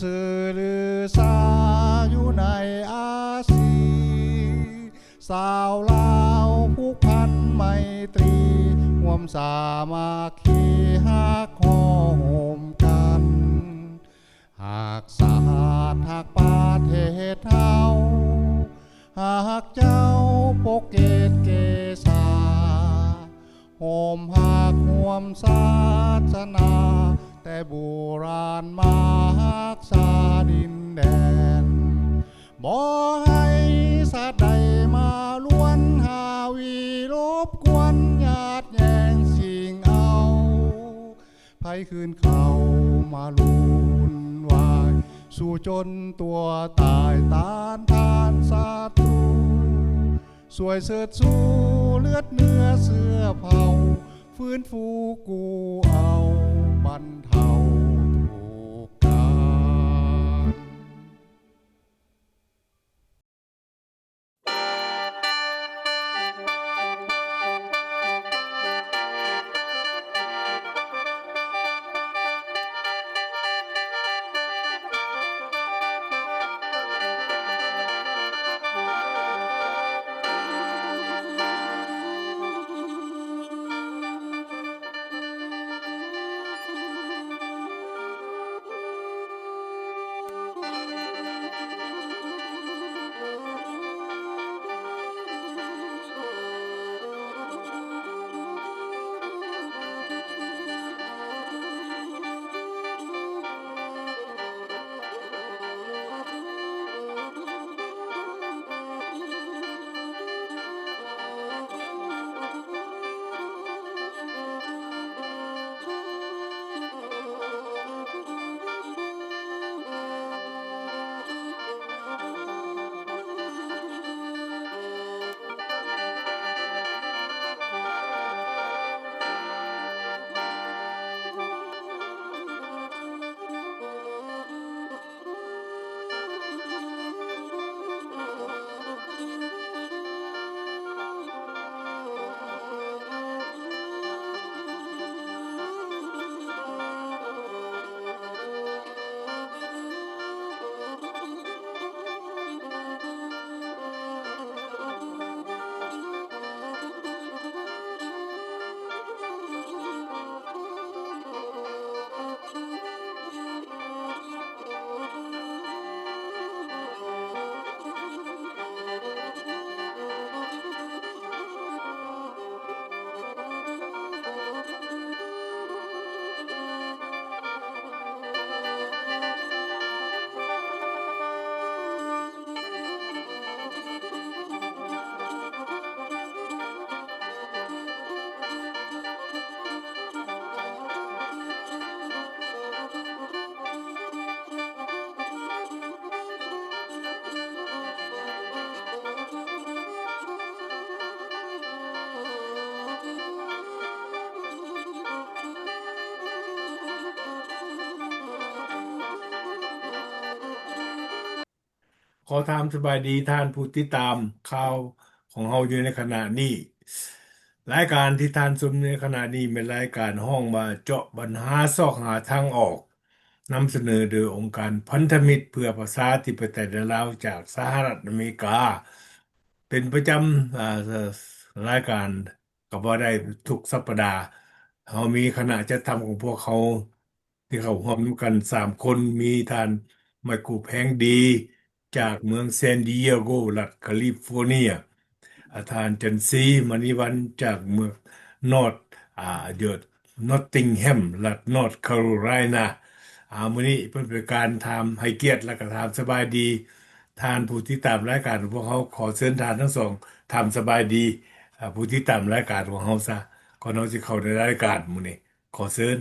ຊື່ລືຊາຢູ່ໃນອາຊີ ຊາວລາວຜູກພັນໄມຕີ ຮ່ວມສາມັກຄີຮັກຫໍ່ໂຮມກັນ ຮັກຊາດຮັກປະເທດເຮົາ ຮັກເຈົ້າປົກເກດເກສາ ໂຮມຮັກຮ່ວມສາສະໜາ ແຕ່ບູຮານມາຮັກສາດິນແດນ ບໍ່ໃຫ້ຊາດໃດມາລວນຫາວີລົບກວນຍາດແຍ່ງຊິງເອົາ ໃຜຄືນເຂົ້າມາວຸ່ນວາຍ ສູ້ຈົນຕົວຕາຍຕ້ານທານສັດຕູ ຊ່ວຍເຊີດຊູເລືອດເນື້ອເຊື້ອເຜົ່າ ຟື້ນຟູກູ້ເອົາບັນເທົາທຸກການ. ຂໍຖາມສະບາຍດີທ່ານຜູ້ຕິດຕາມຂ່າວຂອງເຮົາຢູ່ໃນຂະນະນີ້. ລາຍການທີ່ທ່ານຊົມໃນຂະນະນີ້ແມ່ນລາຍການຮ້ອງວ່າເຈາະບັນຫາຊອກຫາທາງອອກ, ນຳສະເໜີໂດຍອົງການພັນທະມິດເພື່ອປະຊາທິປະໄຕໃນລາວຈາກສະຫະລັດອາເມລິກາ. ເປັນປະຈຳ, ອາ, ລາຍການ ກໍເວົ້າໄດ້ທຸກສັບປະດາ. ເຮົາມີຄະນະຈັດທຳຂອງພວກເຮົາທີ່ເຂົ້າຮ່ວມນຳກັນສາມຄົນ, ມີທ່ານ ໄມໂກ ແພງດີ ຈາກເມືອງ San Diego ລັດ California, ອາ, ທ່ານ ຈັນສີ ມະນີວັນ ຈາກເມືອງ North, ອາ, Nottingham ລັດ North Carolina. ອາ, ມື້ນີ້ເປັນການຖາມໃຫ້ກຽດ ແລະ ກໍຖາມສະບາຍດີທ່ານຜູ້ຕິດຕາມລາຍການຂອງພວກເຮົາ. ຂໍເຊີນທ່ານທັງສອງຖາມສະບາຍດີ ອາ, ຜູ້ຕິດຕາມລາຍການຂອງເຮົາຊະ ກ່ອນເຮົາຊິເຂົ້າໃນລາຍການມື້ນີ້. ຂໍເຊີນ.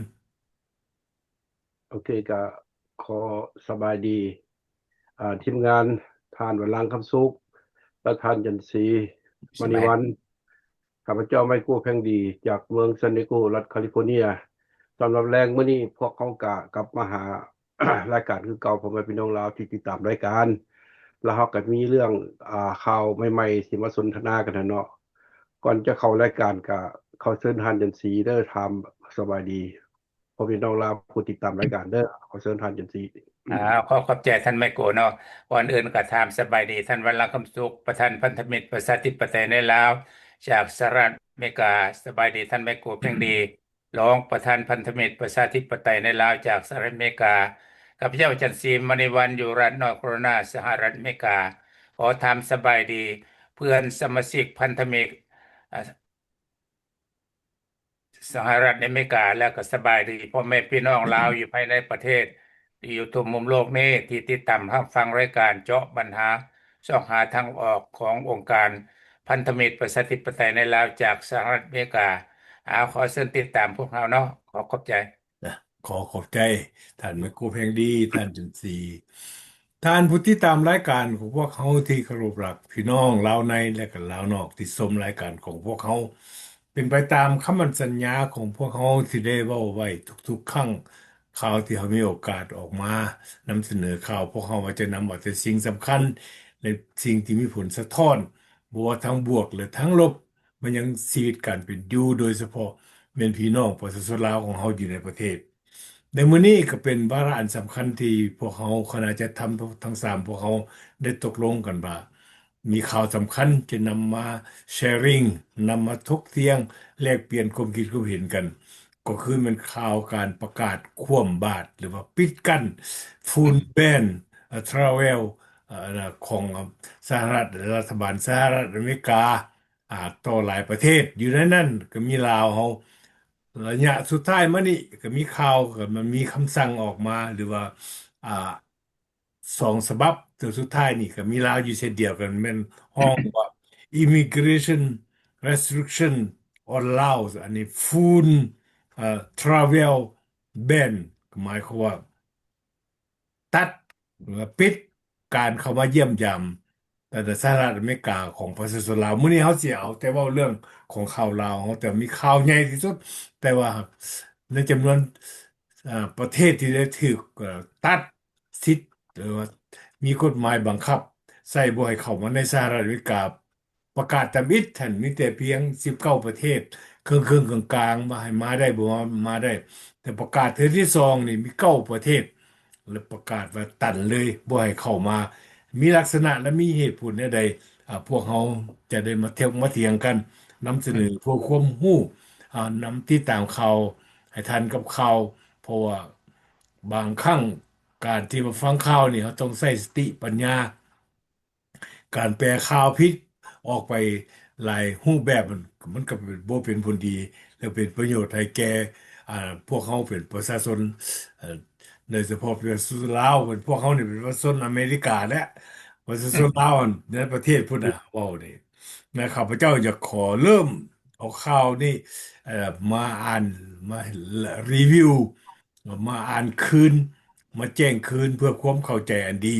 ໂອເຄ, ກະຂໍສະບາຍດີ, ອາ, ທີມງານ, ທ່ານ ວັນລັງ ຄຳສຸກ ແລະ ທ່ານ ຈັນສີ ມະນີວັນ. ຂ້າພະເຈົ້າ ໄມໂກ ແພງດີ ຈາກເມືອງ San Diego ລັດ California. ສຳລັບແລງມື້ນີ້ ພວກເຮົາກະກັບມາຫາ ລາຍການຄືເກົ່າ ພໍ່ແມ່ພີ່ນ້ອງລາວທີ່ຕິດຕາມລາຍການ ແລ້ວເຮົາກໍມີເລື່ອງ, ອາ, ຂ່າວໃໝ່ໆ ຊິມາສົນທະນາກັນຫັ້ນເນາະ. ກ່ອນຈະເຂົ້າລາຍການ ກະຂໍເຊີນທ່ານ ຈັນສີ ເດີ, ຖາມສະບາຍດີພໍ່ແມ່ພີ່ນ້ອງລາວຜູ້ຕິດຕາມລາຍການເດີ. ຂໍເຊີນທ່ານ ຈັນສີ. ອ່າ ຂໍຂອບໃຈທ່ານໄມໂກເນາະ. ກ່ອນອື່ນກໍຖາມສະບາຍດີທ່ານ ວັນລະຄຳສຸກ ປະທານພັນທະມິດປະຊາທິປະໄຕໃນລາວ ຈາກສະຫະລັດອາເມລິກາ. ສະບາຍດີທ່ານໄມໂກ ເພັງດີ ຮອງປະທານພັນທະມິດປະຊາທິປະໄຕໃນລາວ ຈາກສະຫະລັດອາເມລິກາ. ຂ້າພະເຈົ້າ ຈັນສີ ມະນີວັນ ຢູ່ລັດນອດຄາໂຣໄລນາ ສະຫະລັດອາເມລິກາ. ຂໍຖາມສະບາຍດີເພື່ອນສະມາຊິກພັນທະມິດ ອາ ສະຫະລັດອາເມລິກາ ແລະ ກໍສະບາຍດີພໍ່ແມ່ພີ່ນ້ອງລາວຢູ່ພາຍໃນປະເທດ ທີ່ຢູ່ທົ່ວມຸມໂລກນີ້ ທີ່ຕິດຕາມຮັບຟັງລາຍການເຈາະບັນຫາຊອກຫາທາງອອກຂອງອົງການພັນທະມິດປະຊາທິປະໄຕໃນລາວ ຈາກສະຫະລັດອາເມລິກາ. ອາ ຂໍເຊີນຕິດຕາມພວກເຮົາເນາະ. ຂໍຂອບໃຈ. ນະ ຂໍຂອບໃຈທ່ານໄມໂກ ເພັງດີ, ທ່ານຈັນສີ, ທ່ານຜູ້ຕິດຕາມລາຍການຂອງພວກເຮົາທີ່ເຄົາລົບຮັກ, ພີ່ນ້ອງລາວໃນ ແລະ ກໍລາວນອກທີ່ຊົມລາຍການຂອງພວກເຮົາ. ເປັນໄປຕາມຄຳໝັ້ນສັນຍາຂອງພວກເຮົາທີ່ໄດ້ເວົ້າໄວ້ທຸກໆຄັ້ງ, ຄາວທີ່ເຮົາມີໂອກາດອອກມານຳສະເໜີຂ່າວ, ພວກເຮົາວ່າຈະນຳເອົາແຕ່ສິ່ງສຳຄັນ ແລະ ສິ່ງທີ່ມີຜົນສະທ້ອນ, ບໍ່ວ່າທາງບວກ ແລະ ທາງລົບ, ມາຍັງຊີວິດການເປັນຢູ່, ໂດຍສະເພາະແມ່ນພີ່ນ້ອງປະຊາຊົນລາວຂອງເຮົາຢູ່ໃນປະເທດ. ໃນມື້ນີ້ກໍເປັນວາລະອັນສຳຄັນທີ່ພວກເຮົາ ຄະນະຈັດທຳທັງສາມພວກເຮົາໄດ້ຕົກລົງກັນວ່າ ມີຂ່າວສຳຄັນຈະນຳມາ sharing ນຳມາຖົກຖຽງ ແລກປ່ຽນຄວາມຄິດຄວາມເຫັນກັນ, ກໍຄືແມ່ນຂ່າວການປະກາດຂວ້ຳບາດ ຫຼືວ່າປິດກັ້ນ full ban travel ຂອງສະຫະລັດ ລັດຖະບານສະຫະລັດອາເມລິກາ ອາ ຕໍ່ຫຼາຍປະເທດ. ຢູ່ໃນນັ້ນກໍມີລາວເຮົາ ໄລຍະສຸດທ້າຍມານີ້ກໍມີຂ່າວ ກໍມັນມີຄຳສັ່ງອອກມາ ຫຼືວ່າ ອາ ສອງສະບັບ. ຕົວສຸດທ້າຍນີ້ກໍມີລາວຢູ່ເຊັ່ນດຽວກັນ ແມ່ນຮ້ອງວ່າ Immigration Restriction on Laos ອັນນີ້ Full Travel Ban ກໍໝາຍຄວາມວ່າ ຕັດ ຫຼືວ່າປິດການເຂົ້າມາຢ້ຽມຢາມ ແຕ່ ແຕ່ສະຫະລັດອາເມລິກາຂອງປະຊາຊົນລາວ. ມື້ນີ້ເຮົາຊິເອົາແຕ່ເວົ້າເລື່ອງຂອງຂ່າວລາວເຮົາ, ແຕ່ມີຂ່າວໃຫຍ່ທີ່ສຸດ, ແຕ່ວ່າໃນຈຳນວນ ເອີ ປະເທດທີ່ໄດ້ຖືກ ເອີ ຕັດສິດ ຫຼືວ່າມີກົດໝາຍບັງຄັບໃຊ້ບໍ່ໃຫ້ເຂົ້າມາໃນສະຫະລັດອາເມລິກາ ປະກາດທຳອິດຫັ້ນມີແຕ່ພຽງສິບເກົ້າປະເທດ ເຄິ່ງໆກາງໆ ວ່າໃຫ້ມາໄດ້ບໍ່ມາໄດ້, ແຕ່ປະກາດເທື່ອທີສອງນີ້ມີເກົ້າປະເທດ ແລະ ປະກາດວ່າຕັນເລີຍ ບໍ່ໃຫ້ເຂົ້າມາ. ມີລັກສະນະ ແລະ ມີເຫດຜົນແນວໃດ? ອາ ພວກເຮົາຈະໄດ້ມາຖຽງ ມາຖຽງກັນ, ນຳສະເໜີເພື່ອຄວາມຮູ້, ອາ ນຳຕິດຕາມຂ່າວໃຫ້ທັນກັບຂ່າວ, ເພາະວ່າບາງຄັ້ງການທີ່ມາຟັງຂ່າວນີ້ ເຮົາຕ້ອງໃຊ້ສະຕິປັນຍາ. ການແປຂ່າວຜິດອອກໄປຫຼາຍຮູບແບບ ມັນ ມັນກໍເປັນ ບໍ່ເປັນຜົນດີ ແລະ ເປັນປະໂຫຍດໃຫ້ແກ່ ອາ ພວກເຮົາເປັນປະຊາຊົນ ເອີ ໂດຍສະເພາະປະຊາຊົນລາວ, ເປັນພວກເຮົານີ້ເປັນປະຊາຊົນອາເມລິກາ ແລະ ປະຊາຊົນລາວໃນປະເທດພຸ້ນນະ ເວົ້ານີ້ນະ. ຂ້າພະເຈົ້າຢາກຂໍເລີ່ມເອົາຂ່າວນີ້ ເອີ ມາອ່ານ ມາຣີວິວ ມາອ່ານຄືນ ມາແຈ້ງຄືນເພື່ອຄວາມເຂົ້າໃຈອັນດີ.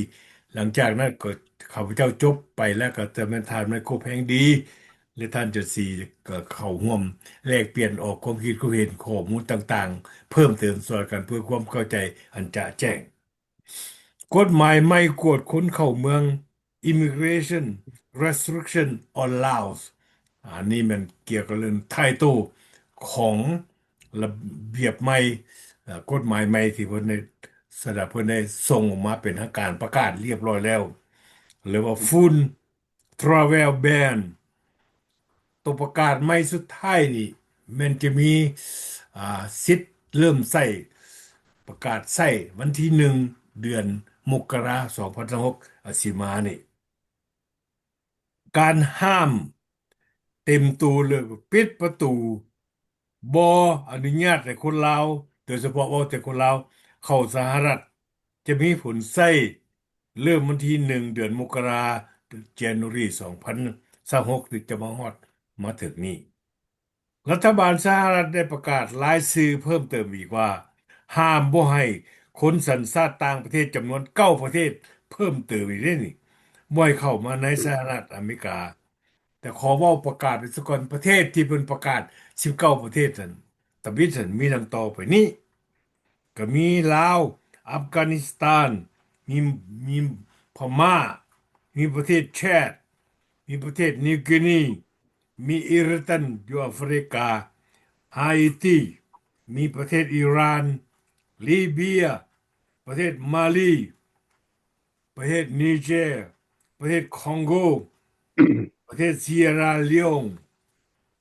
ຫຼັງຈາກນັ້ນກໍ ຂ້າພະເຈົ້າຈົບໄປແລ້ວ ກໍຈະແມ່ນທ່ານໄມໂຄແພງດີ ແລະ ທ່ານຈະສີ ກໍເຂົ້າຮ່ວມແລກປ່ຽນອອກຄວາມຄິດຄວາມເຫັນ ຂໍ້ມູນຕ່າງໆ ເພີ່ມເຕີມຊ່ອຍກັນເພື່ອຄວາມເຂົ້າໃຈອັນຈະແຈ້ງ. ກົດໝາຍໃໝ່ກວດຄົນເຂົ້າເມືອງ Immigration Restriction on Laos ອັນນີ້ແມ່ນກ່ຽວກັບເລື່ອງ title ຂອງລະບຽບໃໝ່ ເອີ ກົດໝາຍໃໝ່ທີ່ເພິ່ນໄດ້ ສະດາເພິ່ນໄດ້ສົ່ງອອກມາເປັນທາງການ ປະກາດລຽບຮ້ອຍແລ້ວ ເອີ້ນວ່າ Full Travel Ban. ຕົວປະກາດໃໝ່ສຸດທ້າຍນີ້ແມ່ນຈະມີ ອາ ສິດເລີ່ມໃຊ້ ປະກາດໃຊ້ວັນທີໜຶ່ງ ເດືອນມົກກະລາ ສອງພັນຊາວຫົກ ອາ ຊິມານີ້. ການຫ້າມເຕັມໂຕ ຫຼື ປິດປະຕູ ບໍ່ອະນຸຍາດໃຫ້ຄົນລາວ, ໂດຍສະເພາະເວົ້າແຕ່ຄົນລາວ ເຂົ້າສະຫະລັດ ຈະມີຜົນໃຊ້ເລີ່ມວັນທີໜຶ່ງ ເດືອນມົກກະລາ January ສອງພັນຊາວຫົກ ທີ່ຈະມາຮອດມາເຖິງນີ້. ລັດຖະບານສະຫະລັດໄດ້ປະກາດລາຍຊື່ເພີ່ມເຕີມອີກວ່າ ຫ້າມບໍ່ໃຫ້ຄົນສັນຊາດຕ່າງປະເທດຈຳນວນເກົ້າປະເທດເພີ່ມເຕີມອີກເດ້ນີ້ ບໍ່ໃຫ້ເຂົ້າມາໃນສະຫະລັດອາເມລິກາ. ແຕ່ຂໍເວົ້າປະກາດໄປສາກ່ອນ ປະເທດທີ່ເພິ່ນປະກາດສິບເກົ້າປະເທດນັ້ນ ທຳອິດນັ້ນມີດັ່ງຕໍ່ໄປນີ້ ກໍມີລາວ, ອັຟການິສຖານ, ມີ ມີພະມ້າ, ມີປະເທດແຊດ, ມີປະເທດນິວກີນີ, ມີອີຣິຕັນຢູ່ອາຟຣິກາ, ຮາອີຕີ, ມີປະເທດອີຣານ, ລີເບຍ, ປະເທດມາລີ, ປະເທດນີເຈ, ປະເທດຄອງໂກ, ປະເທດຊີເອຍຣາລີໂອນ,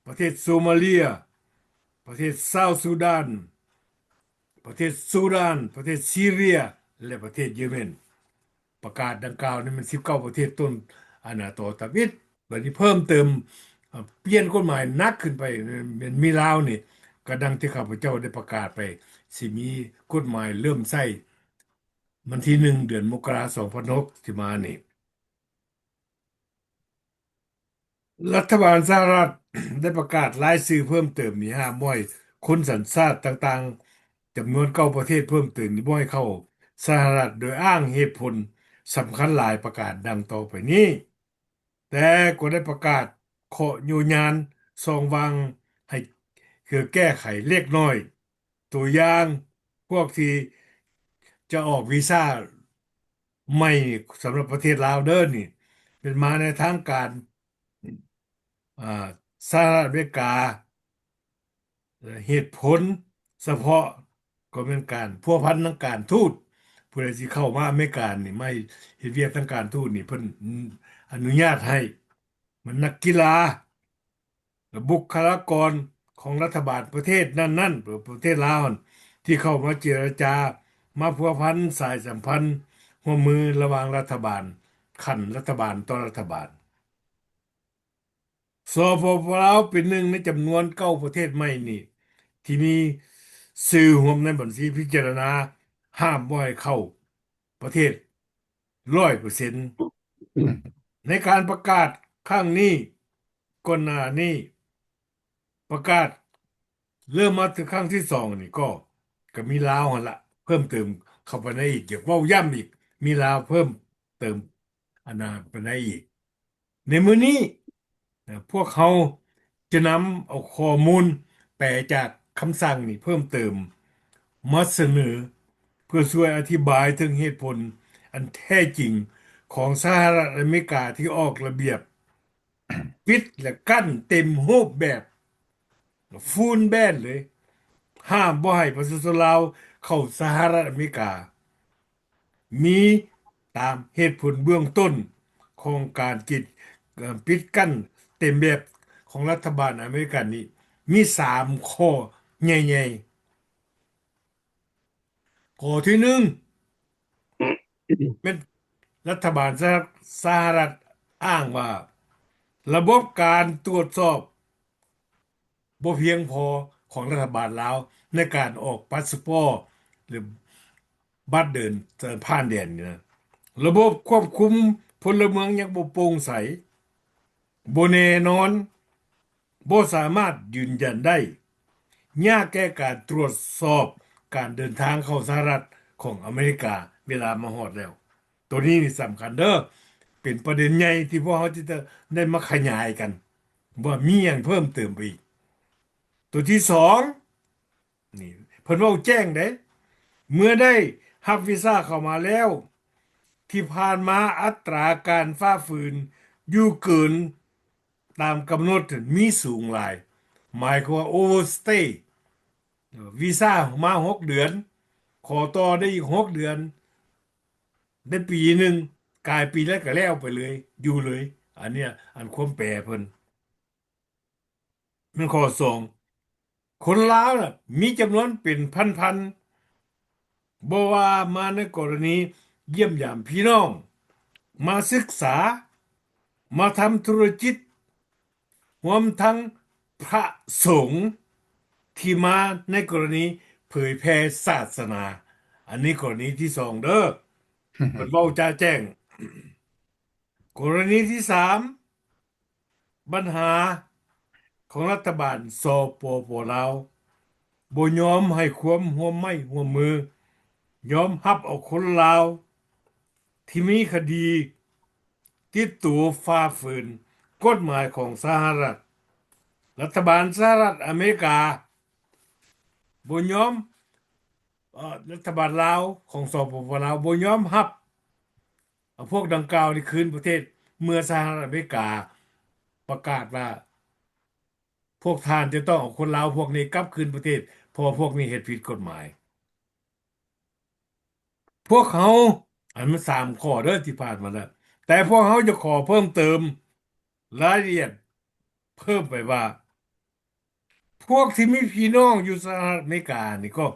ປະເທດໂຊມາເລຍ, ປະເທດຊາວຊູດານ, ປະເທດຊູດານ, ປະເທດຊີເຣຍ ແລະ ປະເທດເຢເມັນ. ປະກາດດັ່ງກ່າວນີ້ແມ່ນສິບເກົ້າປະເທດຕົ້ນ ອັນນາ ຕໍ່ທຳອິດ. ບັດນີ້ເພີ່ມເຕີມ ອາ ປ່ຽນກົດໝາຍໜັກຂຶ້ນໄປ ແມ່ນມີລາວນີ້ ກະດັ່ງທີ່ຂ້າພະເຈົ້າໄດ້ປະກາດໄປ ຊິມີກົດໝາຍເລີ່ມໃຊ້ວັນທີໜຶ່ງ ເດືອນມົກກະລາ ສອງພັນຫົກ ທີ່ມານີ້. ລັດຖະບານສະຫະລັດໄດ້ປະກາດລາຍຊື່ເພີ່ມເຕີມນີ້ ຫ້າມບໍ່ໃຫ້ຄົນສັນຊາດຕ່າງໆ ຈຳນວນເກົ້າປະເທດເພີ່ມເຕີມນີ້ບໍ່ໃຫ້ເຂົ້າສະຫະລັດ ໂດຍອ້າງເຫດຜົນສຳຄັນຫຼາຍປະການດັ່ງຕໍ່ໄປນີ້. ແຕ່ກໍໄດ້ປະກາດເຄາະໂຍຍານຊ່ອງວ່າງໃຫ້ ເພື່ອແກ້ໄຂເລັກນ້ອຍ. ຕົວຢ່າງ, ພວກທີ່ຈະອອກວີຊາໃໝ່ສຳລັບປະເທດລາວເດີນີ້ ເປັນມາໃນທາງການ ອາ ສະຫະລັດອາເມລິກາ. ເຫດຜົນສະເພາະກໍແມ່ນການພົວພັນທາງການທູດ. ຜູ້ໃດຊິເຂົ້າມາອາເມລິການີ້ ມາເຮັດວຽກທາງການທູດນີ້ ເພິ່ນອະນຸຍາດໃຫ້. ແມ່ນນັກກິລາ ແລະ ບຸກຄະລາກອນຂອງລັດຖະບານປະເທດນັ້ນໆ ປະເທດລາວຫັ້ນ ທີ່ເຂົ້າມາເຈລະຈາ ມາພົວພັນສາຍສຳພັນຮ່ວມມືລະຫວ່າງລັດຖະບານ, ຂັ້ນລັດຖະບານຕໍ່ລັດຖະບານ. ສປປ ລາວ ເປັນໜຶ່ງໃນຈຳນວນເກົ້າປະເທດໃໝ່ນີ້ ທີ່ມີຊື່ຮ່ວມໃນບັນຊີພິຈາລະນາ ຫ້າມບໍ່ໃຫ້ເຂົ້າປະເທດ ຮ້ອຍເປີເຊັນ. ໃນການປະກາດຄັ້ງນີ້ ກ່ອນໜ້ານີ້ປະກາດ ເລີ່ມມາເຖິງຄັ້ງທີສອງນີ້ ກໍ ກໍມີລາວຫັ້ນລະ ເພີ່ມເຕີມເຂົ້າໄປໃນອີກ. ຢາກເວົ້າຢ້ຳອີກ ມີລາວເພີ່ມເຕີມ ອັນນາ ໄປໃນອີກ. ໃນມື້ນີ້ ພວກເຮົາຈະນຳເອົາຂໍ້ມູນແປຈາກຄຳສັ່ງນີ້ເພີ່ມເຕີມມາສະເໜີ ເພື່ອຊ່ວຍອະທິບາຍເຖິງເຫດຜົນອັນແທ້ຈິງຂອງສະຫະລັດອາເມລິກາທີ່ອອກລະບຽບປິດ ແລະ ກັ້ນເຕັມຮູບແບບ ຟູລແບນເລີຍ ຫ້າມບໍ່ໃຫ້ປະຊາຊົນລາວເຂົ້າສະຫະລັດອາເມລິກາ. ມີຕາມເຫດຜົນເບື້ອງຕົ້ນຂອງການປິດ ເອີ ປິດກັ້ນເຕັມແບບຂອງລັດຖະບານອາເມລິກັນນີ້ ມີສາມຂໍ້ໃຫຍ່ໆ. ຂໍ້ທີໜຶ່ງ ແມ່ນລັດຖະບານສະຫະ ສະຫະລັດອ້າງວ່າ ລະບົບການຕວດສອບບໍ່ພຽງພໍຂອງລັດຖະບານລາວໃນການອອກປາສະປໍ ຫຼື ບັດເດີນຜ່ານແດນນີ້ນະ ລະບົບຄວບຄຸມພົນລະເມືອງຍັງບໍ່ໂປ່ງໃສ, ບໍ່ແນ່ນອນ, ບໍ່ສາມາດຢືນຢັນໄດ້, ຍາກແກ່ການຕວດສອບການເດີນທາງເຂົ້າສະຫະລັດຂອງອາເມລິກາເວລາມາຮອດແລ້ວ. ໂຕນີ້ນີ້ສຳຄັນເດີ, ເປັນປະເດັນໃຫຍ່ທີ່ພວກເຮົາຈະໄດ້ມາຂະຫຍາຍກັນ ວ່າມີຫຍັງເພີ່ມເຕີມໄປອີກ. ໂຕທີສອງ ນີ້ ເພິ່ນເວົ້າແຈ້ງເດ້, ເມື່ອໄດ້ຮັບວີຊາເຂົ້າມາແລ້ວ, ທີ່ຜ່ານມາອັດຕາການຝ່າຝືນຢູ່ເກີນຕາມກຳນົດມີສູງຫຼາຍ, ໝາຍຄວາມວ່າ overstay. ເອີ ວີຊາມາຫົກເດືອນ, ຂໍຕໍ່ໄດ້ອີກຫົກເດືອນ, ໄດ້ປີໜຶ່ງ, ກາຍປີແລ້ວກໍແລ້ວໄປເລີຍ, ຢູ່ເລີຍ. ອັນເນີ້ຍ ອັນຄວາມແປເພິ່ນ. ແມ່ນຂໍ້ສອງ ຄົນລາວນະ ມີຈຳນວນເປັນພັນໆ, ບໍ່ວ່າມາໃນກໍລະນີຢ້ຽມຢາມພີ່ນ້ອງ, ມາສຶກສາ, ມາທຳທຸລະກິດ, ຮວມທັງພະສົງທີ່ມາໃນກໍລະນີເຜີຍແຜ່ສາສະໜາ. ອັນນີ້ກໍລະນີທີສອງເດີ, ເພິ່ນເວົ້າຈະແຈ້ງ. ກໍລະນີທີສາມ ບັນຫາຂອງລັດຖະບານ ສປປ ລາວ ບໍ່ຍອມໃຫ້ຄວາມຮ່ວມໄມ້ຮ່ວມມື, ຍອມຮັບເອົາຄົນລາວທີ່ມີຄະດີຕິດຕົວຝ່າຝືນກົດໝາຍຂອງສະຫະລັດ. ລັດຖະບານສະຫະລັດອາເມລິກາບໍ່ຍອມ, ເອີ, ລັດຖະບານລາວຂອງ ສປປ ລາວ ບໍ່ຍອມຮັບ ເອົາພວກດັ່ງກ່າວນີ້ຄືນປະເທດ ເມື່ອສະຫະລັດອາເມລິກາປະກາດວ່າ ພວກທ່ານຈະຕ້ອງເອົາຄົນລາວພວກນີ້ກັບຄືນປະເທດ ເພາະວ່າພວກນີ້ເຮັດຜິດກົດໝາຍ. ພວກເຮົາ ອັນມັນສາມຂໍ້ເດີທີ່ຜ່ານມາແລ້ວ ແຕ່ພວກເຮົາຈະຂໍເພີ່ມເຕີມລາຍລະອຽດເພີ່ມໄປວ່າ ພວກທີ່ມີພີ່ນ້ອງຢູ່ສະຫະລັດອາເມລິການີ້ ກໍ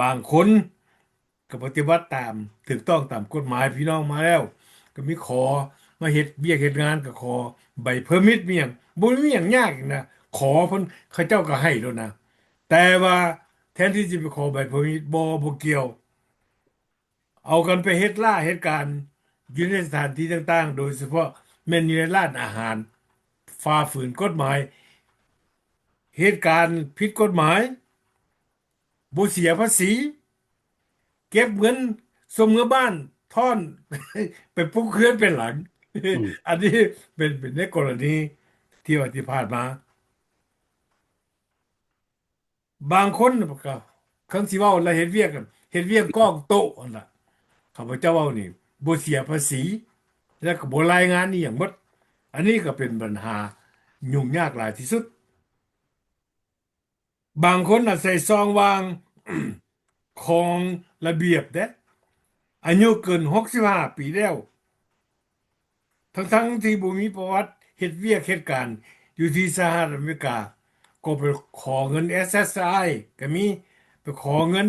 ບາງຄົນກໍປະຕິບັດຕາມ ຖືກຕ້ອງຕາມກົດໝາຍພີ່ນ້ອງມາແລ້ວ ກໍມີຂໍມາເຮັດວຽກເຮັດງານ ກໍຂໍໃບເພີມິດ ມີຫຍັງ ບໍ່ມີຫຍັງຍາກນະ ຂໍເພິ່ນ ເຂົາເຈົ້າກໍໃຫ້ໂລດນະ. ແຕ່ວ່າແທນທີ່ຈະໄປຂໍໃບເພີມິດ ບໍ່ ບໍ່ກ່ຽວ ເອົາກັນໄປເຮັດລ້າເຮັດການຢູ່ໃນສະຖານທີ່ຕ່າງໆ ໂດຍສະເພາະແມ່ນຢູ່ໃນຮ້ານອາຫານ ຝ່າຝືນກົດໝາຍ ເຮັດການຜິດກົດໝາຍ ບໍ່ເສຍພາສີ ເກັບເງິນສົ່ງເມືອບ້ານ ທ້ອນ ໄປປຸກເຮືອນເປັນຫຼັງ. ອືມ ອັນນີ້ເປັນ ເປັນໃນກໍລະນີທີ່ວ່າທີ່ຜ່ານມາ. ບາງຄົນກໍ ຄັນຊິເວົ້າແລ້ວເຮັດວຽກ ເຮັດວຽກກ້ອງໂຕະຫັ້ນລະ ຂ້າພະເຈົ້າເວົ້ານີ້ ບໍ່ເສຍພາສີ ແລ້ວກໍບໍ່ລາຍງານອີ່ຫຍັງໝົດ. ອັນນີ້ກໍເປັນບັນຫາຫຍຸ້ງຍາກຫຼາຍທີ່ສຸດ. ບາງຄົນອາໄສຊ່ອງວ່າງຂອງລະບຽບເດ້ ອາຍຸເກີນຫົກສິບຫ້າປີແລ້ວ ທັງໆທີ່ບໍ່ມີປະຫວັດເຮັດວຽກເຮັດການຢູ່ທີ່ສະຫະລັດອາເມລິກາ ກໍໄປຂໍເງິນ ເອສເອສໄອ ກໍມີ ໄປຂໍເງິນ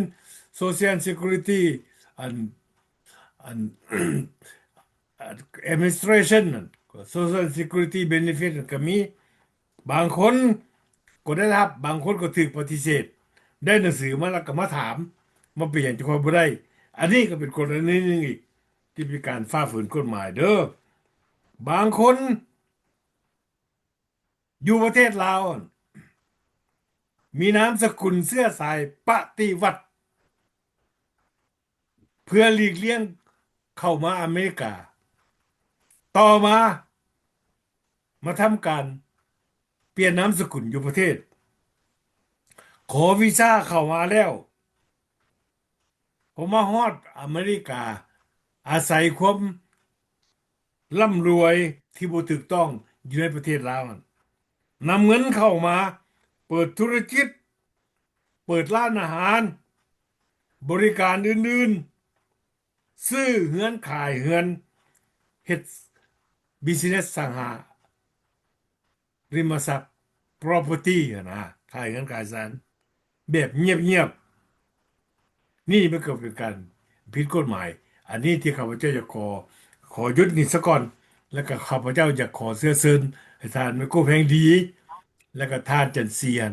Social Security ອັນ ອັນ Administration ນັ້ນ Social Security Benefit ນັ້ນກໍມີ. ບາງຄົນກໍໄດ້ຮັບ ບາງຄົນກໍຖືກປະຕິເສດ ໄດ້ໜັງສືມາແລ້ວກໍມາຖາມວ່າເປັນຫຍັງຈັ່ງຄ່ອຍບໍ່ໄດ້. ອັນນີ້ກໍເປັນກໍລະນີໜຶ່ງອີກ ທີ່ເປັນການຝ່າຝືນກົດໝາຍເດີ້. ບາງຄົນຢູ່ປະເທດລາວ ມີນາມສະກຸນເຊື້ອສາຍປະຕິວັດ ເພື່ອຫຼີກລ່ຽງເຂົ້າມາອາເມລິກາ. ຕໍ່ມາ ມາທຳການປ່ຽນນາມສະກຸນຢູ່ປະເທດ ຂໍວີຊາເຂົ້າມາແລ້ວ ພໍມາຮອດອາເມລິກາ ອາໄສຄວາມລ່ຳລວຍທີ່ບໍ່ຖືກຕ້ອງຢູ່ໃນປະເທດລາວນັ້ນ ນຳເງິນເຂົ້າມາເປີດທຸລະກິດ ເປີດຮ້ານອາຫານ ບໍລິການອື່ນໆ ຊື້ເຮືອນຂາຍເຮືອນ ເຮັດ business ສັງຫາ ລິມະຊັບ property ຫັ້ນນະ ຂາຍເຮືອນຂາຍຊານແບບງຽບໆ. ນີ້ມັນກໍເປັນການຜິດກົດໝາຍ. ອັນນີ້ທີ່ຂ້າພະເຈົ້າຢາກຂໍ ຂໍຢຸດນີ້ສາກ່ອນ ແລ້ວກໍຂ້າພະເຈົ້າຢາກຂໍເຊື້ອເຊີນໃຫ້ທ່ານໄມໂກແພງດີ ແລ້ວກໍທ່ານຈັນສີຫັ້ນ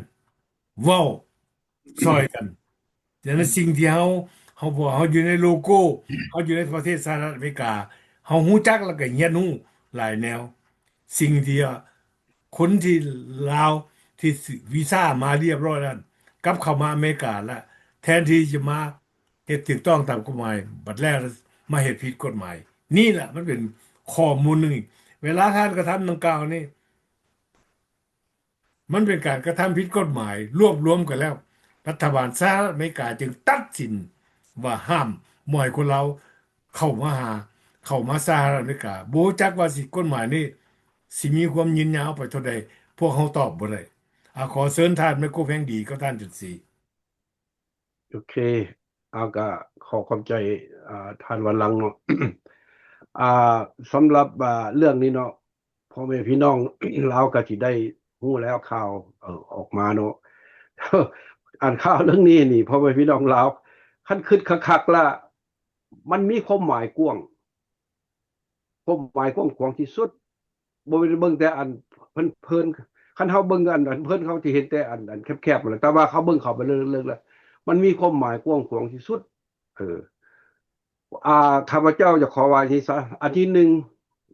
ເວົ້າຊ່ອຍກັນ. ສະນັ້ນ ສິ່ງທີ່ເຮົາ ເຮົາ ເພາະເຮົາຢູ່ໃນໂລໂກ້ ເຮົາຢູ່ໃນປະເທດສະຫະລັດອາເມລິກາ ເຮົາຮູ້ຈັກ ແລ້ວກໍຮຽນຮູ້ຫຼາຍແນວ. ສິ່ງທີ່ ອາ ຄົນທີ່ລາວທີ່ຊື້ວີຊາມາລຽບຮ້ອຍນັ້ນ ກັບເຂົ້າມາອາເມລິກາ ແລະ ແທນທີ່ຈະມາເຮັດຖືກຕ້ອງຕາມກົດໝາຍ ບັດແລ້ວມາເຮັດຜິດກົດໝາຍ. ນີ້ລະ ມັນເປັນຂໍ້ມູນໜຶ່ງ. ເວລາທ່ານກະທຳດັ່ງກ່າວນີ້ ມັນເປັນການກະທຳຜິດກົດໝາຍລວບລວມກັນແລ້ວ. ລັດຖະບານສະຫະລັດອາເມລິກາຈຶ່ງຕັດສິນວ່າຫ້າມບໍ່ໃຫ້ຄົນລາວເຂົ້າມາຫາ ເຂົ້າມາສະຫະລັດອາເມລິກາ. ບໍ່ຮູ້ຈັກວ່າສິ ກົດໝາຍນີ້ຊິມີຄວາມຍືນຍາວໄປເທົ່າໃດ, ພວກເຮົາຕອບບໍ່ໄດ້. ອາ, ຂໍເຊີນທ່ານໄມໂກແພງດີກັບທ່ານຈັນສີ. ໂອເຄ ອາ ກະຂໍຂອບໃຈ ອາ ທ່ານວັນລັງເນາະ. ອາ ສຳລັບ ອາ ເລື່ອງນີ້ເນາະ ພໍ່ແມ່ພີ່ນ້ອງລາວກໍຊິໄດ້ຮູ້ແລ້ວຂ່າວ ເອີ ອອກມາເນາະ. ອັນຂ່າວເລື່ອງນີ້ນີ້ ພໍ່ແມ່ພີ່ນ້ອງລາວ ຄັນຄິດຄັກໆລະ ມັນມີຄວາມໝາຍກວ້າງ ຄວາມໝາຍກວ້າງຂວາງທີ່ສຸດ. ບໍ່ແມ່ນເບິ່ງແຕ່ອັນເພີນໆ ຄັນເຮົາເບິ່ງອັນເພີນໆ ເຮົາຈະເຫັນແຕ່ອັນ ອັນແຄບໆ ແຫຼະ ແຕ່ວ່າເຮົາເບິ່ງເຂົ້າໄປເລິກໆ ແລ້ວ ມັນມີຄວາມໝາຍກວ້າງຂວາງທີ່ສຸດ. ເອີ ອາ ຂ້າພະເຈົ້າຈະຂໍວ່າຈັ່ງຊີ້ຊະ ອັນທີໜຶ່ງ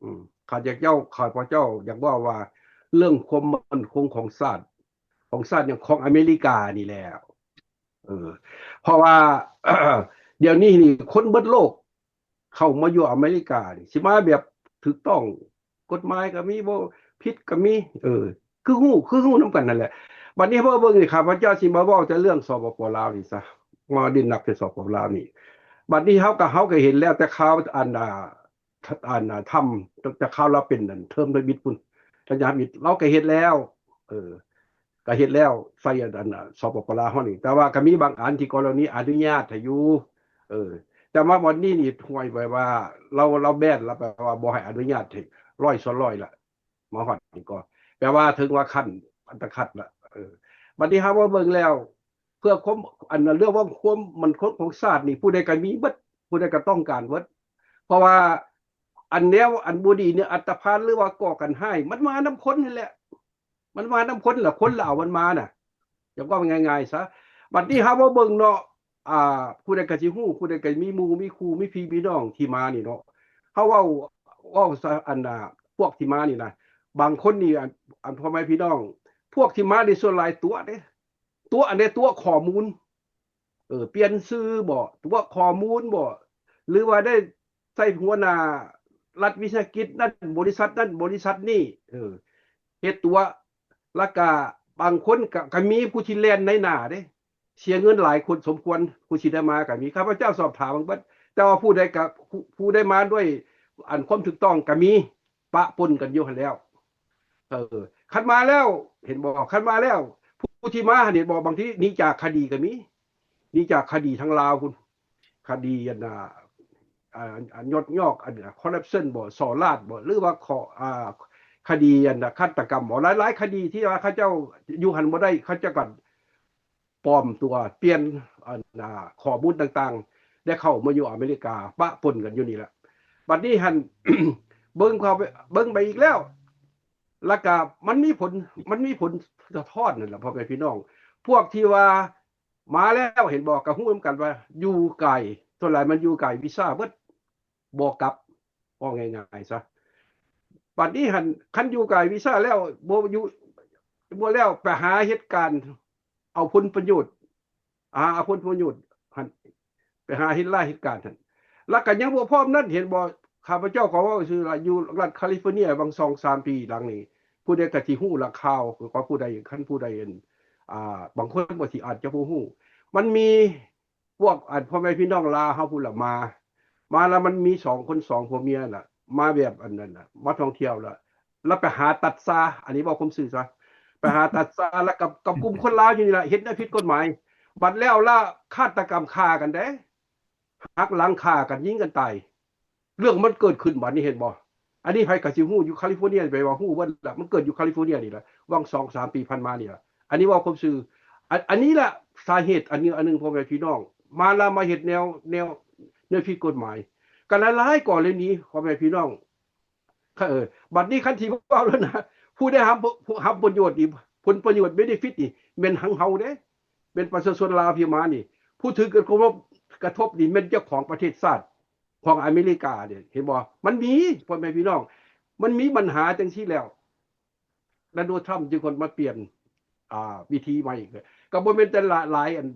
ອືມ ຂ້າພະເຈົ້າ ຂ້າພະເຈົ້າຢາກເວົ້າວ່າ ເລື່ອງຄວາມໝັ້ນຄົງຂອງຊາດ ຂອງຊາດຫຍັງ ຂອງອາເມລິການີ້ແຫຼະ. ເອີ ເພາະວ່າ ດຽວນີ້ນີ້ຄົນເບິດໂລກເຂົ້າມາຢູ່ອາເມລິການີ້ ຊິມາແບບຖືກຕ້ອງ ກົດໝາຍກໍມີ ບໍ່ຜິດກໍມີ ເອີ ຄືຮູ້ ຄືຮູ້ນຳກັນນັ້ນແຫຼະ. ບັດນີ້ເຮົາເບິ່ງນີ້ ຂ້າພະເຈົ້າຊິມາເວົ້າແຕ່ເລື່ອງ ສປປ ລາວນີ້ຊະ ມາເນັ້ນໜັກແຕ່ ສປປ ລາວນີ້. ບັດນີ້ເຮົາກໍ ເຮົາກໍເຫັນແລ້ວແຕ່ຂ່າວ ອັນ ອາ ອັນ ອາ ທຳ ແຕ່ຂ່າວລາວເປັນ ອັນ ເທີມທຳອິດພຸ້ນ ລະຍະທຳອິດ ລາວກໍເຮັດແລ້ວ ເອີ ກໍເຮັດແລ້ວ ໃສ່ ອັນ ອັນ ສປປ ລາວເຮົານີ້ ແຕ່ວ່າກໍມີບາງອັນທີ່ກໍລະນີອະນຸຍາດໃຫ້ຢູ່ ເອີ ແຕ່ມາບັດນີ້ນີ້ ຫ້ວຍ ແປວ່າລາວ ລາວແບນລະ ແປວ່າບໍ່ໃຫ້ອະນຸຍາດໃຫ້ ຮ້ອຍສ່ວນຮ້ອຍລະ ມາຮອດນີ້ກໍ ແປວ່າເຖິງວ່າຂັ້ນອັນຕະຂັດລະ. ເອີ ບັດນີ້ເຮົາມາເບິ່ງແລ້ວ ເພື່ອຄວາມ ອັນເລື່ອງວ່າຄວາມໝັ້ນຄົງຂອງຊາດນີ້ ຜູ້ໃດກໍມີເບິດ ຜູ້ໃດກໍຕ້ອງການເບິດ. ເພາະວ່າອັນແນວອັນບໍ່ດີນີ້ ອັນຕະພານ ຫຼືວ່າກໍ່ການຮ້າຍ ມັນມານຳຄົນຫັ້ນແຫຼະ ມັນມານຳຄົນລະ ຄົນລະເອົາມັນມານະ ຢາກເວົ້າງ່າຍໆຊະ. ບັດນີ້ເຮົາມາເບິ່ງເນາະ ອ່າ ຜູ້ໃດກໍຊິຮູ້ ຜູ້ໃດກໍມີໝູ່ມີຄູ່ ມີພີ່ມີນ້ອງທີ່ມານີ້ເນາະ ເຮົາເວົ້າ ເວົ້າຊະ ອັນ ອ່າ ພວກທີ່ມານີ້ນະ ບາງຄົນນີ້ ອັນ ອັນ ພໍ່ແມ່ພີ່ນ້ອງ ພວກທີ່ມານີ້ສ່ວນຫຼາຍຕົວະເດ້ ຕົວະອັນໃດ ຕົວະຂໍ້ມູນ ເອີ ປ່ຽນຊື່ບໍ ຕົວະຂໍ້ມູນບໍ ຫຼືວ່າໄດ້ໃຊ້ຫົວໜ້າລັດວິສາຫະກິດນັ້ນ ບໍລິສັດນັ້ນ ບໍລິສັດນີ້ ເອີ ເຮັດຕົວະ ລະກະບາງຄົນກະ ກະມີຜູ້ທີ່ແລ່ນໃນໜ້າເດ້ ເສຍເງິນຫຼາຍຄົນສົມຄວນ ຜູ້ທີ່ໄດ້ມາກະມີ. ຂ້າພະເຈົ້າສອບຖາມເບິ່ງເບິດ ແຕ່ວ່າຜູ້ໃດກະ ຜູ້ ຜູ້ໄດ້ມາດ້ວຍອັນຄວາມຖືກຕ້ອງກະມີ ປະປົນກັນຢູ່ຫັ້ນແລ້ວ. ເອີ ຄັນມາແລ້ວ ເຫັນບໍ່ ຄັນມາແລ້ວ ຜູ້ທີ່ມາຫັ້ນ ເຫັນບໍ່ ບາງທີໜີຈາກຄະດີກໍມີ ໜີຈາກຄະດີທາງລາວພຸ້ນ ຄະດີອັນ ອ່າ ອັນ ອັນຍອດຍອກ ອັນຄໍຣັບຊັນບໍ ສໍ້ລາດບໍ ຫຼືວ່າຂໍ້ ອ່າ ຄະດີອັນຄາດຕະກຳບໍ ຫຼາຍໆຄະດີທີ່ວ່າເຂົາເຈົ້າຢູ່ຫັ້ນບໍ່ໄດ້ ເຂົາເຈົ້າກໍປອມຕົວ ປ່ຽນອັນ ອ່າ ຂໍ້ມູນຕ່າງໆ ໄດ້ເຂົ້າມາຢູ່ອາເມລິກາ ປະປົນກັນຢູ່ນີ້ແຫຼະ. ບັດນີ້ຫັ້ນ ເບິ່ງເຂົ້າໄປ ເບິ່ງໄປອີກແລ້ວ ລະກະມັນມີຜົນ ມັນມີຜົນສະທ້ອນນັ້ນລະ ພໍ່ແມ່ພີ່ນ້ອງ ພວກທີ່ວ່າມາແລ້ວ ເຫັນບໍ່ ກະຮູ້ນຳກັນວ່າຢູ່ໄກ ສ່ວນຫຼາຍມັນຢູ່ໄກ ວີຊາເບິດ ບໍ່ກັບ ເວົ້າງ່າຍໆຊະ. ບັດນີ້ຫັ້ນ ຄັນຢູ່ໄກວີຊາແລ້ວ ບໍ່ຢູ່ ບໍ່ແລ້ວ ໄປຫາເຮັດການ ເອົາຜົນປະໂຫຍດ ຫາເອົາຜົນປະໂຫຍດຫັ້ນ ໄປຫາເຮັດລາຍເຮັດການຫັ້ນ ລະກະຍັງບໍ່ພ້ອມນັ້ນ ເຫັນບໍ່ ຂ້າພະເຈົ້າກໍເວົ້າຊື່ລະ ຢູ່ລັດຄາລິຟໍເນຍຫວ່າງສອງສາມປີຫຼັງນີ້ ຜູ້ໃດກະຊິຮູ້ລະຂ່າວຂອງຜູ້ໃດ ຄັນຜູ້ໃດ ອ່າ ບາງຄົນກໍຊິອາດຈະບໍ່ຮູ້ ມັນມີພວກອັນພໍ່ແມ່ພີ່ນ້ອງລາວເຮົາພຸ້ນລະມາ ມາລະມັນມີສອງຄົນ ສອງຜົວເມຍລະ ມາແບບອັນນັ້ນລະ ມາທ່ອງທ່ຽວລະ ລະໄປຫາຕັດຊາ ອັນນີ້ເວົ້າຄວາມຊື່ຊະ ໄປຫາຕັດຊາ ລະກັບ ກັບກຸ່ມຄົນລາວຢູ່ນີ້ລະ ເຮັດແນວຜິດກົດໝາຍ ບັດແລ້ວລະຄາດຕະກຳຂ້າກັນເດ້ ຫັກຫຼັງຂ້າກັນ ຍິງກັນຕາຍ ເລື່ອງມັນເກີດຂຶ້ນບັດນີ້ ເຫັນບໍ່? ອັນນີ້ໃຜກໍຊິຮູ້ ຢູ່ຄາລິຟໍເນຍ ໄປວ່າຮູ້ເບິດລະ ມັນເກີດຢູ່ຄາລິຟໍເນຍນີ້ລະ ຫວ່າງສອງສາມປີຜ່ານມານີ້ລະ ອັນນີ້ເວົ້າຄວາມຊື່ ອັນ ອັນນີ້ລະສາເຫດອັນໜຶ່ງ ອັນໜຶ່ງ ພໍ່ແມ່ພີ່ນ້ອງ ມາລະມາເຮັດແນວ ແນວ ແນວຜິດກົດໝາຍ ກໍຫຼາຍໆກໍລະນີ ພໍ່ແມ່ພີ່ນ້ອງ ເອີ ບັດນີ້ຄັນຊິເວົ້າແລ້ວນະ ຜູ້ໄດ້ຮັບ ຮັບປະໂຫຍດນີ້ ຜົນປະໂຫຍດ ເບເນຟິດນີ້ ແມ່ນທາງເຮົາເດ້ ແມ່ນປະຊາຊົນລາວທີ່ມານີ້ ຜູ້ຖືກກະທົບ ກະທົບນີ້ແມ່ນເຈົ້າຂອງປະເທດຊາດຂອງອາເມລິກາເດ້ ເຫັນບໍ່? ມັນມີ ພໍ່ແມ່ພີ່ນ້ອງ ມັນມີບັນຫາຈັ່ງຊີ້ແລ້ວ ໂດນັລ ທຣຳ ຈຶ່ງຄົນມາປ່ຽນ ອ່າ ວິທີໃໝ່ ກໍບໍ່ແມ່ນແຕ່ຫຼາຍ ອັນ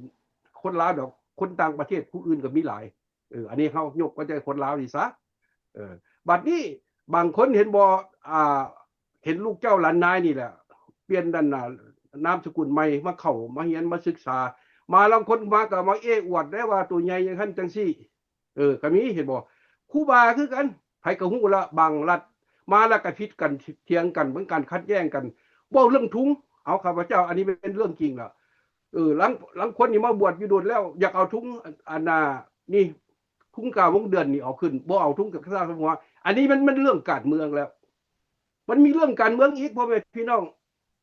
ຄົນລາວດອກ ຄົນຕ່າງປະເທດຜູ້ອື່ນກໍມີຫຼາຍ ເອີ ອັນນີ້ເຮົາຍົກມາແຕ່ຄົນລາວນີ້ຊະ ເອີ ບັດນີ້ບາງຄົນເຫັນບໍ່ ອ່າ ເຫັນລູກເຈົ້າຫຼານນາຍນີ້ແຫຼະ ປ່ຽນນັ້ນນາມສະກຸນໃໝ່ ມາເຂົ້າມາຮຽນມາສຶກສາ ມາລາງຄົນມາກໍມາເອ້ອວດໄດ້ວ່າໂຕໃຫຍ່ຈັ່ງຊັ້ນຈັ່ງຊີ້ ເອີ ກໍມີ ເຫັນບໍ່? ຄູບາຄືກັນ ໃຜກໍຮູ້ລະ ບາງລັດມາລະກໍຜິດກັນ ຖຽງກັນ ເບິ່ງການຂັດແຍ່ງກັນ ເວົ້າເລື່ອງທຸງ ເອົາ ຂ້າພະເຈົ້າ ອັນນີ້ແມ່ນເລື່ອງຈິງລະ ເອີ ລາງ ລາງຄົນນີ້ມາບວດຢູ່ດົນແລ້ວ ຢາກເອົາທຸງ ອັນ ອັນນ່າ ນີ້ ທຸງກາວົງເດືອນນີ້ເອົາຂຶ້ນ ບໍ່ເອົາທຸງກາສາງຫົວ ອັນນີ້ມັນ ມັນເລື່ອງການເມືອງແລ້ວ ມັນມີເລື່ອງການເມືອງອີກ ພໍ່ແມ່ພີ່ນ້ອງ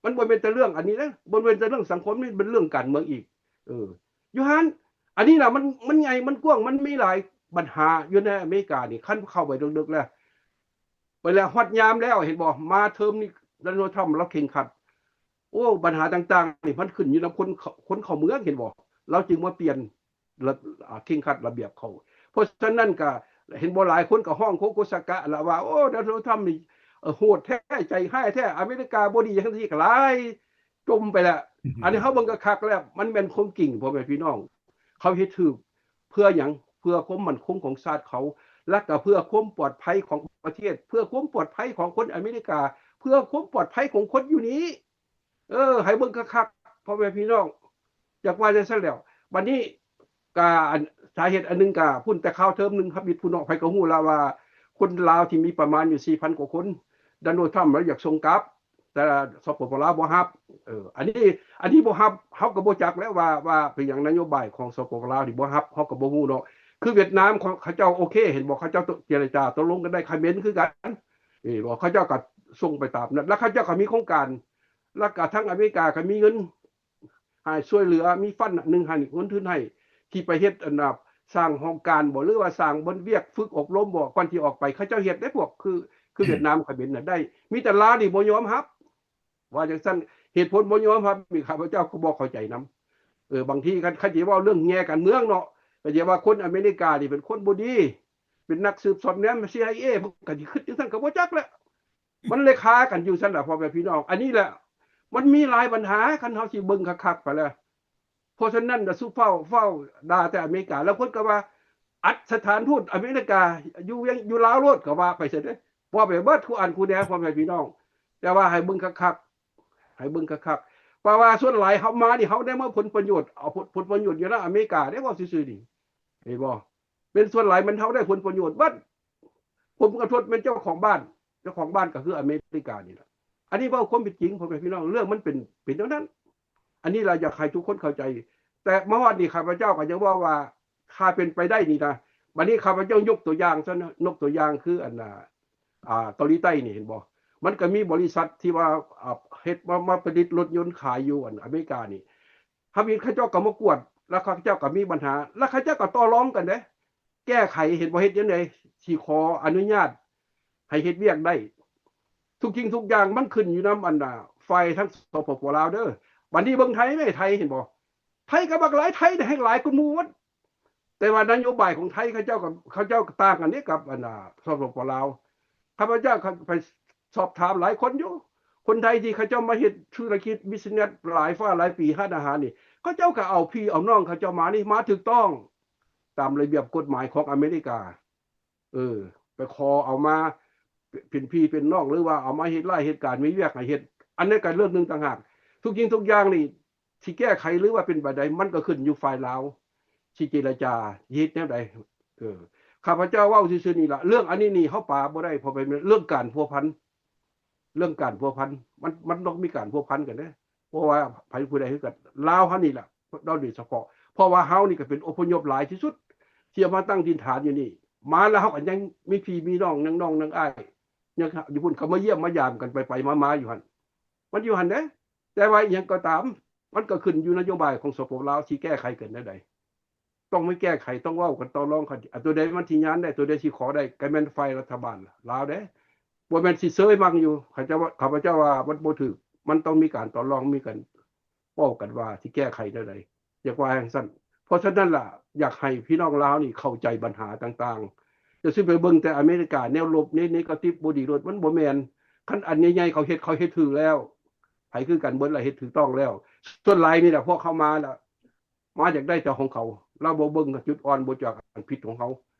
ມັນບໍ່ແມ່ນແຕ່ເລື່ອງອັນນີ້ເດ້ ບໍ່ແມ່ນແຕ່ເລື່ອງສັງຄົມ ນີ້ເປັນເລື່ອງການເມືອງອີກ ເອີ ຢູ່ຫັ້ນ ອັນນີ້ນະ ມັນ ມັນໃຫຍ່ ມັນກວ້າງ ມັນມີຫຼາຍບັນຫາຢູ່ໃນອາເມລິການີ້ ຄັນເຂົ້າໄປເລິກໆແລ້ວ ໄປແລ້ວ ຮອດຍາມແລ້ວ ເຫັນບໍ່? ມາເທີມນີ້ ໂດນັລ ທຣຳ ລາວເຄັ່ງຄັດ ໂອ້ ບັນຫາຕ່າງໆນີ້ ມັນຂຶ້ນຢູ່ນຳຄົນ ຄົນເຂົ້າເມືອງ ເຫັນບໍ່? ລາວຈຶ່ງມາປ່ຽນ ລະ ອ່າ ເຄັ່ງຄັດລະບຽບເຂົາ ເພາະສະນັ້ນກະເຫັນບໍ່ ຫຼາຍຄົນກະຮ້ອງໂຄໂກສະກະລະວ່າ ໂອ້ ໂດນັລ ທຣຳ ນີ້ ເອີ ໂຫດແທ້ ໃຈຮ້າຍແທ້ ອາເມລິກາບໍ່ດີ ຈັ່ງຊີ້ກະຫຼາຍ ຈົ່ມໄປແລ້ວ ອັນນີ້ເຮົາເບິ່ງຄັກໆແລ້ວ ມັນແມ່ນຄວາມຈິງ ພໍ່ແມ່ພີ່ນ້ອງ ເຂົາເຮັດຖືກ ເພື່ອຫຍັງ? ເພື່ອຄວາມໝັ້ນຄົງຂອງຊາດເຂົາ ແລະກະເພື່ອຄວາມປອດໄພຂອງປະເທດ ເພື່ອຄວາມປອດໄພຂອງຄົນອາເມລິກາ ເພື່ອຄວາມປອດໄພຂອງຄົນຢູ່ນີ້ ເອີ ໃຫ້ເບິ່ງຄັກໆ ພໍ່ແມ່ພີ່ນ້ອງ ຢາກວ່າຈັ່ງຊັ້ນແຫຼ້ວ ບັດນີ້ກະອັນ ສາເຫດອັນໜຶ່ງກະພຸ້ນ ແຕ່ຄາວເທີມໜຶ່ງ ທຳອິດພຸ້ນເນາະ ໃຜກໍຮູ້ລະວ່າ ຄົນລາວທີ່ມີປະມານຢູ່ສີ່ພັນກວ່າຄົນ ໂດນັລ ທຣຳ ລາວຢາກສົ່ງກັບ ແຕ່ ສປປ ລາວ ບໍ່ຮັບ ເອີ ອັນນີ້ ອັນນີ້ບໍ່ຮັບ ເຮົາກໍບໍ່ຈັກແລ້ວວ່າ ວ່າເປັນຫຍັງນະໂຍບາຍຂອງ ສປປ ລາວ ນີ້ບໍ່ຮັບ ເຮົາກໍບໍ່ຮູ້ເນາະ ຄືຫວຽດນາມ ເຂົາ ເຂົາເຈົ້າໂອເຄ ເຫັນບໍ່? ເຂົາເຈົ້າເຈລະຈາຕົກລົງກັນໄດ້ ຂະເໝນຄືກັນ ເຫັນບໍ່? ເຂົາເຈົ້າກໍສົ່ງໄປຕາມນັ້ນ ແລ້ວເຂົາເຈົ້າກໍມີໂຄງການ ແລ້ວກໍທັງອາເມລິກາກໍມີເງິນໃຫ້ຊ່ວຍເຫຼືອ ມີຟັນໜຶ່ງໃຫ້ ເງິນທຶນໃຫ້ ທີ່ໄປເຮັດອັນນ່າ ສ້າງຫ້ອງການບໍ ຫຼືວ່າສ້າງບ່ອນວຽກຝຶກອົບຮົມບໍ ກ່ອນທີ່ອອກໄປ ເຂົາເຈົ້າເຮັດເດ້ພວກ ຄື ຄືຫວຽດນາມ ຂະເໝນນະໄດ້ ມີແຕ່ລາວນີ້ບໍ່ຍອມຮັບ ວ່າຈັ່ງຊັ້ນ ເຫດຜົນບໍ່ຍອມຮັບນີ້ ຂ້າພະເຈົ້າກໍບໍ່ເຂົ້າໃຈນຳ. ເອີ ບາງທີຄັນ ຄັນຊິເວົ້າເລື່ອງແງ່ການເມືອງເນາະ ກໍຊິວ່າຄົນອາເມລິການີ້ເປັນຄົນບໍ່ດີ ເປັນນັກສືບສອດແນມ ຊີໄອເອ ເພິ່ນກໍຊິຄິດຈັ່ງຊັ້ນກໍບໍ່ຈັກແຫຼະ. ມັນເລີຍຄາກັນຢູ່ຊັ້ນລະ ພໍ່ແມ່ພີ່ນ້ອງ. ອັນນີ້ແຫຼະ ມັນມີຫຼາຍບັນຫາ ຄັນເຮົາຊິເບິ່ງຄັກໆໄປແລ້ວ. ເພາະສະນັ້ນລະ ສຸເຝົ້າ ເຝົ້າດ່າແຕ່ອາເມລິກາ ລາງຄົນກໍວ່າ ອັດສະຖານທູດອາເມລິກາຢູ່ວຽງ ຢູ່ລາວໂລດ ກໍວ່າໄປຊັ້ນເດ້. ເວົ້າໄປເບິດຄູ່ອັນຄູ່ແນວ ພໍ່ແມ່ພີ່ນ້ອງ ແຕ່ວ່າໃຫ້ເບິ່ງຄັກໆ ໃຫ້ເບິ່ງຄັກໆ ເພາະວ່າສ່ວນຫຼາຍເຮົາມານີ້ ເຮົາໄດ້ມາຜົນປະໂຫຍດ ເອົາຜົນ ຜົນປະໂຫຍດຢູ່ນຳອາເມລິກາເດ້ ເວົ້າຊື່ໆນີ້ ເຫັນບໍ່? ເປັນສ່ວນຫຼາຍແມ່ນເຮົາໄດ້ຜົນປະໂຫຍດເບິດ ຜົນກະທົບແມ່ນເຈົ້າຂອງບ້ານ ເຈົ້າຂອງບ້ານກໍຄືອາເມລິການີ້ລະ. ອັນນີ້ເວົ້າຄວາມເປັນຈິງ ພໍ່ແມ່ພີ່ນ້ອງ ເລື່ອງມັນເປັນ ເປັນແນວນັ້ນ. ອັນນີ້ລະຢາກໃຫ້ທຸກຄົນເຂົ້າໃຈ ແຕ່ມາຮອດນີ້ ຂ້າພະເຈົ້າກໍຍັງເວົ້າວ່າ ຖ້າເປັນໄປໄດ້ນີ້ນະ ບັດນີ້ຂ້າພະເຈົ້າຍົກຕົວຢ່າງຊະເນາະ ຍົກຕົວຢ່າງຄືອັນນ່າ ອ່າ ເກົາຫຼີໃຕ້ນີ້ ເຫັນບໍ່? ມັນກໍມີບໍລິສັດທີ່ວ່າ ອ່າ ເຮັດມາ ມາຜະລິດລົດຍົນຂາຍຢູ່ອັນອາເມລິການີ້ ທຳອິດເຂົາເຈົ້າກໍມາກວດ ແລ້ວເຂົາເຈົ້າກໍມີບັນຫາ ແລ້ວເຂົາເຈົ້າກໍຕໍ່ລອງກັນເດ້ ແກ້ໄຂ ເຫັນບໍ່ ເຮັດຈັ່ງໃດ ຊິຂໍອະນຸຍາດໃຫ້ເຮັດວຽກໄດ້. ທຸກສິ່ງທຸກຢ່າງມັນຂຶ້ນຢູ່ນຳອັນນ່າ ຝ່າຍທາງ ສປປ ລາວເດີ. ບັດນີ້ເບິ່ງໄທແມ້ ໄທ ເຫັນບໍ່? ໄທກໍບັກຫຼາຍ ໄທແຮ່ງຫຼາຍກວ່າໝູ່ໝົດ. ແຕ່ວ່ານະໂຍບາຍຂອງໄທເຂົາເຈົ້າກໍ ເຂົາເຈົ້າກໍຕ່າງກັນເດ້ກັບອັນນ່າ ສປປ ລາວ. ຂ້າພະເຈົ້າໄປສອບຖາມຫຼາຍຄົນຢູ່ ຄົນໄທທີ່ເຂົາເຈົ້າມາເຮັດທຸລະກິດ ບິສເນສ ຫຼາຍຟ້າຫຼາຍປີ ຮ້ານອາຫານນີ້ ເຂົາເຈົ້າກໍເອົາພີ່ເອົານ້ອງເຂົາເຈົ້າມານີ້ ມາຖືກຕ້ອງຕາມລະບຽບກົດໝາຍຂອງອາເມລິກາ. ເອີ ໄປຂໍເອົາມາເປັນພີ່ເປັນນ້ອງ ຫຼືວ່າເອົາມາເຮັດລາຍເຮັດການ ມີວຽກໃຫ້ເຮັດ ອັນນັ້ນກໍເລື່ອງໜຶ່ງຕ່າງຫາກ. ທຸກສິ່ງທຸກຢ່າງນີ້ ຊິແກ້ໄຂ ຫຼືວ່າເປັນແບບໃດ ມັນກໍຂຶ້ນຢູ່ຝ່າຍລາວ ຊິເຈລະຈາ ຊິເຮັດແນວໃດ. ເອີ ຂ້າພະເຈົ້າເວົ້າຊື່ໆນີ້ລະ ເລື່ອງອັນນີ້ນີ້ເຮົາປາບໍ່ໄດ້ ເພາະເປັນເລື່ອງການພົວພັນ ເລື່ອງການພົວພັນ ມັນ ມັນຕ້ອງມີການພົວພັນກັນເດ້ ເພາະວ່າໃຜຜູ້ໃດຄືກັນ ລາວເຮົານີ້ລະ ໂດຍສະເພາະ ເພາະວ່າເຮົານີ້ກໍເປັນອົບພະຍົບຫຼາຍທີ່ສຸດ ທີ່ເອົາມາຕັ້ງຖິ່ນຖານຢູ່ນີ້ ມາແລ້ວເຮົາກໍຍັງມີພີ່ມີນ້ອງ ຍັງນ້ອງຍັງອ້າຍ ຍັງຢູ່ພຸ້ນ ເຂົາມາຢ້ຽມມາຢາມກັນໄປໆມາໆຢູ່ຫັ້ນ ມັນຢູ່ຫັ້ນເດ້. ແຕ່ວ່າອີ່ຫຍັງກໍຕາມ ມັນກໍຂຶ້ນຢູ່ນະໂຍບາຍຂອງ ສປປ ລາວ ຊິແກ້ໄຂກັນແນວໃດ ຕ້ອງມີແກ້ໄຂ ຕ້ອງເວົ້າກັນ ຕໍ່ລອງກັນ ອັນຕົວໃດມັນຊິຍານໄດ້ ຕົວໃດຊິຂໍໄດ້ ກໍແມ່ນຝ່າຍລັດຖະບານລາວເດ້ ບໍ່ແມ່ນຊິເຊີຍມັ່ງຢູ່. ຂ້າພະເຈົ້າວ່າ ຂ້າພະເຈົ້າວ່າມັນບໍ່ຖືກ ມັນຕ້ອງມີການຕໍ່ລອງ ມີການເວົ້າກັນວ່າຊິແກ້ໄຂແນວໃດ ຢາກວ່າຈັ່ງຊັ້ນ. ເພາະສະນັ້ນລະ ຢາກໃຫ້ພີ່ນ້ອງລາວນີ້ເຂົ້າໃຈບັນຫາຕ່າງໆ ຈະຊິໄປເບິ່ງແຕ່ອາເມລິກາ ແນວລົບ ເນ ເນກາຕິບ ບໍ່ດີໂລດ ມັນບໍ່ແມ່ນ. ຄັນອັນໃຫຍ່ໆເຂົາເຮັດ ເຂົາເຮັດຖືກແລ້ວ ໃຜຄືກັນເບິດລະ ເຮັດຖືກຕ້ອງແລ້ວ. ສ່ວນຫຼາຍນີ້ລະ ພວກເຂົາມາລະ ມາຢາກໄດ້ແຕ່ຂອງເຂົາ ລາວບໍ່ເບິ່ງຈຸດອ່ອນ ບໍ່ຈັກອັນຜິດຂອງເຮົາ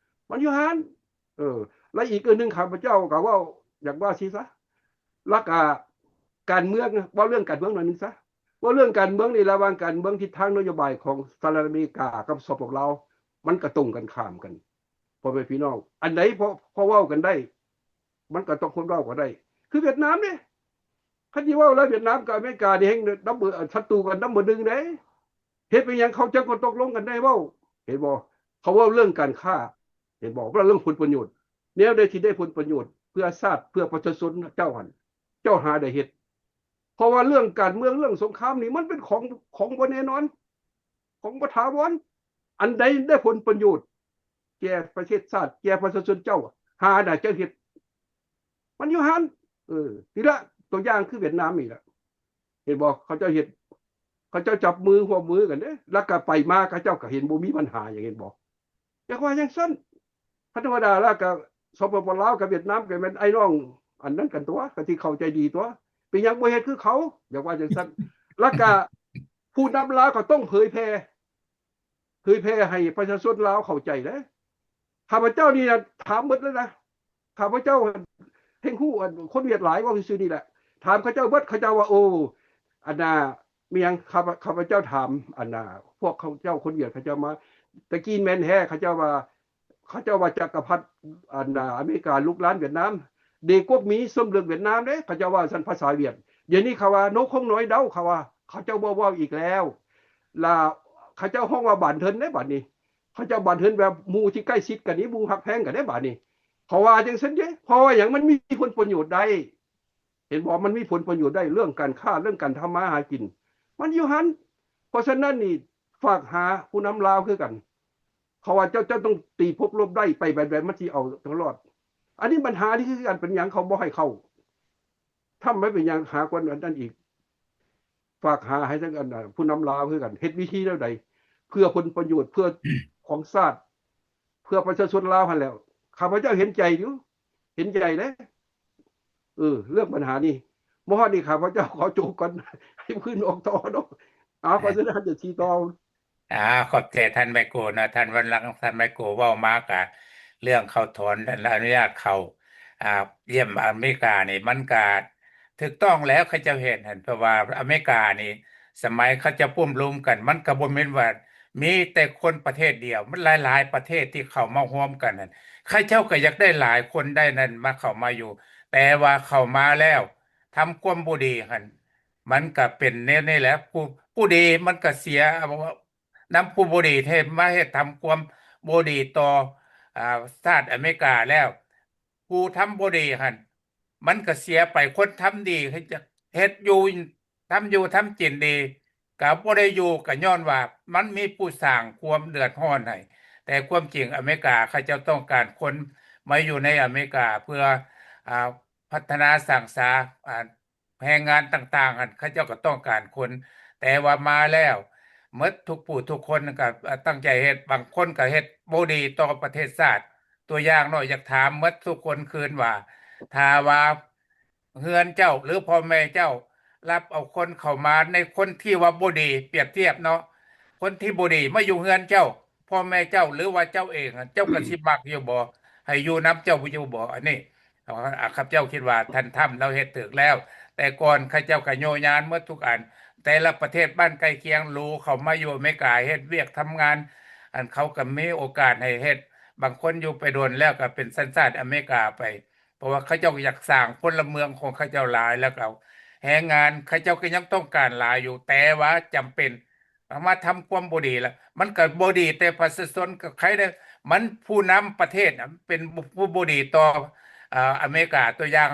ມັນຢູ່ຫັ້ນ. ເອີ ແລະ ອີກອັນໜຶ່ງ ຂ້າພະເຈົ້າກໍເວົ້າ ຢາກວ່າຊີ້ຊະ ແລ້ວກະການເມືອງ ເວົ້າເລື່ອງການເມືອງໜ້ອຍໜຶ່ງຊະ ເວົ້າເລື່ອງການເມືອງນີ້ ລະຫວ່າງການເມືອງ ທິດທາງນະໂຍບາຍຂອງສະຫະລັດອາເມລິກາກັບ ສປປ ລາວ ມັນກະຕົງກັນຂ້າມກັນ ພໍ່ແມ່ພີ່ນ້ອງ. ອັນໃດພໍ ພໍເວົ້າກັນໄດ້ ມັນກໍຕ້ອງຄົນເວົ້າກັນໄດ້ ຄືຫວຽດນາມເດ້. ຄັນຊິເວົ້າແລ້ວ ຫວຽດນາມກັບອາເມລິການີ້ແຮ່ງນຳເບີ ສັດຕູກັນນຳເບີໜຶ່ງເດ້. ເຮັດເປັນຫຍັງເຂົາຈັ່ງບໍ່ຕົກລົງກັນໄດ້ເວົ້າ ເຫັນບໍ່? ເຂົາເວົ້າເລື່ອງການຄ້າ ເຫັນບໍ່? ເວົ້າເລື່ອງຜົນປະໂຫຍດ ແນວໃດທີ່ໄດ້ຜົນປະໂຫຍດເພື່ອຊາດ ເພື່ອປະຊາຊົນເຈົ້າຫັ້ນ ເຈົ້າຫາໄດ້ເຮັດ. ເພາະວ່າເລື່ອງການເມືອງ ເລື່ອງສົງຄາມນີ້ ມັນເປັນຂອງ ຂອງບໍ່ແນ່ນອນ ຂອງບໍ່ຖາວອນ. ອັນໃດໄດ້ຜົນປະໂຫຍດແກ່ປະເທດຊາດ ແກ່ປະຊາຊົນເຈົ້າ ຫາໄດ້ເຈົ້າເຮັດ ມັນຢູ່ຫັ້ນ. ເອີ ນີ້ລະ ຕົວຢ່າງຄືຫວຽດນາມນີ້ລະ ເຫັນບໍ່? ເຂົາເຈົ້າເຮັດ ເຂົາເຈົ້າຈັບມືຮ່ວມມືກັນເດ້ ແລ້ວກໍໄປມາ ເຂົາເຈົ້າກໍເຫັນບໍ່ມີບັນຫາຫຍັງ ເຫັນບໍ່? ຢາກວ່າຈັ່ງຊັ້ນ ທຳມະດາແລ້ວກໍ ສປປ ລາວກັບຫວຽດນາມກໍແມ່ນອ້າຍນ້ອງອັນນັ້ນກັນຕົວະ ກໍຊິເຂົ້າໃຈດີຕົວະ ເປັນຫຍັງບໍ່ເຮັດຄືເຂົາ? ຢາກວ່າຈັ່ງຊັ້ນ ແລ້ວກໍຜູ້ນຳລາວກໍຕ້ອງເຜີຍແຜ່ ເຜີຍແຜ່ໃຫ້ປະຊາຊົນລາວເຂົ້າໃຈເດ້. ຂ້າພະເຈົ້ານີ້ນະຖາມເບິດເລີຍນະ ຂ້າພະເຈົ້າເຮັງຮູ້ອັນຄົນຫວຽດຫຼາຍ ເວົ້າຊື່ໆນີ້ແຫຼະ ຖາມເຂົາເຈົ້າເບິດ ເຂົາເຈົ້າວ່າ ໂອ້ ອັນນ່າ ມີຫຍັງ ຂ້າພະ ຂ້າພະເຈົ້າຖາມ ອັນນ່າ ພວກເຂົາເຈົ້າຄົນຫວຽດເຂົາເຈົ້າມາ ຕະກີ້ແມ່ນແທ້ ເຂົາເຈົ້າວ່າ ເຂົາເຈົ້າວ່າຈັກກະພັດ ອັນນ່າ ອາເມລິກາລຸກລານຫວຽດນາມ ເດກົກໝີ ເຊິ່ມເລິກຫວຽດນາມເດ້ ເຂົາເຈົ້າວ່າຊັ້ນພາສາຫວຽດ. ດຽວນີ້ເຂົາວ່າ ໂນຄົງນ້ອຍເດົາ ເຂົາວ່າ ເຂົາເຈົ້າບໍ່ເວົ້າອີກແລ້ວ ລະເຂົາເຈົ້າຮ້ອງວ່າບານເທີນເດ້ ບາດນີ້ ເຂົາເຈົ້າບາດເຫັນແບບໝູ່ທີ່ໃກ້ຊິດກັນນີ້ ໝູ່ຮັກແພງກັນເດ້ບາດນີ້ ເຂົາວ່າຈັ່ງຊັ້ນເດ້. ເພາະວ່າຫຍັງ? ມັນມີຜົນປະໂຫຍດໄດ້ ເຫັນບໍ່? ມັນມີຜົນປະໂຫຍດໄດ້ ເລື່ອງການຄ້າ ເລື່ອງການທຳມາຫາກິນ ມັນຢູ່ຫັ້ນ. ເພາະສະນັ້ນນີ້ ຝາກຫາຜູ້ນຳລາວຄືກັນ ເຂົາວ່າເຈົ້າ ເຈົ້າຕ້ອງຕີພົບລົບໄດ້ ໄປແບບໃດມັນຊິເອົາຕົວລອດ. ອັນນີ້ບັນຫານີ້ຄືກັນ ເປັນຫຍັງເຂົາບໍ່ໃຫ້ເຂົ້າ? ທຳໄມເປັນຫຍັງຫາກວ່ານັ້ນອີກ? ຝາກຫາໃຫ້ທາງອັນ ຜູ້ນຳລາວຄືກັນ ເຮັດວິທີແນວໃດ ເພື່ອຜົນປະໂຫຍດ ເພື່ອຂອງຊາດ ເພື່ອປະຊາຊົນລາວຫັ້ນແຫຼ້ວ. ຂ້າພະເຈົ້າເຫັນໃຈຢູ່ ເຫັນໃຈເດ້ ເອີ ເລື່ອງບັນຫານີ້. ມາຮອດນີ້ ຂ້າພະເຈົ້າຂໍຈົບກ່ອນ ໃຫ້ພື້ນອອກຕໍ່ເນາະ. ເອົາ ເພາະສະນັ້ນຈະຊິຕໍ່ ອາ ຂອບໃຈທ່ານໄມໂກເນາະ ທ່ານວັນລັງ ທ່ານໄມໂກເວົ້າມາກະເລື່ອງເຂົາຖອນອະນຸຍາດເຂົ້າ ອາ ຢ້ຽມອາເມລິການີ້ ມັນກະຖືກຕ້ອງແລ້ວ ເຂົາເຈົ້າເຮັດຫັ້ນ. ເພາະວ່າອາເມລິການີ້ ສະໄໝເຂົາເຈົ້າປຸ້ມລຸມກັນ ມັນກະບໍ່ແມ່ນວ່າມີແຕ່ຄົນປະເທດດຽວ ມັນຫຼາຍໆປະເທດທີ່ເຂົ້າມາຮ່ວມກັນຫັ້ນ ເຂົາເຈົ້າກະຢາກໄດ້ຫຼາຍຄົນໄດ້ນັ້ນ ມາເຂົ້າມາຢູ່ ແຕ່ວ່າເຂົ້າມາແລ້ວ ທຳຄວາມບໍ່ດີຫັ້ນ ມັນກະເປັນແນວນີ້ແຫຼະ ຜູ້ ຜູ້ດີມັນກະເສຍນຳຜູ້ບໍ່ດີ ເຮັດ ມາເຮັດທຳຄວາມບໍ່ດີຕໍ່ ອາ ຊາດອາເມລິກາແລ້ວ ຜູ້ທຳບໍ່ດີຫັ້ນ ມັນກະເສຍໄປ. ຄົນທຳດີ ເຮັດຢູ່ ທຳຢູ່ທຳກິນດີ ກະບໍ່ໄດ້ຢູ່ ກະຍ້ອນວ່າມັນມີຜູ້ສ້າງຄວາມເດືອດຮ້ອນໃຫ້. ແຕ່ຄວາມຈິງອາເມລິກາເຂົາເຈົ້າຕ້ອງການຄົນມາຢູ່ໃນອາເມລິກາ ເພື່ອ ອາ ພັດທະນາສ້າງສາ ອາ ແຮງງານຕ່າງໆຫັ້ນ ເຂົາເຈົ້າກໍຕ້ອງການຄົນ ແຕ່ວ່າມາແລ້ວ ໝົດທຸກຜູ້ທຸກຄົນກໍຕັ້ງໃຈເຮັດ ບາງຄົນກໍເຮັດບໍ່ດີຕໍ່ປະເທດຊາດ. ຕົວຢ່າງເນາະ ຢາກຖາມໝົດທຸກຄົນຄືນວ່າ ຖ້າວ່າເຮືອນເຈົ້າ ຫຼື ພໍ່ແມ່ເຈົ້າ ຮັບເອົາຄົນເຂົ້າມາ ໃນຄົນທີ່ວ່າບໍ່ດີ ປຽບທຽບເນາະ ຄົນທີ່ບໍ່ດີມາຢູ່ເຮືອນເຈົ້າ ພໍ່ແມ່ເຈົ້າ ຫຼືວ່າເຈົ້າເອງ ເຈົ້າກໍຊິມັກຢູ່ບໍ່? ໃຫ້ຢູ່ນຳເຈົ້າຢູ່ບໍ່? ອັນນີ້ ອາ ຂ້າພະເຈົ້າຄິດວ່າທ່ານທຳລາວເຮັດຖືກແລ້ວ. ແຕ່ກ່ອນເຂົາເຈົ້າກໍໂຍຍານໝົດທຸກອັນ ແຕ່ລະປະເທດບ້ານໃກ້ຄຽງ ໂລເຂົ້າມາຢູ່ອາເມລິກາ ເຮັດວຽກທຳງານ ອັນເຂົາກໍມີໂອກາດໃຫ້ເຮັດ ບາງຄົນຢູ່ໄປດົນແລ້ວກໍເປັນສັນຊາດອາເມລິກາໄປ ເພາະວ່າເຂົາເຈົ້າກໍຢາກສ້າງພົນລະເມືອງຂອງເຂົາເຈົ້າຫຼາຍ ແລ້ວກໍແຮງງານເຂົາເຈົ້າກໍຍັງຕ້ອງການຫຼາຍຢູ່ ແຕ່ວ່າຈຳເປັນ ເອົາມາທຳຄວາມບໍ່ດີລະ ມັນກໍບໍ່ດີແຕ່ປະຊາຊົນ ກໍໃຄແດ່ ມັນຜູ້ນຳປະເທດນະ ເປັນຜູ້ບໍ່ດີຕໍ່ ອາ ອາເມລິກາ. ຕົວຢ່າງ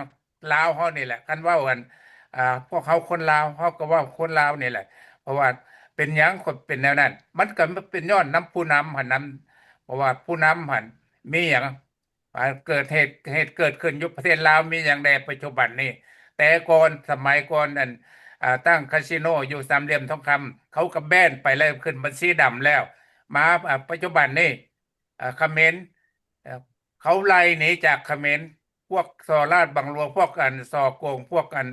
ລາວເຮົານີ້ແຫຼະ ຄັນເວົ້າກັນ ອາ ພວກເຮົາຄົນລາວ ເຮົາກໍເວົ້າຄົນລາວນີ້ແຫຼະ ເພາະວ່າເປັນຫຍັງກໍເປັນແນວນັ້ນ ມັນກໍເປັນຍ້ອນນຳຜູ້ນຳຫັ້ນນຳ ເພາະວ່າຜູ້ນຳຫັ້ນມີຫຍັງ ອາ ເກີດເຫດ ເຫດເກີດຂຶ້ນຢູ່ປະເທດລາວມີຫຍັງແດ່ປັດຈຸບັນນີ້? ແຕ່ກ່ອນ ສະໄໝກ່ອນນັ້ນ ອາ ຕັ້ງຄາສິໂນຢູ່ສາມຫຼ່ຽມທອງຄຳ ເຂົາກໍແບນໄປແລ້ວ ຂຶ້ນບັນຊີດຳແລ້ວ ມາ ອາ ປັດຈຸບັນນີ້ ອາ ຂະເໝນ ເຂົາໄລ່ໜີຈາກຂະເໝນ ພວກສໍ້ລາດບັງຫຼວງ ພວກອັນສໍ້ໂກງ ພວກອັນ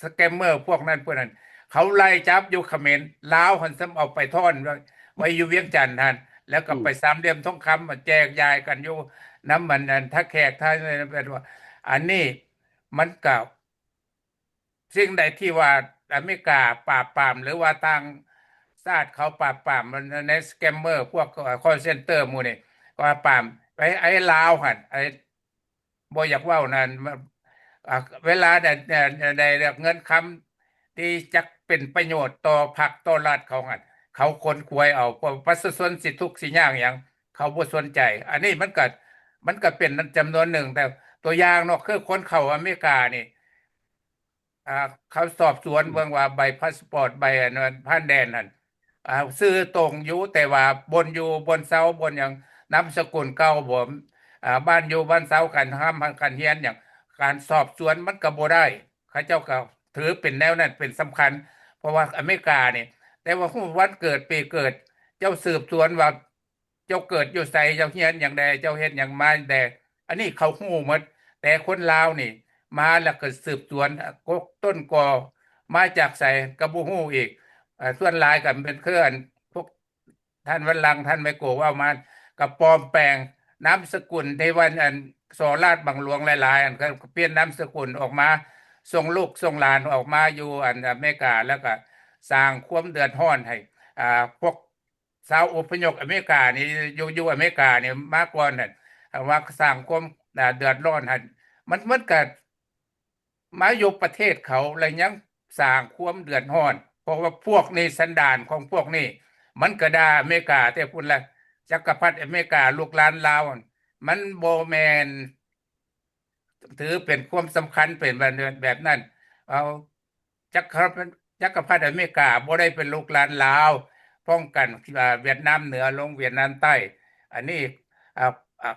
ສະແກມເມີ ພວກນັ້ນພວກນັ້ນ ເຂົາໄລ່ຈັບຢູ່ຂະເໝນ ລາວຫັ້ນຊ້ຳເອົາໄປທ້ອນໄວ້ ໄວ້ຢູ່ວຽງຈັນຫັ້ນ ແລ້ວກໍໄປສາມຫຼ່ຽມທອງຄຳ ແຈກຢາຍກັນຢູ່ນຳອັນ ອັນທ່າແຂກ ທ່າ ອັນນີ້ມັນກໍ ສິ່ງໃດທີ່ວ່າອາເມລິກາປາບປາມ ຫຼືວ່າຕ່າງຊາດເຂົາປາບປາມໃນສະແກມເມີ ພວກຄອລເຊັນເຕີ ໝູ່ນີ້ ກໍປາບປາມ ໄອ້ ໄອ້ລາວຫັ້ນ ໄອ້ ບໍ່ຢາກເວົ້ານັ້ນ ອາ ເວລາໄດ້ ໄດ້ ໄດ້ເລື່ອງເງິນຄຳທີ່ຈັກເປັນປະໂຫຍດຕໍ່ພັກຕໍ່ລັດເຂົາຫັ້ນ ເຂົາຂົນຂວາຍເອົາ ເພາະປະຊາຊົນຊິທຸກຊິຍາກຫຍັງ ເຂົາບໍ່ສົນໃຈ. ອັນນີ້ມັນກະ ມັນກະເປັນຈຳນວນໜຶ່ງ ແຕ່ຕົວຢ່າງເນາະ ຄືຄົນເຂົ້າອາເມລິການີ້ ອ່າ ເຂົາສອບສວນເບິ່ງວ່າໃບພາສປອດ ໃບອັນ ຜ່ານແດນຫັ້ນ ອ່າ ຊື່ຕົງຢູ່ ແຕ່ວ່າບ່ອນຢູ່ ບ່ອນເຊົາ ບ່ອນຫຍັງ ນາມສະກຸນເກົ່າບໍ່ ອ່າ ບ້ານຢູ່ ບ້ານເຊົາ ການຮ່ຳ ການຮຽນຫຍັງ ການສອບສວນມັນກໍບໍ່ໄດ້ ເຂົາເຈົ້າກໍຖືເປັນແນວນັ້ນເປັນສຳຄັນ ເພາະວ່າອາເມລິການີ້ ແຕ່ວ່າຮູ້ວັນເກີດ ປີເກີດ ເຈົ້າສືບສວນວ່າ ເຈົ້າເກີດຢູ່ໃສ ເຈົ້າຮຽນຫຍັງແດ່ ເຈົ້າເຮັດຫຍັງມາແດ່ ອັນນີ້ເຂົາຮູ້ໝົດ ແຕ່ຄົນລາວນີ້ມາແລ້ວກໍສືບສວນ ອາ ກົກຕົ້ນກໍມາຈາກໃສກໍບໍ່ຮູ້ອີກ ເອີ ສ່ວນຫຼາຍກໍເປັນຄືອັນພວກທ່ານວັນລັງ ທ່ານໄມໂກເວົ້າມາ ກໍປອມແປງນາມສະກຸນທີ່ວ່າອັນສໍ້ລາດບັງຫຼວງຫຼາຍໆ ອັນກໍປ່ຽນນາມສະກຸນອອກມາ ສົ່ງລູກສົ່ງຫຼານອອກມາຢູ່ອັນອາເມລິກາ ແລ້ວກໍສ້າງຄວາມເດືອດຮ້ອນໃຫ້ ອ່າ ພວກ ຊາວອົບພະຍົບອາເມລິການີ້ ຢູ່ ຢູ່ອາເມລິການີ້ມາກ່ອນຫັ້ນ ວ່າສ້າງຄວາມ ເດືອດຮ້ອນຫັ້ນ ມັນ ມັນກະມາຢູ່ປະເທດເຂົາ ແລ້ວຍັງສ້າງຄວາມເດືອດຮ້ອນ ເພາະວ່າພວກນີ້ ສັນດານຂອງພວກນີ້ ມັນກະດ່າອາເມລິກາແຕ່ພຸ້ນລະ ຈັກກະພັດອາເມລິກາ ລູກຫຼານລາວ ມັນບໍ່ແມ່ນ ຖືເປັນຄວາມສຳຄັນ ເປັນແບບ ແບບນັ້ນ. ເອົາ ຈັກກະ ຈັກກະພັດອາເມລິກາບໍ່ໄດ້ເປັນລູກຫຼານລາວ ປ້ອງກັນ ອາ ຫວຽດນາມເໜືອລົງຫວຽດນາມໃຕ້. ອັນນີ້ ອາ ອາ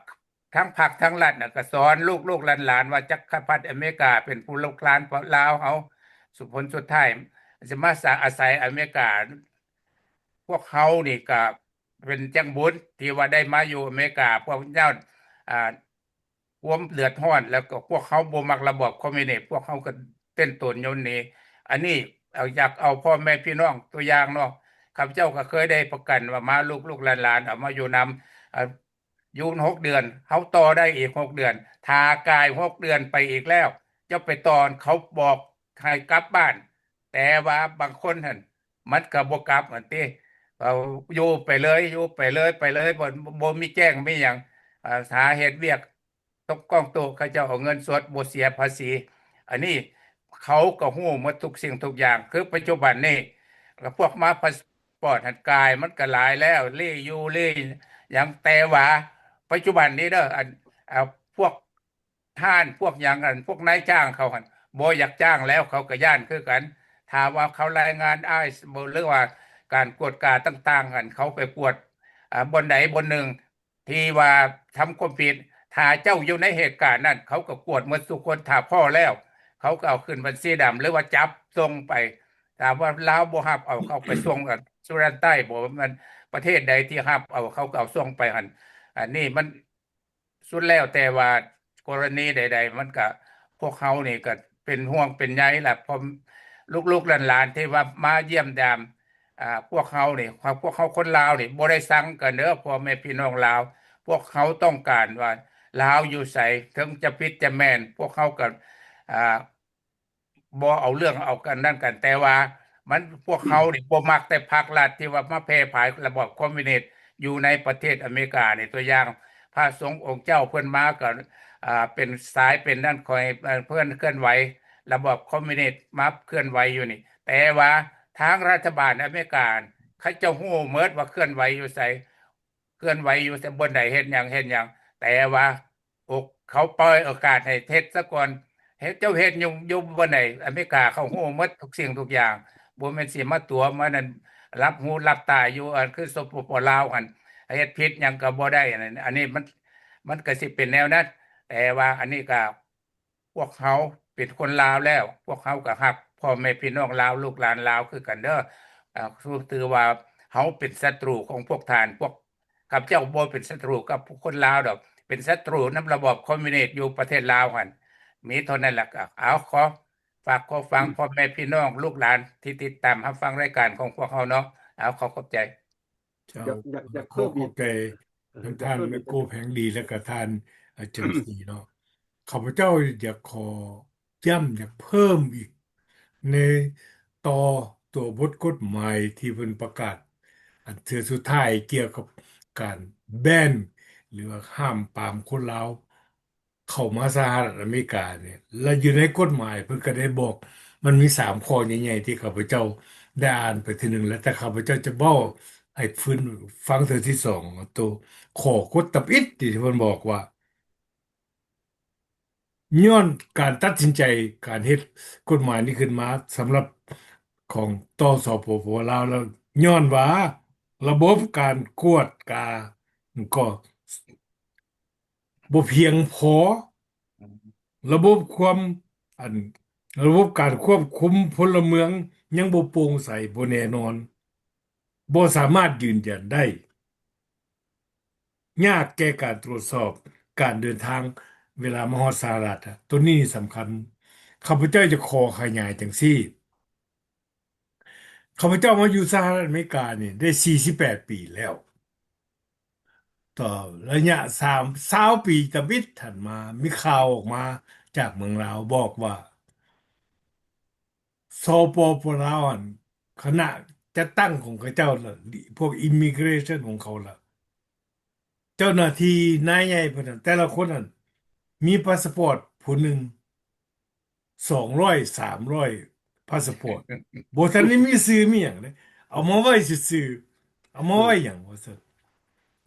ທາງພັກທາງລັດນະ ກະສອນລູກລູກຫຼານໆວ່າ ຈັກກະພັດອາເມລິກາເປັນຜູ້ລຸກລານລາວເຮົາ. ສຸ ຜົນສຸດທ້າຍຈະມາສາ ອາໄສອາເມລິກາ. ພວກເຮົານີ້ກະເປັນຈັ່ງບຸນທີ່ວ່າໄດ້ມາຢູ່ອາເມລິກາ. ພວກເຈົ້າ ອາ ຄວາມເດືອດຮ້ອນ ແລ້ວກໍພວກເຮົາບໍ່ມັກລະບອບຄອມມິວນິດ ພວກເຮົາກໍເຕັ້ນຕົນໂຍນໜີ. ອັນນີ້ ເອົາ ຢາກເອົາພໍ່ແມ່ພີ່ນ້ອງຕົວຢ່າງເນາະ. ຂ້າພະເຈົ້າກໍເຄີຍໄດ້ປະກັນວ່າມາລູກໆຫຼານໆ ເອົາມາຢູ່ນຳ ອາ ຢູ່ຫົກເດືອນ ເຮົາຕໍ່ໄດ້ອີກຫົກເດືອນ. ຖ້າກາຍຫົກເດືອນໄປອີກແລ້ວ ເຈົ້າໄປຕໍ່ ເຂົາບອກໃຫ້ກັບບ້ານ. ແຕ່ວ່າບາງຄົນຫັ້ນ ມັນກໍບໍ່ກັບຫັ້ນຕິ ເອົາ ຢູ່ໄປເລີຍ ຢູ່ໄປເລີຍ ໄປເລີຍ ບໍ່ ບໍ່ມີແຈ້ງມີຫຍັງ. ອາ ຫາເຮັດວຽກ ຕົກກອງໂຕະ ເຂົາເຈົ້າເອົາເງິນສົດ ບໍ່ເສຍພາສີ. ອັນນີ້ເຂົາກໍຮູ້ໝົດທຸກສິ່ງທຸກຢ່າງ. ຄືປັດຈຸບັນນີ້ ພວກມາພາສປອດຫັ້ນກາຍມັນກໍຫຼາຍແລ້ວ ລີ້ຢູ່ລີ້ຫຍັງ. ແຕ່ວ່າປັດຈຸບັນນີ້ເດີ ອັນ ອາ ພວກທ່ານ ພວກຫຍັງ ອັນ ພວກນາຍຈ້າງເຂົາຫັ້ນບໍ່ຢາກຈ້າງແລ້ວ ເຂົາກໍຢ້ານຄືກັນ. ຖ້າວ່າເຂົາລາຍງານໄອສ໌ ບໍ່ ຫຼືວ່າການກວດກາຕ່າງໆຫັ້ນ ເຂົາໄປກວດ ອາ ບ່ອນໃດບ່ອນໜຶ່ງ ທີ່ວ່າທຳຄວາມຜິດ ຖ້າເຈົ້າຢູ່ໃນເຫດການນັ້ນ ເຂົາກໍກວດໝົດທຸກຄົນ. ຖ້າພໍ້ແລ້ວ ເຂົາກໍເອົາຂຶ້ນບັນຊີດຳ ຫຼືວ່າຈັບສົ່ງໄປ. ຖ້າວ່າລາວບໍ່ຮັບເອົາ ເຂົາໄປສົ່ງ ອາ ສຸດານໃຕ້ບໍ ມັນປະເທດໃດທີ່ຮັບເອົາ ເຂົາກໍເອົາສົ່ງໄປຫັ້ນ. ອັນນີ້ມັນສຸດແລ້ວແຕ່ວ່າກໍລະນີໃດໆ ມັນກະ ພວກເຮົານີ້ກະເປັນຫ່ວງເປັນໃຍລະ ເພາະລູກໆຫຼານໆທີ່ວ່າມາຢ້ຽມຢາມ ອາ ພວກເຮົານີ້ ພວກເຮົາຄົນລາວນີ້ບໍ່ໄດ້ຊັງກັນເດີ ພໍ່ແມ່ພີ່ນ້ອງລາວ. ພວກເຮົາຕ້ອງການວ່າລາວຢູ່ໃສ ເຖິງຈະຜິດຈະແມ່ນ ພວກເຮົາກໍ ອາ ບໍ່ເອົາເລື່ອງເອົາກັນນັ້ນກັນ. ແຕ່ວ່າມັນ ພວກເຮົານີ້ບໍ່ມັກແຕ່ພັກລັດທີ່ວ່າມາແຜ່ຜາຍລະບອບຄອມມິວນິດຢູ່ໃນປະເທດອາເມລິການີ້. ຕົວຢ່າງ ພະສົງອົງເຈົ້າເພິ່ນມາກໍ ອາ ເປັນສາຍເປັນນັ້ນ ຄອຍ ເອີ ເພິ່ນເຄື່ອນໄຫວ ລະບອບຄອມມິວນິດມາເຄື່ອນໄຫວຢູ່ນີ້. ແຕ່ວ່າທາງລັດຖະບານອາເມລິກາ ເຂົາເຈົ້າຮູ້ໝົດວ່າເຄື່ອນໄຫວຢູ່ໃສ ເຄື່ອນໄຫວຢູ່ໃສ ບ່ອນໃດ ເຮັດຫຍັງ ເຮັດຫຍັງ. ແຕ່ວ່າ ໂອ ເຂົາປ່ອຍໂອກາດໃຫ້ເຮັດສາກ່ອນ. ເຮັດ ເຈົ້າເຮັດຢູ່ ຢູ່ບ່ອນໃດ ອາເມລິກາເຂົາຮູ້ໝົດທຸກສິ່ງທຸກຢ່າງ. ບໍ່ແມ່ນຊິມາຕົວະມານັ້ນ ຫຼັບຫູຫຼັບຕາຢູ່ ອັນ ຄື ສປປ ລາວຫັ້ນ ເຮັດຜິດຫຍັງກໍບໍ່ໄດ້. ອັນ ອັນນີ້ມັນ ມັນກໍຊິເປັນແນວນັ້ນ. ແຕ່ວ່າອັນນີ້ກໍ ພວກເຮົາເປັນຄົນລາວແລ້ວ ພວກເຮົາກໍຮັກພໍ່ແມ່ພີ່ນ້ອງລາວ ລູກຫຼານລາວຄືກັນເດີ. ອາ ຖືວ່າເຮົາເປັນສັດຕູຂອງພວກທ່ານ ພວກ ຂ້າພະເຈົ້າບໍ່ເປັນສັດຕູກັບຄົນລາວດອກ ເປັນສັດຕູນຳລະບອບຄອມມິວນິດຢູ່ປະເທດລາວຫັ້ນ. ມີເທົ່ານັ້ນລະ. ກໍເອົາ ຂໍຝາກ ຂໍຝາກພໍ່ແມ່ພີ່ນ້ອງລູກຫຼານທີ່ຕິດຕາມຮັບຟັງລາຍການຂອງພວກເຮົາເນາະ. ເອົາ ຂໍຂອບໃຈ. ເຈົ້າ ຢາກ ຢາກ ຢາກເພີ່ມອີກ ຂໍຂອບໃຈ ເອີ ທາງທ່ານ ຢາກເພີ່ມອີກ ໄມໂກ ແຜງດີ ແລະກະທ່ານ ອາ ເຈັນສີເນາະ. ຂ້າພະເຈົ້າຢາກຂໍຢ້ຳ ຢາກເພີ່ມອີກ ໃນຕໍ່ຕົວບົດກົດໝາຍທີ່ເພິ່ນປະກາດ ອັນເທື່ອສຸດທ້າຍກ່ຽວກັບການແບນ ຫຼືວ່າຫ້າມປາມຄົນລາວ ເຂົ້າມາສະຫະລັດອາເມລິການີ້ ແລະ ຢູ່ໃນກົດໝາຍເພິ່ນກໍໄດ້ບອກ ມັນມີສາມຂໍ້ໃຫຍ່ໆ ທີ່ຂ້າພະເຈົ້າໄດ້ອ່ານໄປເທື່ອໜຶ່ງແລ້ວ ແຕ່ຂ້າພະເຈົ້າຈະເວົ້າໃຫ້ຟື້ນຟັງເທື່ອທີສອງ ໂຕຂໍ້ກົດທຳອິດທີ່ເພິ່ນບອກວ່າ ຍ້ອນການຕັດສິນໃຈການເຮັດກົດໝາຍນີ້ຂຶ້ນມາສຳລັບຂອງ ຕໍ່ ສປປ ລາວ ແລ້ວ ຍ້ອນວ່າລະບົບການກວດກາກໍ ບໍ່ພຽງພໍ, ລະບົບຄວາມ ອັນ ລະບົບການຄວບຄຸມພົນລະເມືອງຍັງບໍ່ໂປ່ງໃສ, ບໍ່ແນ່ນອນ, ບໍ່ສາມາດຢືນຢັນໄດ້, ຍາກແກ່ການກວດສອບການເດີນທາງເວລາມາຮອດສະຫະລັດ. ໂຕນີ້ສຳຄັນ. ຂ້າພະເຈົ້າຈະຂໍຂະຫຍາຍຈັ່ງຊີ້. ຂ້າພະເຈົ້າມາຢູ່ສະຫະລັດອາເມລິການີ້ໄດ້ສີ່ສິບແປດປີແລ້ວ. ຕໍ່ໄລຍະສາມ ຊາວປີທຳອິດຖັດມາ ມີຂ່າວອອກມາຈາກເມືອງລາວບອກວ່າ ສປປ ລາວຫັ້ນ ຄະນະຈັດຕັ້ງຂອງເຂົາເຈົ້າລະ ພວກ immigration ຂອງເຂົາລະ ເຈົ້າໜ້າທີ່ນາຍໃຫຍ່ເພິ່ນນັ້ນ ແຕ່ລະຄົນນັ້ນມີພາສະປອດ ຜູ້ໜຶ່ງ ສອງຮ້ອຍ ສາມຮ້ອຍ ພາສະປອດ ບໍ່ທັນໄດ້ມີຊື່ມີຫຍັງເດ້ ເອົາມາໄວ້ຊື່ໆ ເອົາມາໄວ້ຫຍັງວ່າຊັ້ນ.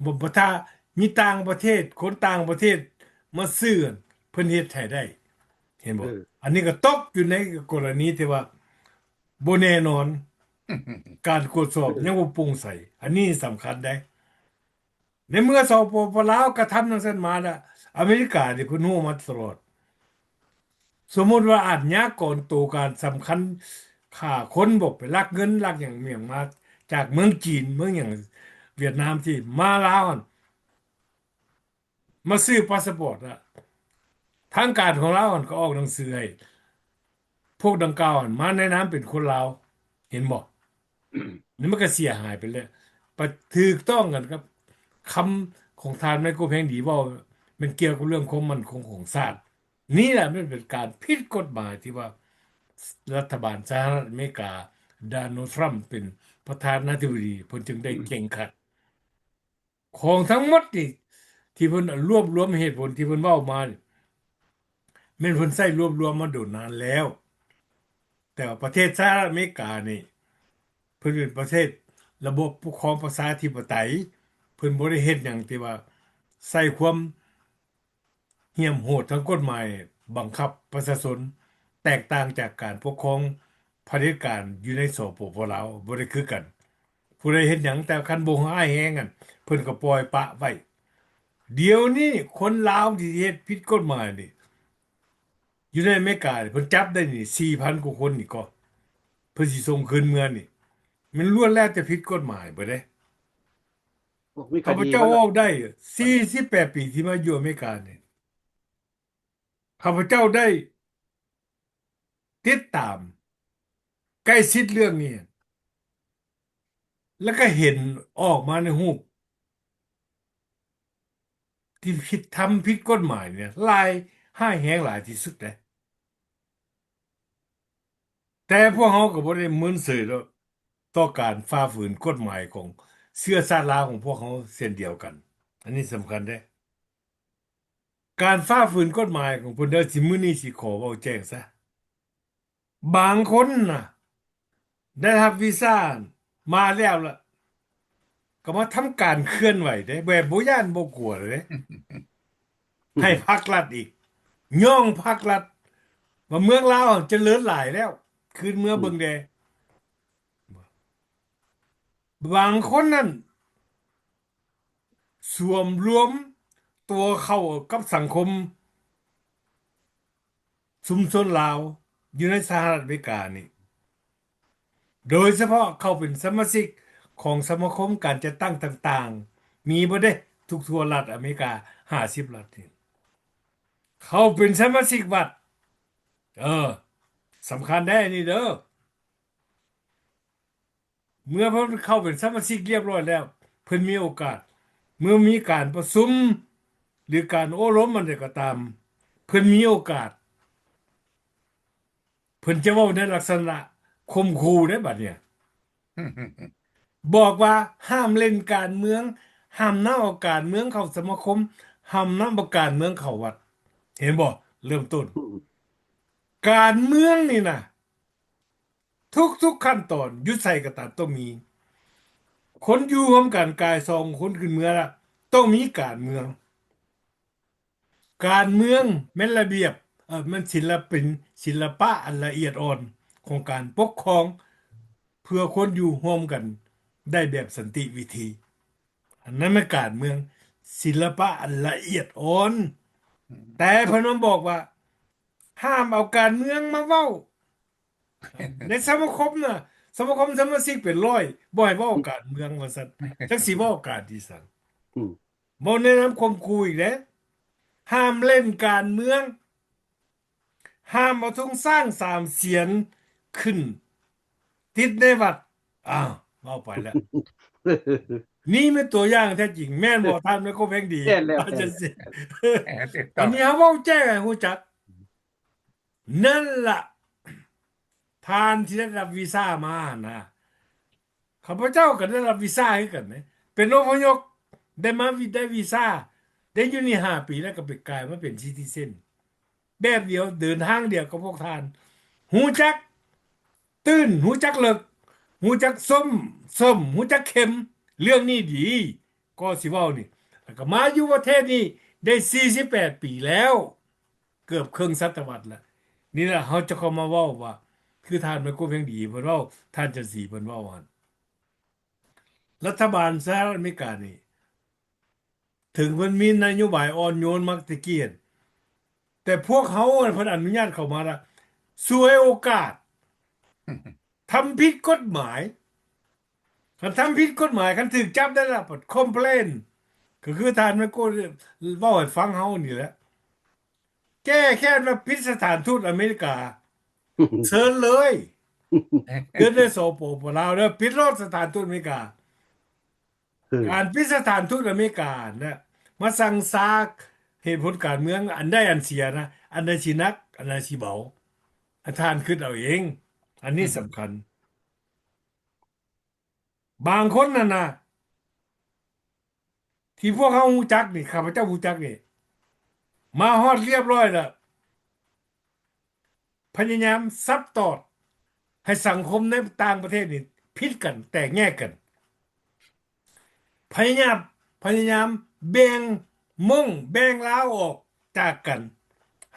ບໍ່ ບໍ່ ຖ້າມີຕ່າງປະເທດ ຄົນຕ່າງປະເທດມາຊື້ ເພິ່ນເຮັດໃຫ້ໄດ້ ເຫັນບໍ່? ເອີ ອັນນີ້ກໍຕົກຢູ່ໃນກໍລະນີທີ່ວ່າບໍ່ແນ່ນອນ ການກວດສອບຍັງບໍ່ໂປ່ງໃສ ອັນນີ້ສຳຄັນເດ້. ໃນເມື່ອ ສປປ ລາວ ກະທຳຈັ່ງຊັ້ນມາລະ ອາເມລິການີ້ເພິ່ນຮູ້ມາຕະຫຼອດ. ສົມມຸດວ່າອາດຍາກອນໂຕການສຳຄັນ ຂ້າຄົນບໍ ໄປລັກເງິນລັກຫຍັງມາຈາກເມືອງຈີນ ເມືອງຫຍັງ ຫວຽດນາມ ທີ່ມາລາວຫັ້ນ ມາຊື້ພາສປອດ ທາງການຂອງລາວຫັ້ນກໍອອກໜັງສືໃຫ້ພວກດັ່ງກ່າວຫັ້ນມາໃນນາມເປັນຄົນລາວ ເຫັນບໍ່? ນີ້ມັນກໍເສຍຫາຍໄປແລ້ວ ໄປຖືກຕ້ອງກັນກັບຄຳຂອງທ່ານໄມໂຄແພງດີເວົ້າ ແມ່ນກ່ຽວກັບເລື່ອງຄວາມໝັ້ນຄົງຂອງຊາດ. ນີ້ແຫຼະມັນເປັນການຜິດກົດໝາຍທີ່ວ່າລັດຖະບານສະຫະລັດອາເມລິກາ ໂດນັລ ທຣຳ ເປັນປະທານາທິບໍດີ ເພິ່ນຈຶ່ງໄດ້ເຄັ່ງຄັດ. ຂອງທັງໝົດນີ້ ທີ່ເພິ່ນລວບລວມເຫດຜົນທີ່ເພິ່ນເວົ້າມານີ້ ແມ່ນເພິ່ນໃຊ້ລວບລວມມາດົນນານແລ້ວ ແຕ່ວ່າປະເທດສະຫະລັດອາເມລິການີ້ ເພິ່ນເປັນປະເທດລະບົບປົກຄອງປະຊາທິປະໄຕ ເພິ່ນບໍ່ໄດ້ເຮັດຫຍັງທີ່ວ່າໃຊ້ຄວາມ ຫ້ຽມໂຫດທາງກົດໝາຍບັງຄັບປະຊາຊົນ ແຕກຕ່າງຈາກການປົກຄອງຜະເດັດການຢູ່ໃນ ສປປ ລາວ ບໍ່ໄດ້ຄືກັນ. ຜູ້ໃດເຮັດຫຍັງ ແຕ່ຄັນບໍ່ຮ້າຍແຮງຫັ້ນ ເພິ່ນກໍປ່ອຍປະໄວ້. ດຽວນີ້ຄົນລາວທີ່ເຮັດຜິດກົດໝາຍນີ້ ຢູ່ໃນອາເມລິການີ້ ເພິ່ນຈັບໄດ້ນີ້ສີ່ພັນກວ່າຄົນນີ້ກໍ ເພິ່ນຊິສົ່ງຄືນເມືອນີ້ ແມ່ນລ້ວນແລ້ວແຕ່ຜິດກົດໝາຍເບິດເດ້. ໂອ້ ມີຄະດີ ຂ້າພະເຈົ້າເວົ້າໄດ້ ສີ່ສິບແປດປີທີ່ມາຢູ່ອາເມລິການີ້ ຂ້າພະເຈົ້າໄດ້ຕິດຕາມໃກ້ຊິດເລື່ອງນີ້ ແລ້ວກໍເຫັນອອກມາໃນຮູບທີ່ຜິດ ທຳຜິດກົດໝາຍນີ້ຫຼາຍ ຮ້າຍແຮງຫຼາຍທີ່ສຸດເດ້. ແຕ່ພວກເຮົາກໍບໍ່ໄດ້ເມີນເສີຍດອກ ຕໍ່ການຝ່າຝືນກົດໝາຍຂອງເຊື້ອຊາດລາວຂອງພວກເຮົາເຊັ່ນດຽວກັນ. ອັນນີ້ສຳຄັນເດ້. ການຝ່າຝືນກົດໝາຍຂອງເພິ່ນເດີ ຊິ ມື້ນີ້ຊິຂໍເວົ້າແຈ້ງຊະ. ບາງຄົນນະ ໄດ້ຮັບວີຊາມາແລ້ວລະ ກໍມາທຳການເຄື່ອນໄຫວເດ້ ແບບບໍ່ຢ້ານບໍ່ກົວເດ້. ໃຫ້ພັກລັດອີກ ຍ້ອງພັກລັດວ່າເມືອງລາວຫັ້ນຈະເລີນຫຼາຍແລ້ວ ຄືນເມືອເບິ່ງແດ່. ບາງຄົນນັ້ນສວມລວມຕົວເຂົ້າກັບສັງຄົມ ຊຸມຊົນລາວຢູ່ໃນສະຫະລັດອາເມລິການີ້ ໂດຍສະເພາະເຂົາເປັນສະມາຊິກຂອງສະມາຄົມການຈັດຕັ້ງຕ່າງໆ ມີເບິດເດ້ ທຸກທົ່ວລັດອາເມລິກາ ຫ້າສິບລັດນີ້ ເຂົາເປັນສະມາຊິກວັດ. ເອີ ສຳຄັນເດ້ນີ້ເດີ. ເມື່ອເພິ່ນເຂົ້າເປັນສະມາຊິກລຽບຮ້ອຍແລ້ວ ເພິ່ນມີໂອກາດ ເມື່ອມີການປະຊຸມ ຫຼື ການໂອ້ລົມອັນໃດກໍຕາມ ເພິ່ນມີໂອກາດ ເພິ່ນຈະເວົ້າໃນລັກສະນະຂົ່ມຂູ່ເດ້ບັດນີ້ ບອກວ່າຫ້າມຫຼິ້ນການເມືອງ ຫ້າມນຳເອົາການເມືອງເຂົ້າສະມາຄົມ ຫ້າມນຳເອົາການເມືອງເຂົ້າວັດ. ເຫັນບໍ່? ເລີ່ມຕົ້ນ ການເມືອງນີ້ນະ ທຸກໆຂັ້ນຕອນຢູ່ໃສກໍຕາມຕ້ອງມີ ຄົນຢູ່ຮ່ວມກັນກາຍສອງຄົນຂຶ້ນເມືອລະ ຕ້ອງມີການເມືອງ. ການເມືອງແມ່ນລະບຽບ ເອີ ແມ່ນສິນລະປິນ ສິນລະປະອັນລະອຽດອ່ອນຂອງການປົກຄອງ ເພື່ອຄົນຢູ່ຮ່ວມກັນໄດ້ແບບສັນຕິວິທີ. ອັນນັ້ນແມ່ນການເມືອງ ສິນລະປະອັນລະອຽດອ່ອນ. ແຕ່ເພິ່ນມາບອກວ່າ ຫ້າມເອົາການເມືອງມາເວົ້າ ໃນສະມາຄົມນະ ສະມາຄົມສະມາຊິກເປັນຮ້ອຍ ບໍ່ໃຫ້ເວົ້າການເມືອງວ່າຊັ້ນ ຈັກຊິເວົ້າການທີ່ໃສ. ອືມ ບໍ່ແນະນຳຂົ່ມຂູ່ອີກເດ້ ຫ້າມເລ່ນການເມືອງ ຫ້າມເອົາທຸງຊ້າງສາມສຽນຂຶ້ນຕິດໃນວັດ. ອ້າວ ເວົ້າໄປແລ້ວ ນີ້ແມ່ນຕົວຢ່າງແທ້ຈິງ ແມ່ນບໍ່ ທ່ານໄມໂຄແພງດີ? ແມ່ນແລ້ວ ອັນນີ້ເຮົາເວົ້າແຈ້ງໃຫ້ຮູ້ຈັກ. ນັ້ນລະ ທ່ານທີ່ໄດ້ຮັບວີຊາມາຫັ້ນນະ ຂ້າພະເຈົ້າກໍໄດ້ຮັບວີຊາຄືກັນເດ້ ເປັນອົບພະຍົບ ໄດ້ມາ ໄດ້ວີຊາ ໄດ້ຢູ່ນີ້ຫ້າປີ ແລ້ວກໍໄປກາຍມາເປັນຊິຕິເຊັນ ແບບດຽວ ເດີນທາງດຽວກັບພວກທ່ານ ຮູ້ຈັກຕື່ນ ຮູ້ຈັກເລິກ ຮູ້ຈັກສົ້ມ ສົ້ມ ຮູ້ຈັກເຂັມ ເລື່ອງນີ້ດີ. ກໍຊິເວົ້ານີ້ ແລ້ວກໍມາຢູ່ປະເທດນີ້ໄດ້ສີ່ສິບແປດປີແລ້ວ ເກືອບເຄິ່ງສະຕະວັດແລ້ວ. ນີ້ລະ ເຮົາຈະເຂົ້າມາເວົ້າວ່າ ຄືທ່ານໄມໂກແພງດີເພິ່ນເວົ້າ ທ່ານຈັນສີເພິ່ນເວົ້າຫັ້ນ ລັດຖະບານສະຫະລັດອາເມລິການີ້ ເຖິງເພິ່ນມີນະໂຍບາຍອ່ອນໂຍນມາແຕ່ກີ້ ແຕ່ພວກເຮົາ ເພິ່ນອະນຸຍາດເຂົ້າມາລະ ສວຍໂອກາດ ທຳຜິດກົດໝາຍ. ຄັນທຳຜິດກົດໝາຍ ຄັນຖືກຈັບໄດ້ລະ ຄອມເພລນ ກໍຄືທ່ານໄມໂກເວົ້າໃຫ້ຟັງເຮົານີ້ແຫຼະ ແກ້ແຄ້ນວ່າປິດສະຖານທູດອາເມລິກາ ເຊີນເລີຍ ເຊີນໃນ ສປປ ລາວເດີ ປິດໂລດສະຖານທູດອາເມລິກາ. ການປິດສະຖານທູດອາເມລິການະ ມາສັ່ງຊາເຫດຜົນການເມືອງ ອັນໃດອັນເສຍນະ ອັນໃດຊິໜັກ ອັນໃດຊິເບົາ ໃຫ້ທ່ານຄິດເອົາເອງ. ອັນນີ້ສຳຄັນ. ບາງຄົນນັ້ນນະ ທີ່ພວກເຮົາຮູ້ຈັກນີ້ ຂ້າພະເຈົ້າຮູ້ຈັກນີ້ ມາຮອດລຽບຮ້ອຍແລ້ວ ພະຍາຍາມສັບຕອດໃຫ້ສັງຄົມໃນຕ່າງປະເທດນີ້ຜິດກັນ ແຕກແຍກກັນ ພະຍາຍາມ ພະຍາຍາມແບ່ງມົ້ງແບ່ງລາວອອກຈາກກັນ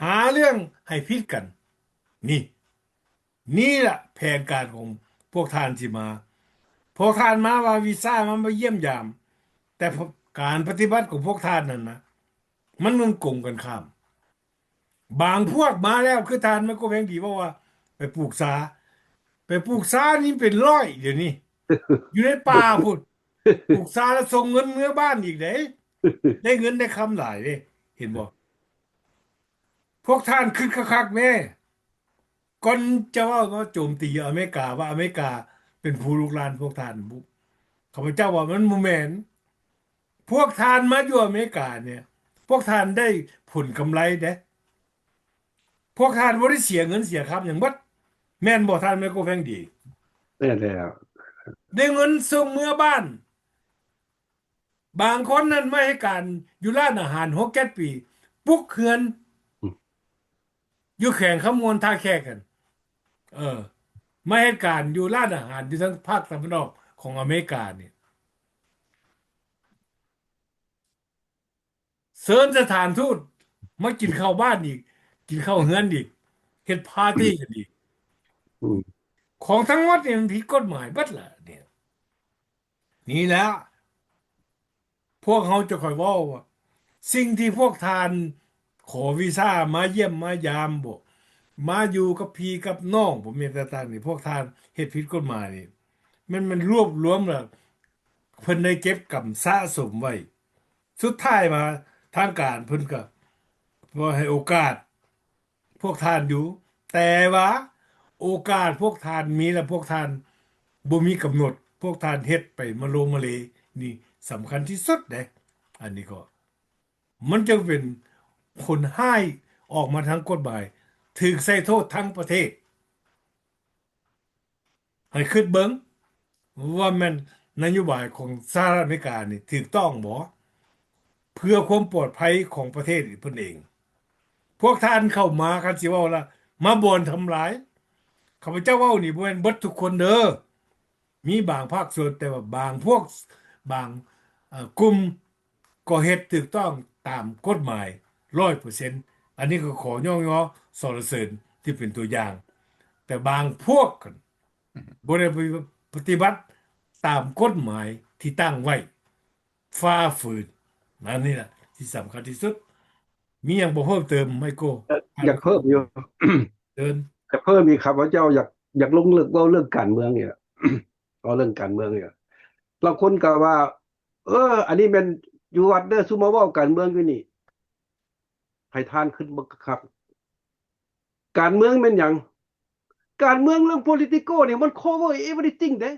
ຫາເລື່ອງໃຫ້ຜິດກັນ. ນີ້ ນີ້ລະແຜນການຂອງພວກທ່ານທີ່ມາ ພວກທ່ານມາວ່າວີຊາ ມາ ມາຢ້ຽມຢາມ ແຕ່ ການປະຕິບັດຂອງພວກທ່ານນັ້ນນະ ມັນ ມັນກົງກັນຂ້າມ. ບາງພວກມາແລ້ວ ຄືທ່ານໄມໂກແພງດີເວົ້າວ່າ ໄປປູກຊາ ໄປປູກຊານີ້ເປັນຮ້ອຍດຽວນີ້ ຢູ່ໃນປ່າພຸ້ນ ປູກຊາແລ້ວສົ່ງເງິນເມືອບ້ານອີກເດ້ ໄດ້ເງິນໄດ້ຄຳຫຼາຍເດ້ ເຫັນບໍ່? ພວກທ່ານຄິດຄັກໆແດ່ ກ່ອນຈະເວົ້າມາໂຈມຕີອາເມລິກາ ວ່າອາເມລິກາເປັນຜູ້ລຸກລານພວກທ່ານ ຂ້າພະເຈົ້າວ່າມັນບໍ່ແມ່ນ. ພວກທ່ານມາຢູ່ອາເມລິການີ້ ພວກທ່ານໄດ້ຜົນກຳໄລເດ້ ພວກທ່ານບໍ່ໄດ້ເສຍເງິນເສຍຄຳຫຍັງເບິດ ແມ່ນບໍ່ທ່ານໄມໂກແພງດີ? ແມ່ນແລ້ວ ໄດ້ເງິນສົ່ງເມືອບ້ານ. ບາງຄົນນັ້ນມາເຮັດການຢູ່ຮ້ານອາຫານຫົກເຈັດປີ ປຸກເຮືອນ ອືມ ຢູ່ແຂວງຄຳມ່ວນທ່າແຂກຫັ້ນ ເອີ ມາເຮັດການຢູ່ຮ້ານອາຫານຢູ່ທາງພາກຕາເວັນອອກຂອງອາເມລິການີ້ ເຊີນສະຖານທູດມາກິນເຂົ້າບ້ານອີກ ກິນເຂົ້າເຮືອນອີກ ເຮັດປາຕີ້ກັນອີກ ອືມ ຂອງທັງໝົດນີ້ມັນຜິດກົດໝາຍເບິດລະນີ້. ນີ້ແຫຼະ ພວກເຮົາຈະຄ່ອຍເວົ້າວ່າ ສິ່ງທີ່ພວກທ່ານຂໍວີຊາມາຢ້ຽມມາຢາມບໍ ມາຢູ່ກັບພີ່ກັບນ້ອງບໍ ແມ່ນຕ່າງໆນີ້ ພວກທ່ານເຮັດຜິດກົດໝາຍນີ້ ແມ່ນ ແມ່ນລວບລວມແລ້ວ ເພິ່ນໄດ້ເກັບກຳສະສົມໄວ້ ສຸດທ້າຍມາທາງການເພິ່ນກໍບໍ່ໃຫ້ໂອກາດ ພວກທ່ານຢູ່ ແຕ່ວ່າໂອກາດພວກທ່ານມີແລ້ວ ພວກທ່ານບໍ່ມີກຳນົດ ພວກທ່ານເຮັດໄປມະໂລມະເລ ນີ້ສຳຄັນທີ່ສຸດເດ້. ອັນນີ້ກໍມັນຈຶ່ງເປັນຜົນຮ້າຍອອກມາທາງກົດໝາຍ ຖືກໃສ່ໂທດທັງປະເທດ. ໃຫ້ຄິດເບິ່ງວ່າແມ່ນນະໂຍບາຍຂອງສະຫະລັດອາເມລິການີ້ຖືກຕ້ອງບໍ່ ເພື່ອຄວາມປອດໄພຂອງປະເທດເພິ່ນເອງ. ພວກທ່ານເຂົ້າມາ ຄັນຊິເວົ້າລະ ມາບ່ອນທຳລາຍ. ຂ້າພະເຈົ້າເວົ້ານີ້ບໍ່ແມ່ນເບິດທຸກຄົນເດີ ມີບາງພາກສ່ວນ ແຕ່ວ່າບາງພວກ ບາງ ເອີ ກຸ່ມ ກໍເຮັດຖືກຕ້ອງຕາມກົດໝາຍຮ້ອຍເປີເຊັນ. ອັນນີ້ກໍຂໍຍ້ອງຍໍສັນລະເສີນທີ່ເປັນຕົວຢ່າງ, ແຕ່ບາງພວກບໍ່ໄດ້ປະຕິບັດຕາມກົດໝາຍທີ່ຕັ້ງໄວ້, ຝ່າຝືນ. ອັນນີ້ລະທີ່ສຳຄັນທີ່ສຸດ. ມີຫຍັງບໍ່ເພີ່ມເຕີມ ໄມໂກ? ເອີ ຢາກເພີ່ມຢູ່ ເຊີນ. ຢາກເພີ່ມອີກ ຂ້າພະເຈົ້າຢາກ ຢາກລົງເລິກເວົ້າເລື່ອງການເມືອງນີ້ລະ ເວົ້າເລື່ອງການເມືອງນີ້ລະ. ລາງຄົນກໍວ່າ ເອີ ອັນນີ້ແມ່ນຢູ່ວັດເດີ ຊຸມມາເວົ້າການເມືອງຢູ່ນີ້. ໃຫ້ທ່ານຄິດເບິ່ງຄັກໆ ການເມືອງແມ່ນຫຍັງ? ການເມືອງເລື່ອງ political ນີ້ມັນ cover everything ເດ້.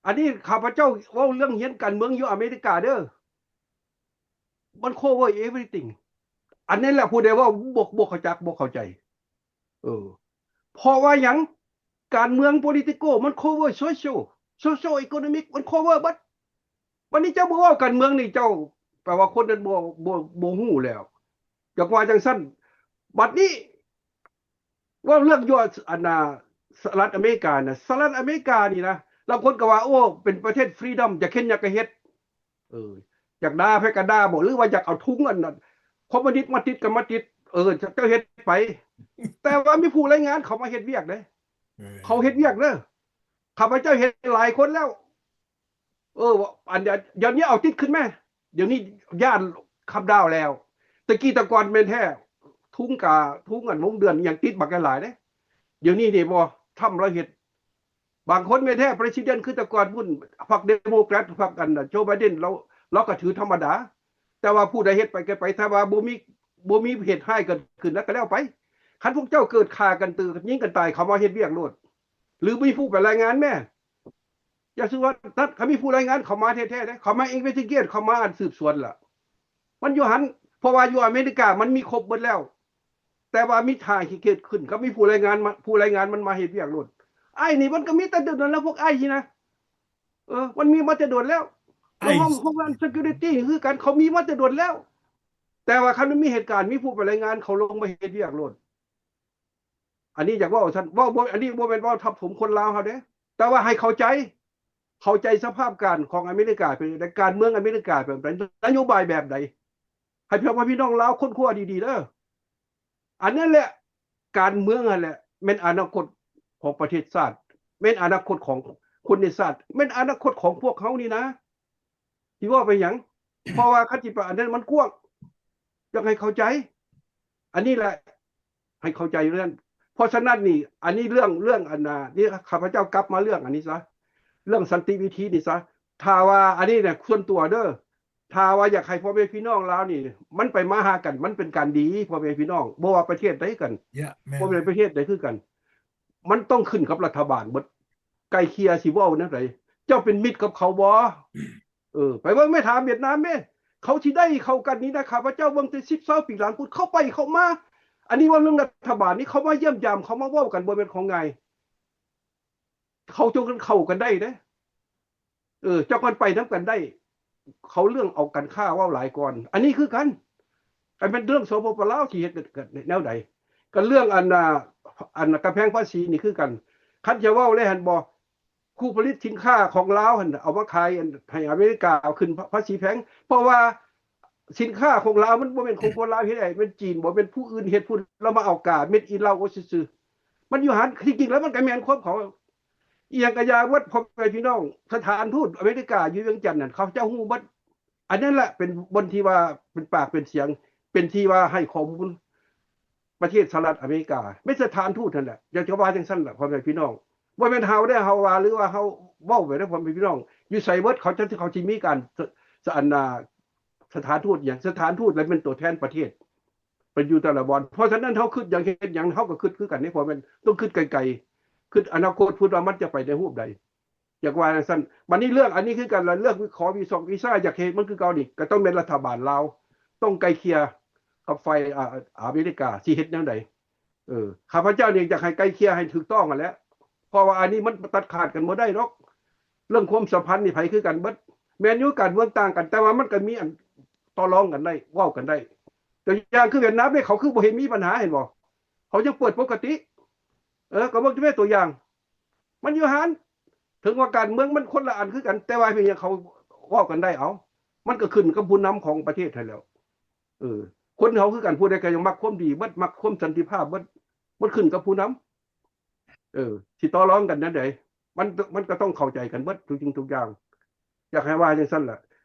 ອັນນີ້ຂ້າພະເຈົ້າເວົ້າເລື່ອງຮຽນການເມືອງຢູ່ອາເມລິກາເດີ. ມັນ cover everything. ອັນນີ້ແຫຼະ ຜູ້ໃດເວົ້າບໍ່ ບໍ່ເຂົ້າຈັກ ບໍ່ເຂົ້າໃຈ. ເອີ ເພາະວ່າຫຍັງ? ການເມືອງ political ມັນ cover social, social economic ມັນ cover ເບິດ. ບັດນີ້ເຈົ້າບໍ່ເວົ້າການເມືອງນີ້ ເຈົ້າ ແປວ່າຄົນນັ້ນບໍ່ ບໍ່ ບໍ່ຮູ້ແລ້ວ. ຢາກວ່າຈັ່ງຊັ້ນ. ບັດນີ້ ເວົ້າເລື່ອງຢູ່ ອັນນ່າ ສະຫະລັດອາເມລິການະ ສະຫະລັດອາເມລິການີ້ນະ ລາງຄົນກໍວ່າ ໂອ້ ເປັນປະເທດ freedom ຢາກເຮັດຫຍັງກໍເຮັດ. ເອີ ຢາກດ່າໃຜກໍດ່າບໍ ຫຼືວ່າຢາກເອົາທຸງອັນນັ້ນຄອມມູນິດມາຕິດກໍມາຕິດ ເອີ ເຈົ້າເຮັດໄປ. ແຕ່ວ່າມີຜູ້ລາຍງານເຂົາມາເຮັດວຽກເດ້ ເອີ ເຂົາເຮັດວຽກເດີ. ຂ້າພະເຈົ້າເຫັນຫຼາຍຄົນແລ້ວ ເອີ ອັນດຽວນີ້ເອົາຕິດຂຶ້ນມາ ດຽວນີ້ຢ້ານຄຳດາວແລ້ວ. ແຕ່ກີ້ແຕ່ກ່ອນແມ່ນແທ້ ທຸງກາ ທຸງອັນວົງເດືອນອີ່ຫຍັງຕິດບັກຫຼາຍໆເດ້. ດຽວນີ້ນີ້ບໍ່ ທຳລາວເຮັດ ບາງຄົນແມ່ນແທ້ ປະຊິເດັນ ຄືແຕ່ກ່ອນພຸ້ນ ພັກເດໂມແຄຣດ ພັກອັນໂຈໄບເດັນ ລາວ ລາວກໍຖືທຳມະດາ. ແຕ່ວ່າຜູ້ໃດເຮັດໄປກໍໄປ ຖ້າວ່າບໍ່ມີ ບໍ່ມີເຫດຮ້າຍເກີດຂຶ້ນ ແລ້ວກໍແລ້ວໄປ. ຄັນພວກເຈົ້າເກີດຂ້າກັນ ຕີກັນ ຍິງກັນຕາຍ ເຂົາມາເຮັດວຽກໂລດ ຫຼືມີຜູ້ໄປລາຍງານແມ້. ຢ່າຊື່ວ່ານັ້ນ ຄັນມີຜູ້ລາຍງານເຂົາມາແທ້ໆເດ້ ເຂົາມາອິນເວສຕິເກດ ເຂົາມາອັນສືບສວນລະ ມັນຢູ່ຫັ້ນ. ເພາະວ່າຢູ່ອາເມລິກາມັນມີຄົບເບິດແລ້ວ ແຕ່ວ່າມີທ່າຂີ້ເກີດຂຶ້ນ ກໍມີຜູ້ລາຍງານມາ ຜູ້ລາຍງານມັນມາເຮັດວຽກໂລດ. ອ້າຍນີ້ມັນກໍມີແຕ່ດົນແລ້ວ ພວກອ້າຍນີ້ນະ ເອີ ມັນມີມາແຕ່ດົນແລ້ວ Homeland Security ຄືກັນ ເຂົາມີມາແຕ່ດົນແລ້ວ. ແຕ່ວ່າຄັນມັນມີເຫດການ ມີຜູ້ໄປລາຍງານ ເຂົາລົງມາເຮັດວຽກໂລດ. ອັນນີ້ຢາກເວົ້າຊັ້ນ ເວົ້າບໍ່ ອັນນີ້ບໍ່ແມ່ນເວົ້າທັບຖົມຄົນລາວເຮົາເດ້ ແຕ່ວ່າໃຫ້ເຂົ້າໃຈ ເຂົ້າໃຈສະພາບການຂອງອາເມລິກາເປັນຈັ່ງໃດ ການເມືອງອາເມລິກາເປັນຈັ່ງໃດ ນະໂຍບາຍແບບໃດ ໃຫ້ພໍ່ແມ່ພີ່ນ້ອງລາວຄົ້ນຄວ້າດີໆເດີ. ອັນນັ້ນແຫຼະ ການເມືອງຫັ້ນແຫຼະ ແມ່ນອະນາຄົດຂອງປະເທດຊາດ ແມ່ນອະນາຄົດຂອງຄົນໃນຊາດ ແມ່ນອະນາຄົດຂອງພວກເຮົານີ້ນະ. ຊິເວົ້າໄປຫຍັງ? ເພາະວ່າຄັນຊິໄປອັນນັ້ນມັນກວ້າງ ຢາກໃຫ້ເຂົ້າໃຈ ອັນນີ້ແຫຼະ ໃຫ້ເຂົ້າໃຈເລື່ອງ ເພາະສະນັ້ນນີ້ ອັນນີ້ເລື່ອງ ເລື່ອງອັນນ່າ ນີ້ຂ້າພະເຈົ້າກັບມາເລື່ອງອັນນີ້ຊະ ເລື່ອງສັນຕິວິທີນີ້ຊະ. ຖ້າວ່າ ອັນນີ້ນະ ສ່ວນຕົວເດີ ຖ້າວ່າຢາກໃຫ້ພໍ່ແມ່ພີ່ນ້ອງລາວນີ້ ມັນໄປມາຫາກັນ ມັນເປັນການດີ ພໍ່ແມ່ພີ່ນ້ອງ ບໍ່ວ່າປະເທດໃດຄືກັນ ບໍ່ວ່າປະເທດໃດຄືກັນ ມັນຕ້ອງຂຶ້ນກັບລັດຖະບານເບິດ ໄກ່ເກ່ຍຊິເວົ້າແນວໃດ? ເຈົ້າເປັນມິດກັບເຂົາບໍ່? ເອີ ໄປເບິ່ງແມ້ ຖາມຫວຽດນາມແມ້ ເຂົາຊິໄດ້ເຂົ້າກັນນີ້ນະ ຂ້າພະເຈົ້າເບິ່ງແຕ່ສິບຊາວປີຫຼັງພຸ້ນ ເຂົາໄປເຂົາມາ. ອັນນີ້ເວົ້າເລື່ອງລັດຖະບານນີ້ ເຂົາມາຢ້ຽມຢາມ ເຂົາມາເວົ້າກັນ ບໍ່ແມ່ນຂອງງ່າຍ. ເຂົາຈົງກັນເຂົ້າກັນໄດ້ເດ້ ເອີ ເຈົ້າກັນໄປນຳກັນໄດ້ ເຂົາເລື່ອງເອົາການຄ້າເວົ້າຫຼາຍກ່ອນ. ອັນນີ້ຄືກັນ ຄັນແມ່ນເລື່ອງ ສປປ ລາວ ຊິເຮັດກັນແນວໃດ ກັນເລື່ອງອັນນ່າ ອັນກຳແພງພາສີນີ້ຄືກັນ. ຄັນຈະເວົ້າແລ້ວຫັ້ນບໍ່ ຜູ້ຜະລິດສິນຄ້າຂອງລາວຫັ້ນ ເອົາມາຂາຍໃຫ້ອາເມລິກາ ເອົາຂຶ້ນພາສີແພງ ເພາະວ່າສິນຄ້າຂອງລາວ ມັນບໍ່ແມ່ນຂອງຄົນລາວເຮັດໄດ້ ແມ່ນຈີນບໍ່ ແມ່ນຜູ້ອື່ນເຮັດ ຜູ້ລາວມາເອົາກາ made in Laos ຊື່ໆ. ມັນຢູ່ຫັ້ນ ທີ່ຈິງແລ້ວມັນກໍແມ່ນຄວາມເຂົາ ອີ່ຫຍັງກະຢ່າເບິດ ພໍ່ແມ່ພີ່ນ້ອງ ສະຖານທູດອາເມລິກາຢູ່ວຽງຈັນນັ້ນ ເຂົາເຈົ້າຮູ້ເບິດ. ອັນນັ້ນແຫຼະເປັນບ່ອນທີ່ວ່າເປັນປາກເປັນສຽງ ເປັນທີ່ວ່າໃຫ້ຂໍ້ມູນປະເທດສະຫະລັດອາເມລິກາ ແມ່ນສະຖານທູດຫັ້ນແຫຼະ. ຢາກຈະວ່າຈັ່ງຊັ້ນແຫຼະ ພໍ່ແມ່ພີ່ນ້ອງ ບໍ່ແມ່ນເຮົາເດ້ ເຮົາວ່າ ຫຼືວ່າເຮົາເວົ້າໄປເດ້ ພໍ່ແມ່ພີ່ນ້ອງ ຢູ່ໃສເບິດ ເຂົາຈະ ເຂົາຊິມີການສະ ອັນນ່າ ສະຖານທູດຫຍັງ ສະຖານທູດແຫຼະແມ່ນຕົວແທນປະເທດ ໄປຢູ່ແຕ່ລະບ່ອນ. ເພາະສະນັ້ນ ເຮົາຄິດຫຍັງເຮັດຫຍັງ ເຮົາກໍຄິດຄືກັນເດ້ ເພາະແມ່ນຕ້ອງຄິດໄກໆ ຄິດອະນາຄົດພຸ້ນວ່າມັນຈະໄປໃນຮູບໃດ ຢາກວ່າຈັ່ງຊັ້ນ. ບັດນີ້ເລື່ອງອັນນີ້ຄືກັນລະ ເລື່ອງຂໍວີຊອງວີຊາ ຢາກເຮັດມັນຄືເກົ່ານີ້ ກໍຕ້ອງແມ່ນລັດຖະບານລາວ ຕ້ອງໄກ່ເກ່ຍກັບຝ່າຍ ອາ ອາເມລິກາ ຊິເຮັດແນວໃດ. ເອີ ຂ້າພະເຈົ້ານີ້ຢາກໃຫ້ໄກ່ເກ່ຍໃຫ້ຖືກຕ້ອງຫັ້ນແຫຼະ ເພາະວ່າອັນນີ້ມັນຕັດຂາດກັນບໍ່ໄດ້ດອກ. ເລື່ອງຄວາມສຳພັນນີ້ໃຜຄືກັນເບິດ ແມ່ນຢູ່ການເມືອງຕ່າງກັນ ແຕ່ວ່າມັນກໍມີອັນຕໍ່ລອງກັນໄດ້ ເວົ້າກັນໄດ້. ຕົວຢ່າງຄືຫວຽດນາມນີ້ ເຂົາຄືບໍ່ເຫັນມີບັນຫາ ເຫັນບໍ່ ເຂົາຍັງເປີດປົກກະຕິ. ເອີ ກໍເບິ່ງແຕ່ຕົວຢ່າງ ມັນຢູ່ຫັ້ນ ເຖິງວ່າການເມືອງມັນຄົນລະອັນຄືກັນ ແຕ່ວ່າເປັນຫຍັງເຂົາເວົ້າກັນໄດ້ ເອົ້າ ມັນກໍຂຶ້ນກັບຜູ້ນຳຂອງປະເທດຫັ້ນແຫຼ້ວ. ເອີ ຄົນເຮົາຄືກັນ ຜູ້ໃດກໍຍັງມັກຄວາມດີເບິດ ມັກຄວາມສັນຕິພາບເບິດ ມັນຂຶ້ນກັບຜູ້ນຳ. ເອີ ຊິຕໍ່ລອງກັນແນວໃດ ມັນ ມັນກໍຕ້ອງເຂົ້າໃຈກັນເບິດທຸກສິ່ງທຸກຢ່າງ ຢາກໃຫ້ວ່າຈັ່ງຊັ້ນລະ.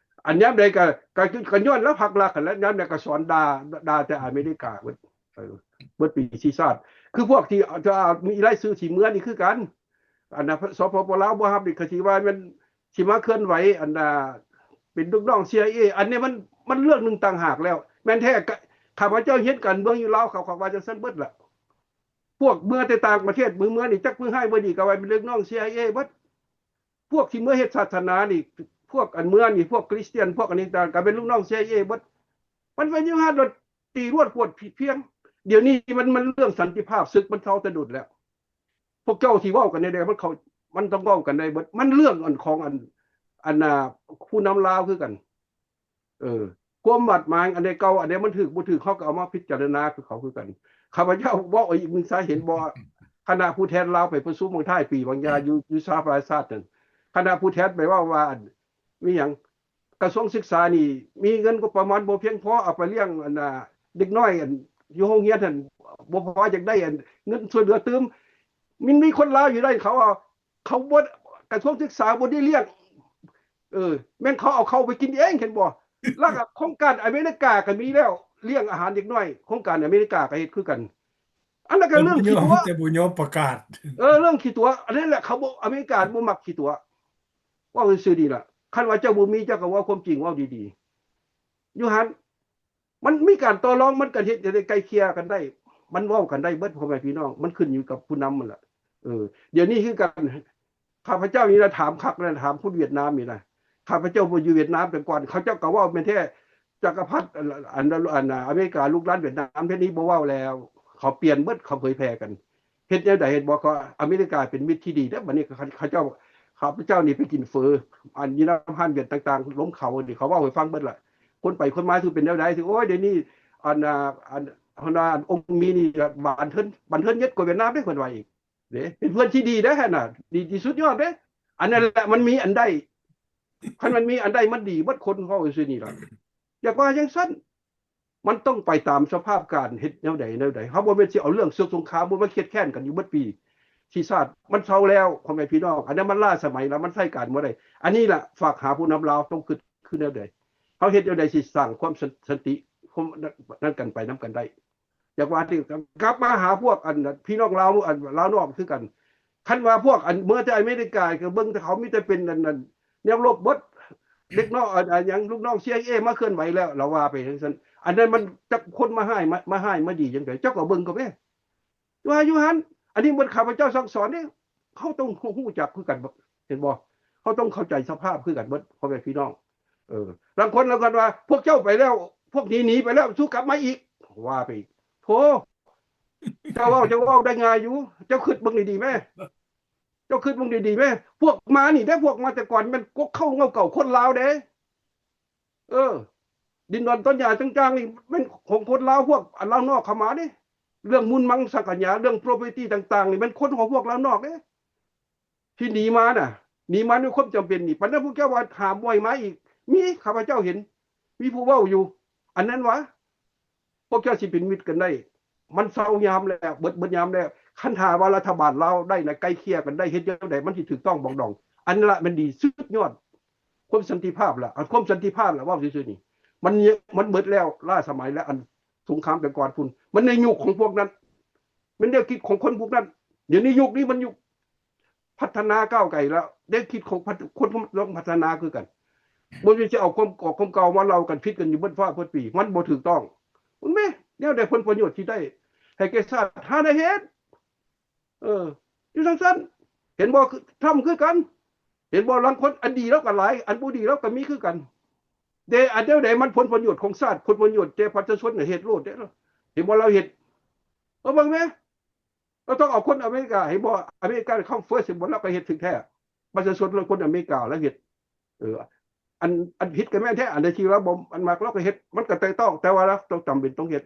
ອັນຍາມໃດກໍ ກໍ ກໍຍ້ອນລາວພັກລັກຫັ້ນແຫຼະ ຍາມໃດກໍສອນດ່າ ດ່າແຕ່ອາເມລິກາເບິດ ເອີ ເບິດປີຊີຊາດ. ຄືພວກທີ່ຈະມີລາຍຊື່ຊິເມືອນີ້ຄືກັນ ອັນນ່າ ສປປ ລາວບໍ່ຮັບນີ້ ກໍຊິວ່າແມ່ນຊິມາເຄື່ອນໄຫວ ອັນນ່າ ເປັນລູກນ້ອງ CIA ອັນນີ້ມັນ ມັນເລື່ອງໜຶ່ງຕ່າງຫາກແລ້ວ. ແມ່ນແທ້ ຂ້າພະເຈົ້າຮຽນການເມືອງຢູ່ລາວ ເຂົາກໍວ່າຈັ່ງຊັ້ນເບິດລະ. ພວກເມືອແຕ່ຕ່າງປະເທດ ເມືອ ເມືອນີ້ຈັກເມືອຮ້າຍເມືອດີ ກໍວ່າເປັນລູກນ້ອງ CIA ເບິດ. ພວກທີ່ເມືອເຮັດສາສະໜານີ້ ພວກອັນເມືອນີ້ ພວກຄຣິສຕຽນ ພວກອັນນີ້ຕ່າງ ກໍເປັນລູກນ້ອງ CIA ເບິດ. ມັນເປັນຢູ່ຫັ້ນ ໂດນຕີລວດພວດພຽງ. ດຽວນີ້ມັນ ມັນເລື່ອງສັນຕິພາບ ສຶກມັນເຊົາແຕ່ດົນແລ້ວ. ພວກເຈົ້າຊິເວົ້າກັນແນວໃດ ມັນເຂົ້າ ມັນຕ້ອງເວົ້າກັນໄດ້ເບິດ. ມັນເລື່ອງອັນຂອງອັນ ອັນນ່າ ຜູ້ນຳລາວຄືກັນ. ເອີ ຄວາມບາດໝາງອັນໃດເກົ່າ ອັນໃດມັນຖືກບໍ່ຖືກ ເຮົາກໍເອົາມາພິຈາລະນາຄືເຂົາຄືກັນ. ຂ້າພະເຈົ້າເວົ້າອີກໜຶ່ງສາເຫດບໍ່ ຄະນະຜູ້ແທນລາວໄປປະຊຸມວັງທ້າຍປີບາງຢ່າງຢູ່ ຢູ່ສະຫະປະຊາຊາດນັ້ນ ຄະນະຜູ້ແທນໄປເວົ້າວ່າ ອັນ ມີຫຍັງ ກະຊວງສຶກສານີ້ມີເງິນງົບປະມານບໍ່ພຽງພໍ ເອົາໄປລ້ຽງອັນນ່າເດັກນ້ອຍອັນຢູ່ໂຮງຮຽນຫັ້ນ ບໍ່ພໍ ຢາກໄດ້ອັນເງິນຊ່ວຍເຫຼືອຕື່ມ. ມັນມີຄົນລາວຢູ່ໃນເຂົາວ່າ ເຂົາບໍ່ ກະຊວງສຶກສາບໍ່ໄດ້ລ້ຽງ ເອີ ແມ່ນເຂົາເອົາເຂົ້າໄປກິນເອງ ເຫັນບໍ່? ແລ້ວກໍໂຄງການອາເມລິກາກໍມີແລ້ວ ລ້ຽງອາຫານເດັກນ້ອຍ ໂຄງການອາເມລິກາກໍເຮັດຄືກັນ. ອັນນັ້ນກໍເລື່ອງຂີ້ຕົວະ ແຕ່ບໍ່ຍອມປະກາດ. ເອີ ເລື່ອງຂີ້ຕົວະ ອັນນັ້ນແຫຼະ ເຂົາບໍ່ ອາເມລິກາບໍ່ມັກຂີ້ຕົວະ. ເວົ້າຊື່ໆນີ້ລະ ຄັນວ່າເຈົ້າບໍ່ມີ ເຈົ້າກໍເວົ້າຄວາມຈິງ ເວົ້າດີໆ ຢູ່ຫັ້ນ. ມັນມີການຕໍ່ລອງ ມັນກໍເຮັດໃຫ້ໄກ່ເກ່ຍກັນໄດ້ ມັນເວົ້າກັນໄດ້ເບິດ ພໍ່ແມ່ພີ່ນ້ອງ ມັນຂຶ້ນຢູ່ກັບຜູ້ນຳຫັ້ນລະ. ເອີ ດຽວນີ້ຄືກັນ ຂ້າພະເຈົ້ານີ້ລະຖາມຄັກນະ ຖາມຄົນຫວຽດນາມນີ້ນະ. ຂ້າພະເຈົ້າບໍ່ຢູ່ຫວຽດນາມແຕ່ກ່ອນ ເຂົາເຈົ້າກໍເວົ້າແມ່ນແທ້ ຈັກກະພັດ ອັນ ອັນ ອັນ ອາເມລິກາລຸກລານຫວຽດນາມ ແຕ່ນີ້ບໍ່ເວົ້າແລ້ວ ເຂົາປ່ຽນເບິດ ເຂົາເຜີຍແຜ່ກັນ. ເຮັດແນວໃດເຫັນບໍ່? ເຂົາ ອາເມລິກາເປັນມິດທີ່ດີເດ້. ບັດນີ້ເຂົາ ເຂົາເຈົ້າ ຂ້າພະເຈົ້ານີ້ໄປກິນເຝີ ອັນຢູ່ນຳຮ້ານຫວຽດຕ່າງໆ ລົມເຂົານີ້ ເຂົາເວົ້າໃຫ້ຟັງເບິດລະ. ຄົນໄປຄົນມາຄືເປັນແນວໃດ ຄື ໂອ້ຍ ດຽວນີ້ ອັນ ອັນ ອັນ ອັນອົງມີນີ້ບານເທີນ ບານເທີນເຫຍີດກວ່າຫວຽດນາມເດ້ ເພິ່ນວ່າອີກເດ້. ເປັນເພື່ອນທີ່ດີເດ້ຫັ້ນນະ ດີທີ່ສຸດຍອດເດ້. ອັນນັ້ນແຫຼະ ມັນມີອັນໃດ ຄັນມັນມີອັນໃດມັນດີເບິດ. ຄົນເວົ້າຊື່ນີ້ລະ ຢາກວ່າຈັ່ງຊັ້ນ. ມັນຕ້ອງໄປຕາມສະພາບການ ເຮັດແນວໃດແນວໃດ. ເຮົາບໍ່ແມ່ນຊິເອົາເລື່ອງເສືອສົງຄາມ ບໍ່ມາຄຽດແຄ້ນກັນຢູ່ເບິດປີ. ທີ່ຊາດມັນເຊົາແລ້ວ ພໍ່ແມ່ພີ່ນ້ອງ ອັນນັ້ນມັນລ້າສະໄໝແລ້ວ ມັນໃຊ້ການບໍ່ໄດ້. ອັນນີ້ລະ ຝາກຫາຜູ້ນຳລາວ ຕ້ອງຄິດຄືແນວໃດ ເຮົາເຮັດແນວໃດຊິສ້າງຄວາມສັນ ສັນຕິ ຄວາມນັ້ນກັນໄປນຳກັນໄດ້. ຢາກວ່າທີ່ ກັບມາຫາພວກ ອັນ ພີ່ນ້ອງລາວ ອັນ ລາວນອກຄືກັນ. ຄັນວ່າພວກ ອັນ ເມືອແຕ່ອາເມລິກາ ກໍເບິ່ງແຕ່ເຂົາມີແຕ່ເປັນ ອັນ ອັນ ແນວລົບເບິດ ເດັກນ້ອຍ ອັນ ອັນຫຍັງ ລູກນ້ອງ CIA ມາເຄື່ອນໄຫວແລ້ວ ລາວວ່າໄປຈັ່ງຊັ້ນ. ອັນນັ້ນມັນຈັກຄົນມາຮ້າຍ ມາ ມາຮ້າຍມາດີຈັ່ງໃດ ເຈົ້າກໍເບິ່ງກໍແມ່ ວ່າຢູ່ຫັ້ນ. ອັນນີ້ເໝິດຂ້າພະເຈົ້າສັ່ງສອນເດ້. ເຮົາຕ້ອງຮູ້ ຮູ້ຈັກຄືກັນ ເຫັນບໍ່? ເຮົາຕ້ອງເຂົ້າໃຈສະພາບຄືກັນເບິດ ພໍ່ແມ່ພີ່ນ້ອງ. ເອີ ລາງຄົນ ລາງຄົນວ່າ ພວກເຈົ້າໄປແລ້ວ ພວກນີ້ໜີໄປແລ້ວ ສູ້ກັບມາອີກ ວ່າໄປອີກ. ໂທ້ ເຈົ້າເວົ້າ ເຈົ້າເວົ້າໄດ້ງ່າຍຢູ່ ເຈົ້າຄິດເບິ່ງດີໆແມ້. ເຈົ້າຄິດເບິ່ງດີໆແມ້. ພວກມານີ້ເດ້ ພວກມາແຕ່ກ່ອນແມ່ນກົກເຄົ້າເຫງົາເກົ່າຄົນລາວເດ້. ເອີ ດິນດອນຕົ້ນຫຍ້າຕ່າງໆນີ້ແມ່ນຂອງຄົນລາວ ພວກ ອັນ ລາວນອກເຂົ້າມາເດ້. ເລື່ອງມູນມັງສັງກະຍາ ເລື່ອງ property ຕ່າງໆນີ້ແມ່ນຄົນຂອງພວກລາວນອກເດ້ ທີ່ໜີມານະ ໜີມາດ້ວຍຄວາມຈຳເປັນນີ້. ປານນັ້ນພວກເຈົ້າວ່າຫ້າມບໍ່ໃຫ້ມາອີກ ມີ ຂ້າພະເຈົ້າເຫັນ ມີຜູ້ເວົ້າຢູ່ ອັນນັ້ນວ່າ ພວກເຈົ້າຊິເປັນມິດກັນໄດ້ ມັນເຊົາຍາມແລ້ວ ເບິດ ເບິດຍາມແລ້ວ. ຄັນຖ້າວ່າລັດຖະບານລາວໄດ້ນະ ໄກ່ເກ່ຍກັນໄດ້ ເຮັດແນວໃດມັນຊິຖືກຕ້ອງປອງດອງ ອັນນັ້ນລະແມ່ນດີສຸດຍອດ. ຄວາມສັນຕິພາບລະ ອັນຄວາມສັນຕິພາບລະ ເວົ້າຊື່ໆນີ້ ມັນ ມັນເບິດແລ້ວ ລ້າສະໄໝແລ້ວ. ອັນສົງຄາມແຕ່ກ່ອນພຸ້ນ ມັນໃນຍຸກຂອງພວກນັ້ນ ແມ່ນແນວຄິດຂອງຄົນພວກນັ້ນ. ດຽວນີ້ຍຸກນີ້ມັນຍຸກພັດທະນາກ້າວໄກແລ້ວ ແນວຄິດຂອງພັດ ຄົນຕ້ອງພັດທະນາຄືກັນ. ບໍ່ແມ່ນຊິເອົາຄວາມ ເອົາຄວາມເກົ່າມາເລົ່າກັນ ຜິດກັນຢູ່ເບິດຟ້າເບິດປີ ມັນບໍ່ຖືກຕ້ອງ. ມັນແມ່ນແນວໃດ ຜົນປະໂຫຍດທີ່ໄດ້ໃຫ້ແກ່ຊາດ ຫາໄດ້ເຮັດ. ເອີ ຢູ່ຈັ່ງຊັ້ນ ເຫັນບໍ່? ທຳຄືກັນ ເຫັນບໍ່? ລາງຄົນອັນດີລາວກໍຫຼາຍ ອັນບໍ່ດີລາວກໍມີຄືກັນ. ແຕ່ອັນແນວໃດມັນຜົນປະໂຫຍດຂອງຊາດ ຜົນປະໂຫຍດແກ່ປະຊາຊົນ ເຮັດໂລດເດ້. ເຫັນບໍ່? ລາວເຮັດ ເອີ ເບິ່ງແມ້ ລາວຕ້ອງເອົາຄົນອາເມລິກາ ເຫັນບໍ່? ອາເມລິກາ come first ເຫັນບໍ່? ລາວກໍເຮັດຖືກແທ້ ປະຊາຊົນ ແລະ ຄົນອາເມລິກາ ລາວເຮັດ. ເອີ ອັນ ອັນຜິດກໍແມ່ນແທ້ ອັນໃດທີ່ລາວບໍ່ ອັນມັກ ລາວກໍເຮັດ ມັນກໍແຕະຕ້ອງ ແຕ່ວ່າລາວຕ້ອງ ຈຳເປັນຕ້ອງເຮັດ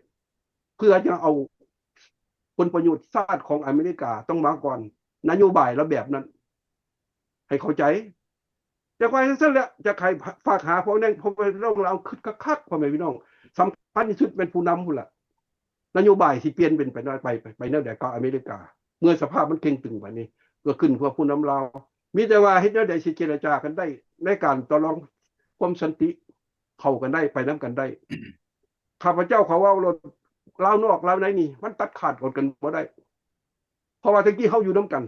ເພື່ອຈະເອົາຜົນປະໂຫຍດຊາດຂອງອາເມລິກາ ຕ້ອງມາກ່ອນ ນະໂຍບາຍລາວແບບນັ້ນ ໃຫ້ເຂົ້າໃຈ. ຢາກວ່າຈັ່ງຊັ້ນແຫຼະ ຢາກໃຫ້ຝາກຫາພວກນັ້ນ ພວກນ້ອງລາວຄິດຄັກໆ ພໍ່ແມ່ພີ່ນ້ອງ ສຳຄັນທີ່ສຸດແມ່ນຜູ້ນຳພຸ້ນລະ ນະໂຍບາຍຊິປ່ຽນເປັນໄປ ໄປ ໄປແນວໃດກັບອາເມລິກາ ເມື່ອສະພາບມັນເຄັ່ງຕຶງປານນີ້ ກໍຂຶ້ນກັບຜູ້ນຳລາວ. ມີແຕ່ວ່າເຮັດແນວໃດຊິເຈລະຈາກັນໄດ້ ໃນການຕໍ່ລອງຄວາມສັນຕິ ເຂົ້າກັນໄດ້ ໄປນຳກັນໄດ້. ຂ້າພະເຈົ້າຂໍເວົ້າໂລດ ລາວນອກລາວໃນນີ້ ມັນຕັດຂາດອອກກັນບໍ່ໄດ້ ເພາະວ່າແຕ່ກີ້ເຮົາຢູ່ນຳກັນ.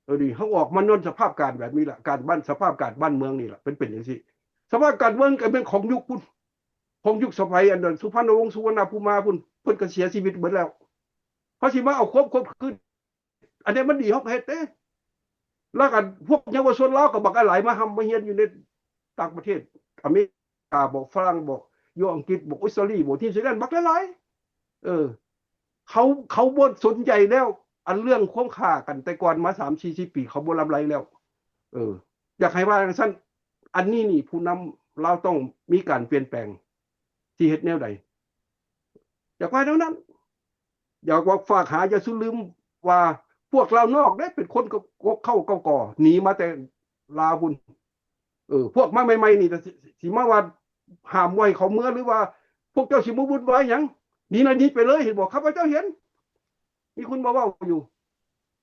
ເອີ ນີ້ເຮົາອອກມາຍ້ອນສະພາບການແບບນີ້ລະ ການບ້ານ ສະພາບການບ້ານເມືອງນີ້ລະ ເປັນ ເປັນຈັ່ງຊີ້. ສະພາບການເມືອງກໍແມ່ນຂອງຍຸກພຸ້ນ ຂອງຍຸກສະໄໝ ອັນນັ້ນ ສຸພັນນະວົງ ສຸວັນນະພູມາພຸ້ນ ເພິ່ນກໍເສຍຊີວິດເບິດແລ້ວ. ເຮົາຊິມາເອົາຄວາມ ຄວາມຄືນ ອັນໃດມັນດີເຮົາກໍເຮັດເດ້. ແລ້ວກໍພວກເຍົາວະຊົນລາວກໍບັກຫຼາຍ ມາຮ່ຳມາຮຽນຢູ່ໃນຕ່າງປະເທດ ອາເມລິກາບໍ ຝຣັ່ງບໍ ຢູ່ອັງກິດບໍ ອົດສະຕາລີບໍ ທີ່ສະວິດເຊີແລນ ບັກຫຼາຍໆ. ເອີ ເຂົາ ເຂົາບໍ່ສົນໃຈແລ້ວ ອັນເລື່ອງຄວາມຂ້າກັນແຕ່ກ່ອນມາສາມສີ່ສິບປີ ເຂົາບໍ່ລຳໄລແລ້ວ. ເອີ ຢາກໃຫ້ວ່າຈັ່ງຊັ້ນ ອັນນີ້ນີ້ ຜູ້ນຳລາວຕ້ອງມີການປ່ຽນແປງ ຊິເຮັດແນວໃດ ຢາກວ່າແນວນັ້ນ. ຢາກວ່າຝາກຫາ ຢ່າສູ່ລືມວ່າພວກລາວນອກເດ້ ເປັນຄົນກໍ ກໍເຂົ້າກໍກໍ່ ໜີມາແຕ່ລາວພຸ້ນ ເອີ ພວກມາໃໝ່ໆນີ້ ຊິ ຊິມາວ່າຫ້າມບໍ່ໃຫ້ເຂົາເມືອ ຫຼືວ່າພວກເຈົ້າຊິມາວຸ່ນວາຍຫຍັງ ໜີນະ ໜີໄປເລີຍ ເຫັນບໍ່? ຂ້າພະເຈົ້າເຫັນ ມີຄົນມາເວົ້າຢູ່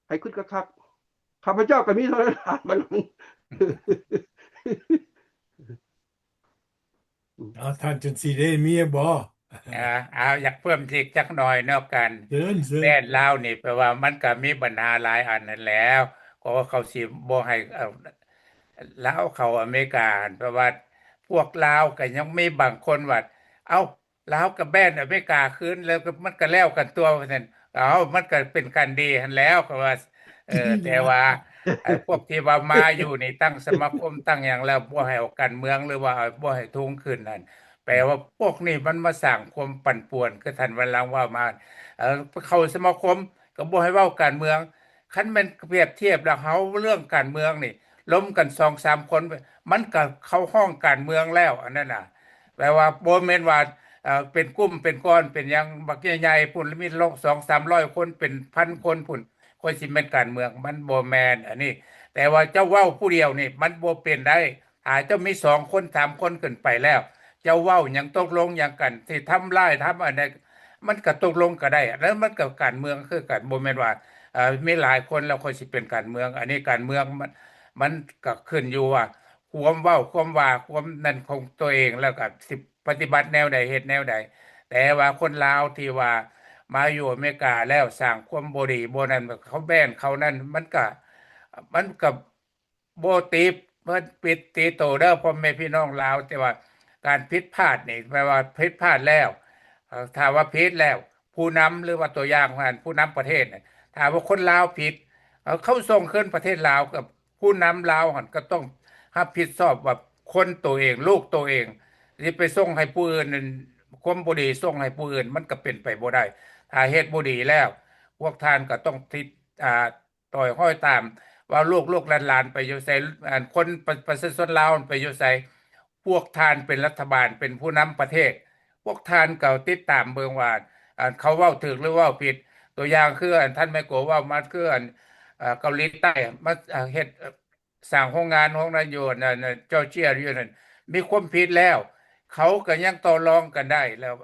ໃຫ້ຄິດຄັກໆ ຂ້າພະເຈົ້າກໍມີເທົ່ານັ້ນ ບາດຫຼັງ. ເອົາ ທ່ານຈັນສີເດ ມີບໍ່? ອ່າ ເອົາ ຢາກເພີ່ມອີກຈັກໜ່ອຍເນາະ ການ ເຊີນ ເຊີນ ແບນລາວນີ້ ແປວ່າມັນກໍມີບັນຫາຫຼາຍອັນນັ້ນແຫຼະ ກໍເຂົາຊິບໍ່ໃຫ້ ເອີ ລາວເຂົ້າອາເມລິກາ ແປວ່າພວກລາວກໍຍັງມີບາງຄົນວ່າ ເອົ້າ ລາວກໍແບນອາເມລິກາຄືນ ແລ້ວກໍ ມັນກໍແລ້ວກັນຕົວະ ວ່າຊັ້ນ. ເອົ້າ ມັນກໍເປັນການດີຫັ້ນແຫຼະ ກໍວ່າ ເອີ ແຕ່ວ່າ ໄອ້ພວກທີ່ວ່າມາຢູ່ນີ້ ຕັ້ງສະມາຄົມ ຕັ້ງຫຍັງແລ້ວ ບໍ່ໃຫ້ອອກການເມືອງ ຫຼືວ່າບໍ່ໃຫ້ທຸງຂຶ້ນນັ້ນ ແປວ່າພວກນີ້ມັນມາສ້າງຄວາມປັ່ນປ່ວນ ຄືທ່ານວັນຫຼັງເວົ້າມາ ເອີ ເຂົ້າສະມາຄົມກໍບໍ່ໃຫ້ເວົ້າການເມືອງ. ຄັນແມ່ນປຽບທຽບແລ້ວ ເຮົາເລື່ອງການເມືອງນີ້ ລົມກັນສອງສາມຄົນ ມັນກໍເຂົ້າຫ້ອງການເມືອງແລ້ວ ອັນນັ້ນນະ. ແປວ່າບໍ່ແມ່ນວ່າ ເອີ ເປັນກຸ່ມເປັນກ້ອນເປັນຫຍັງບັກໃຫຍ່ໆພຸ້ນ ມີສອງສາມຮ້ອຍຄົນ ເປັນພັນຄົນພຸ້ນ ຄ່ອຍຊິແມ່ນການເມືອງ ມັນບໍ່ແມ່ນອັນນີ້. ແຕ່ວ່າເຈົ້າເວົ້າຜູ້ດຽວນີ້ ມັນບໍ່ເປັນໄດ້. ຖ້າເຈົ້າມີສອງຄົນສາມຄົນຂຶ້ນໄປແລ້ວ ເຈົ້າເວົ້າຫຍັງ ຕົກລົງຫຍັງກັນ ຊິທຳລາຍທຳອັນໃດ ມັນກໍຕົກລົງກໍໄດ້ ແລ້ວມັນກໍການເມືອງຄືກັນ. ບໍ່ແມ່ນວ່າ ເອີ ມີຫຼາຍຄົນແລ້ວຄ່ອຍຊິເປັນການເມືອງ. ອັນນີ້ການເມືອງມັນ ມັນກໍຂຶ້ນຢູ່ວ່າຄວາມເວົ້າ ຄວາມວ່າ ຄວາມນັ້ນຂອງຕົວເອງ ແລ້ວກໍຊິປະຕິບັດແນວໃດ ເຮັດແນວໃດ. ແຕ່ວ່າຄົນລາວທີ່ວ່າມາຢູ່ອາເມລິກາແລ້ວສ້າງຄວາມບໍ່ດີບໍ່ນັ້ນ ເຂົາແບນເຂົານັ້ນ ມັນກໍ ມັນກໍ ບໍ່ຕິ ເພິ່ນປິດຕິໂຕເດີ ພໍ່ແມ່ພີ່ນ້ອງລາວ. ແຕ່ວ່າການຜິດພາດນີ້ ແປວ່າຜິດພາດແລ້ວ ເອີ ຖ້າວ່າຜິດແລ້ວ ຜູ້ນຳ ຫຼືວ່າຕົວຢ່າງວ່າ ຜູ້ນຳປະເທດ ຖ້າວ່າຄົນລາວຜິດ ເອີ ເຂົາສົ່ງຄືນປະເທດລາວ ກໍຜູ້ນຳລາວຫັ້ນກໍຕ້ອງຮັບຜິດຊອບວ່າຄົນໂຕເອງ ລູກໂຕເອງ ຊິໄປສົ່ງໃຫ້ຜູ້ອື່ນນັ້ນ ຄວາມບໍ່ດີສົ່ງໃຫ້ຜູ້ອື່ນ ມັນກໍເປັນໄປບໍ່ໄດ້. ຖ້າເຮັດບໍ່ດີແລ້ວ ພວກທ່ານກໍຕ້ອງຕິດ ອ່າ ຕ້ອຍຫ້ອຍຕາມວ່າລູກໆຫຼານໆໄປຢູ່ໃສ ອັນຄົນປະ ປະຊາຊົນລາວໄປຢູ່ໃສ. ພວກທ່ານເປັນລັດຖະບານ ເປັນຜູ້ນຳປະເທດ ພວກທ່ານກໍຕິດຕາມເບິ່ງວ່າ ອັນເຂົາເວົ້າຖືກຫຼືເວົ້າຜິດ. ຕົວຢ່າງຄື ອັນທ່ານໄມໂກເວົ້າມາ ຄື ອັນ ເອີ ເກົາຫຼີໃຕ້ມາ ເຮັດ ສ້າງໂຮງງານ ໂຮງງານຢູ່ ອັນ ອັນ Georgia ຢູ່ນັ້ນ ມີຄວາມຜິດແລ້ວ ເຂົາກໍຍັງຕໍ່ລອງກັນໄດ້ແລ້ວ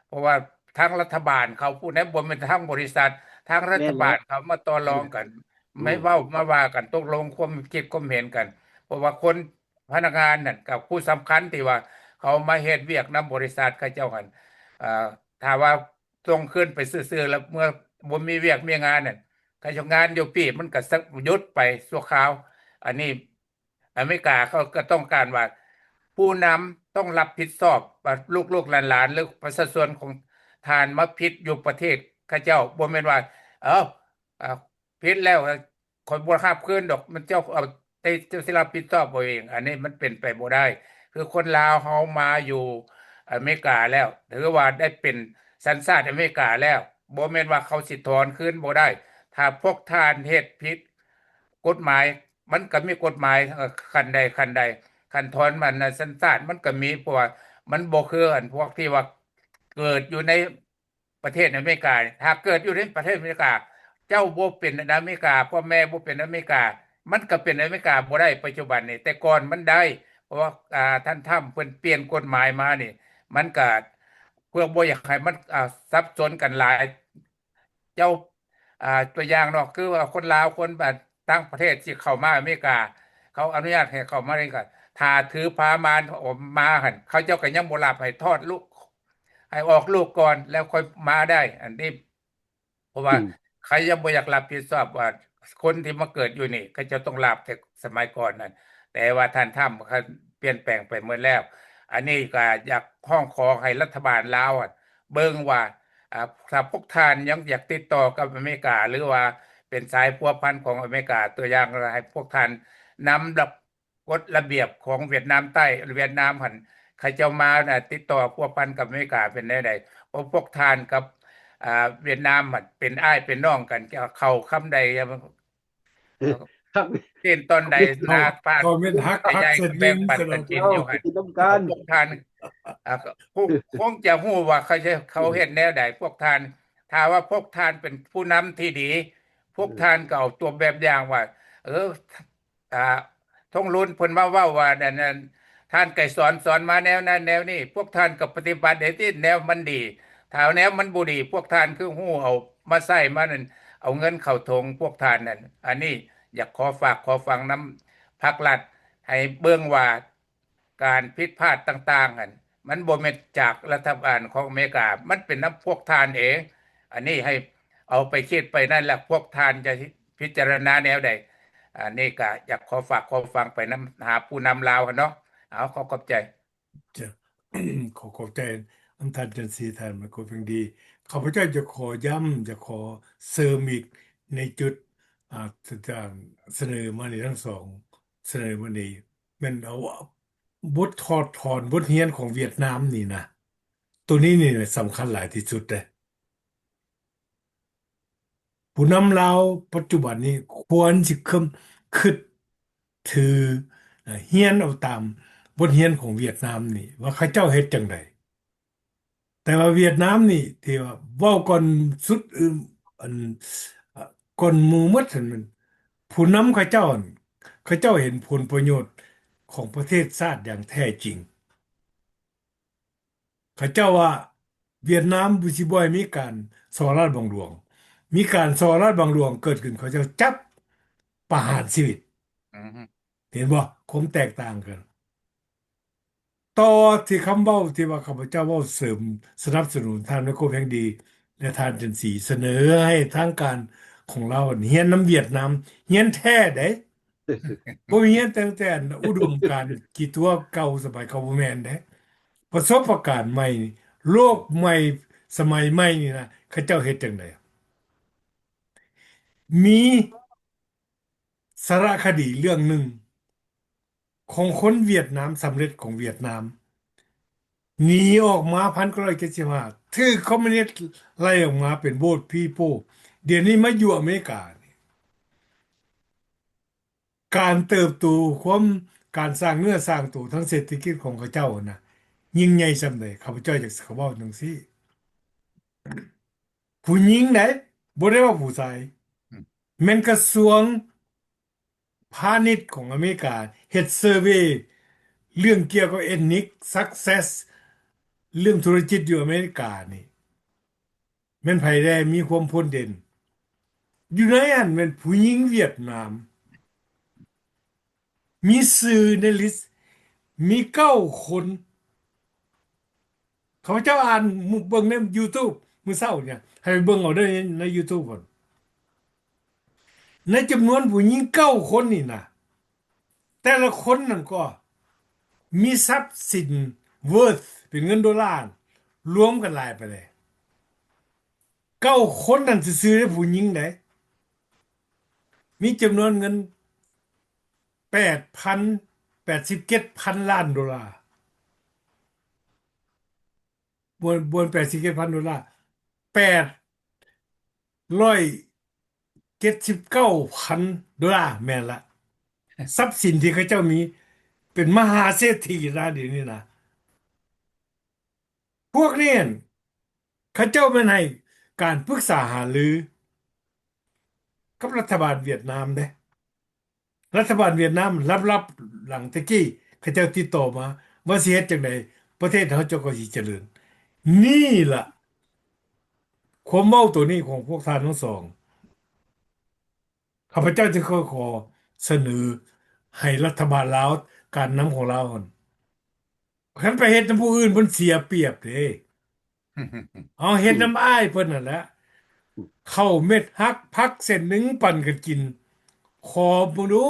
ເພາະວ່າທາງລັດຖະບານເຂົາ ຜູ້ໃດ ບໍ່ແມ່ນທາງບໍລິສັດ ທາງລັດຖະບານເຂົາມາຕໍ່ລອງກັນ ມາເວົ້າມາວ່າກັນ ຕົກລົງຄວາມຄິດຄວາມເຫັນກັນ. ເພາະວ່າຄົນ ພະນັກງານນັ້ນ ກັບຜູ້ສຳຄັນທີ່ວ່າເຂົາມາເຮັດວຽກນຳບໍລິສັດເຂົາເຈົ້າຫັ້ນ ເອີ ຖ້າວ່າ ສົ່ງຄືນໄປຊື່ໆ ແລ້ວເມື່ອບໍ່ມີວຽກມີງານນັ້ນ ການຈ້າງງານຢູ່ປີ ມັນກໍສະ ຢຸດໄປຊົ່ວຄາວ. ອັນນີ້ອາເມລິກາເຂົາກໍຕ້ອງການວ່າ ຜູ້ນຳຕ້ອງຮັບຜິດຊອບວ່າລູກໆຫຼານໆ ຫຼືປະຊາຊົນຂອງທ່ານມາຜິດຢູ່ປະເທດເຂົາເຈົ້າ. ບໍ່ແມ່ນວ່າ ເອີ ອ່າ ຜິດແລ້ວ ຂ້ອຍບໍ່ຮັບຄືນດອກ ມັນເຈົ້າເອົາ ເຈົ້າຊິຮັບຜິດຊອບເອົາເອງ. ອັນນີ້ມັນເປັນໄປບໍ່ໄດ້ ຄືຄົນລາວເຮົາມາຢູ່ອາເມລິກາແລ້ວ ຖືວ່າໄດ້ເປັນສັນຊາດອາເມລິກາແລ້ວ ບໍ່ແມ່ນວ່າເຂົາຊິຖອນຄືນບໍ່ໄດ້. ຖ້າພວກທ່ານເຮັດຜິດກົດໝາຍ ມັນກໍມີກົດໝາຍ ເອີ ຂັ້ນໃດຂັ້ນໃດ ຂັ້ນຖອນມັນນະ ສັນຊາດມັນກໍມີ ເພາະວ່າມັນບໍ່ຄືອັນພວກທີ່ວ່າເກີດຢູ່ໃນ ປະເທດອາເມລິການີ້ ຖ້າເກີດຢູ່ໃນປະເທດອາເມລິກາ ເຈົ້າບໍ່ເປັນອາເມລິກາ ພໍ່ແມ່ບໍ່ເປັນອາເມລິກາ ມັນກໍເປັນອາເມລິກາບໍ່ໄດ້ປັດຈຸບັນນີ້ ແຕ່ກ່ອນມັນໄດ້ ເພາະວ່າ ອ່າ ທ່ານທຳເພິ່ນປ່ຽນກົດໝາຍມານີ້ ມັນກໍເພື່ອບໍ່ຢາກໃຫ້ມັນ ອ່າ ສັບສົນກັນຫຼາຍ ເຈົ້າ ອ່າ ຕົວຢ່າງເນາະ ຄືວ່າຄົນລາວ ຄົນ ອ່າ ຕ່າງປະເທດທີ່ເຂົ້າມາອາເມລິກາ ເຂົາອະນຸຍາດໃຫ້ເຂົ້າມານີ້ ກໍຖ້າຖືພາມາ ມາຫັ້ນ ເຂົາເຈົ້າກໍຍັງບໍ່ຮັບໃຫ້ຖອດລູກ ໃຫ້ອອກລູກກ່ອນ ແລ້ວຄ່ອຍມາໄດ້ ອັນນີ້ ເພາະວ່າ ອືມ ເຂົາຍັງບໍ່ຢາກຮັບຜິດຊອບວ່າ ຄົນທີ່ມາເກີດຢູ່ນີ້ ເຂົາເຈົ້າຕ້ອງຮັບແຕ່ສະໄໝກ່ອນນັ້ນ ແຕ່ວ່າທ່ານທຳ ເຂົາປ່ຽນແປງໄປໝົດແລ້ວ. ອັນນີ້ກໍຢາກຮ້ອງຂໍໃຫ້ລັດຖະບານລາວເບິ່ງວ່າ ອ່າ ຖ້າພວກທ່ານຍັງຢາກຕິດຕໍ່ກັບອາເມລິກາ ຫຼືວ່າເປັນສາຍພົວພັນຂອງອາເມລິກາ ຕົວຢ່າງ ໃຫ້ພວກທ່ານນຳລະ ກົດລະບຽບຂອງຫວຽດນາມໃຕ້ ຫວຽດນາມຫັ້ນ ເຂົາເຈົ້າມາ ອ່າ ຕິດຕໍ່ພົວພັນກັບອາເມລິກາເປັນແນວໃດ? ເພາະພວກທ່ານກັບ ອ່າ ຫວຽດນາມຫັ້ນເປັນອ້າຍເປັນນ້ອງກັນ ເຂົ້າຄຳໃດ ເອີ ເປັນຕອນໃດນະ ປາກ ເຂົາແມ່ນຮັກ ຮັກສະດິນ ແບ່ງປັນກັນກິນຢູ່ຫັ້ນ ກິນນຳກັນ. ພວກທ່ານ ອ່າ ຄົງ ຄົງຈະຮູ້ວ່າເຂົາຈະ ເຂົາເຮັດແນວໃດ ພວກທ່ານ ຖ້າວ່າພວກທ່ານເປັນຜູ້ນຳທີ່ດີ ພວກທ່ານກໍເອົາຕົວແບບຢ່າງວ່າ ເອີ ອ່າ ທົງລຸນເພິ່ນມາເວົ້າວ່າ ອັນ ອັນ ທ່ານໄກສອນສອນມາແນວນັ້ນແນວນີ້ ພວກທ່ານກໍປະຕິບັດໄດ້ຕິ ແນວມັນດີ ຖ້າແນວມັນບໍ່ດີ ພວກທ່ານຄືຮູ້ເອົາມາໃຊ້ມານັ້ນ ເອົາເງິນເຂົ້າຖົງພວກທ່ານນັ້ນ. ອັນນີ້ຢາກຂໍຝາກຂໍຝັງນຳພັກລັດ ໃຫ້ເບິ່ງວ່າ ການຜິດພາດຕ່າງໆຫັ້ນ ມັນບໍ່ແມ່ນຈາກລັດຖະບານຂອງອາເມລິກາ ມັນເປັນນຳພວກທ່ານເອງ. ອັນນີ້ໃຫ້ເອົາໄປຄິດໄປນັ້ນ ແລະ ພວກທ່ານຈະພິຈາລະນາແນວໃດ. ອັນນີ້ກະຢາກຂໍຝາກຂໍຝັງໄປນຳຫາຜູ້ນຳລາວຫັ້ນເນາະ. ເອົາ ຂໍຂອບໃຈ. ເຈົ້າ ຂໍຂອບໃຈນຳທ່ານຈັນສີ ທ່ານໄມໂຄຣ ເພັງດີ. ຂ້າພະເຈົ້າຈະຂໍຢ້ຳ ຈະຂໍເສີມອີກໃນຈຸດ ອ່າ ທີ່ທ່ານສະເໜີມານີ້ ທັງສອງສະເໜີມານີ້ ແມ່ນເອົາບົດຖອດຖອນບົດຮຽນຂອງຫວຽດນາມນີ້ນະ ໂຕນີ້ນີ້ສຳຄັນຫຼາຍທີ່ສຸດເດ້. ຜູ້ນຳລາວປັດຈຸບັນນີ້ຄວນຊິຄຶດຖື ຮຽນເອົາຕາມບົດຮຽນຂອງຫວຽດນາມນີ້ ວ່າເຂົາເຈົ້າເຮັດຈັ່ງໃດ. ແຕ່ວ່າຫວຽດນາມນີ້ ທີ່ວ່າເວົ້າກ່ອນສຸດອື່ນ ອັນ ກ່ອນໝູ່ໝົດຫັ້ນ ຜູ້ນຳເຂົາເຈົ້າ ເຂົາເຈົ້າເຫັນຜົນປະໂຫຍດຂອງປະເທດຊາດຢ່າງແທ້ຈິງ. ເຂົາເຈົ້າວ່າຫວຽດນາມບໍ່ຊິບໍ່ໃຫ້ມີການສໍ້ລາດບັງຫຼວງ ມີການສໍ້ລາດບັງຫຼວງເກີດຂຶ້ນ ເຂົາເຈົ້າຈັບປະຫານຊີວິດ. ອືຮຶ ເຫັນບໍ່ ຄວາມແຕກຕ່າງກັນ? ຕໍ່ທີ່ຄຳເວົ້າທີ່ວ່າຂ້າພະເຈົ້າເວົ້າເສີມສະໜັບສະໜູນທ່ານໄມໂຄຣ ເພັງດີ ແລະ ທ່ານຈັນສີ ສະເໜີໃຫ້ທາງການຂອງລາວຮຽນນຳຫວຽດນາມ ຮຽນແທ້ໃດ໋. ບໍ່ແມ່ນຮຽນຕັ້ງແຕ່ອຸດົມການຂີ້ຕົວະເກົ່າສະໄໝເກົ່າ ບໍ່ແມ່ນເດ້. ປະສົບປະການໃໝ່ ໂລກໃໝ່ ສະໄໝໃໝ່ນີ້ນະ ເຂົາເຈົ້າເຮັດຈັ່ງໃດ? ມີສາລະຄະດີເລື່ອງໜຶ່ງ ຂອງຄົນຫວຽດນາມ ສຳເລັດຂອງຫວຽດນາມ ໜີອອກມາ ພັນເກົ້າຮ້ອຍເຈັດສິບຫ້າ ຖືກຄອມມູນິດໄລ່ອອກມາເປັນ Boat People. ດຽວນີ້ມາຢູ່ອາເມລິການີ້ ການເຕີບໂຕ ຄວາມ ການສ້າງເນື້ອສ້າງໂຕທາງເສດຖະກິດຂອງເຂົາເຈົ້ານະ ຍິ່ງໃຫຍ່ສ່ຳໃດ ຂ້າພະເຈົ້າຢາກເວົ້າຈັ່ງຊີ້. ຜູ້ຍິງໃດ໋ ບໍ່ໄດ້ວ່າຜູ້ຊາຍ ອືມ ແມ່ນກະຊວງ ພານິດຂອງອາເມລິກາເຮັດເຊີເວເລື່ອງກ່ຽວກັບ Ethnic Success ເລື່ອງທຸລະກິດຢູ່ອາເມລິການີ້ ແມ່ນໃຜແດ່ມີຄວາມໂດດເດັ່ນ? ຢູ່ໃນນັ້ນແມ່ນຜູ້ຍິງຫວຽດນາມ ມີຊື່ໃນລິດມີເກົ້າຄົນ. ຂ້າພະເຈົ້າອ່ານເບິ່ງໃນ YouTube ມື້ເຊົ້ານີ້ ໃຫ້ໄປເບິ່ງເອົາເດີໃນ YouTube ພຸ້ນ. ໃນຈຳນວນຜູ້ຍິງເກົ້າຄົນນີ້ນະ ແຕ່ລະຄົນນັ້ນກໍມີຊັບສິນ worth ເປັນເງິນໂດລາ ລວມກັນຫຼາຍປານໃດ? ເກົ້າຄົນນັ້ນຊື່ໆເດ້ ຜູ້ຍິງໃດ໋ ມີຈຳນວນເງິນແປດພັນ ແປດສິບເຈັດພັນລ້ານໂດລາ. ບໍ່ແມ່ນ ບໍ່ແມ່ນແປດສິບເຈັດພັນໂດລາ ແປດຮ້ອຍເຈັດສິບເກົ້າພັນໂດລາ ແມ່ນລະ. ຊັບສິນທີ່ເຂົາເຈົ້າມີ ເປັນມະຫາເສດຖີລະ ດຽວນີ້ນະ. ພວກນີ້ຫັ້ນ ເຂົາເຈົ້າແມ່ນໃຫ້ການປຶກສາຫາລືກັບລັດຖະບານຫວຽດນາມເດ້. ລັດຖະບານຫວຽດນາມລັບໆຫຼັງແຕ່ກີ້ ເຂົາເຈົ້າຕິດຕໍ່ມາວ່າຊິເຮັດຈັ່ງໃດປະເທດເຮົາເຈົ້າກໍຊິຈະເລີນ. ນີ້ລະຄວາມເວົ້າໂຕນີ້ຂອງພວກທ່ານທັງສອງ ຂ້າພະເຈົ້າຈຶ່ງຂໍສະເໜີໃຫ້ລັດຖະບານລາວ ການນຳຂອງລາວຫັ້ນ ຄັນໄປເຮັດນຳຜູ້ອື່ນເພິ່ນເສຍປຽບເດ້. ເອົາເຮັດນຳອ້າຍເພິ່ນຫັ້ນແຫຼະ ເຂົ້າເມັດຫັກຜັກເສັ້ນໜຶ່ງປັນກັນກິນ. ຂໍເບິ່ງດູ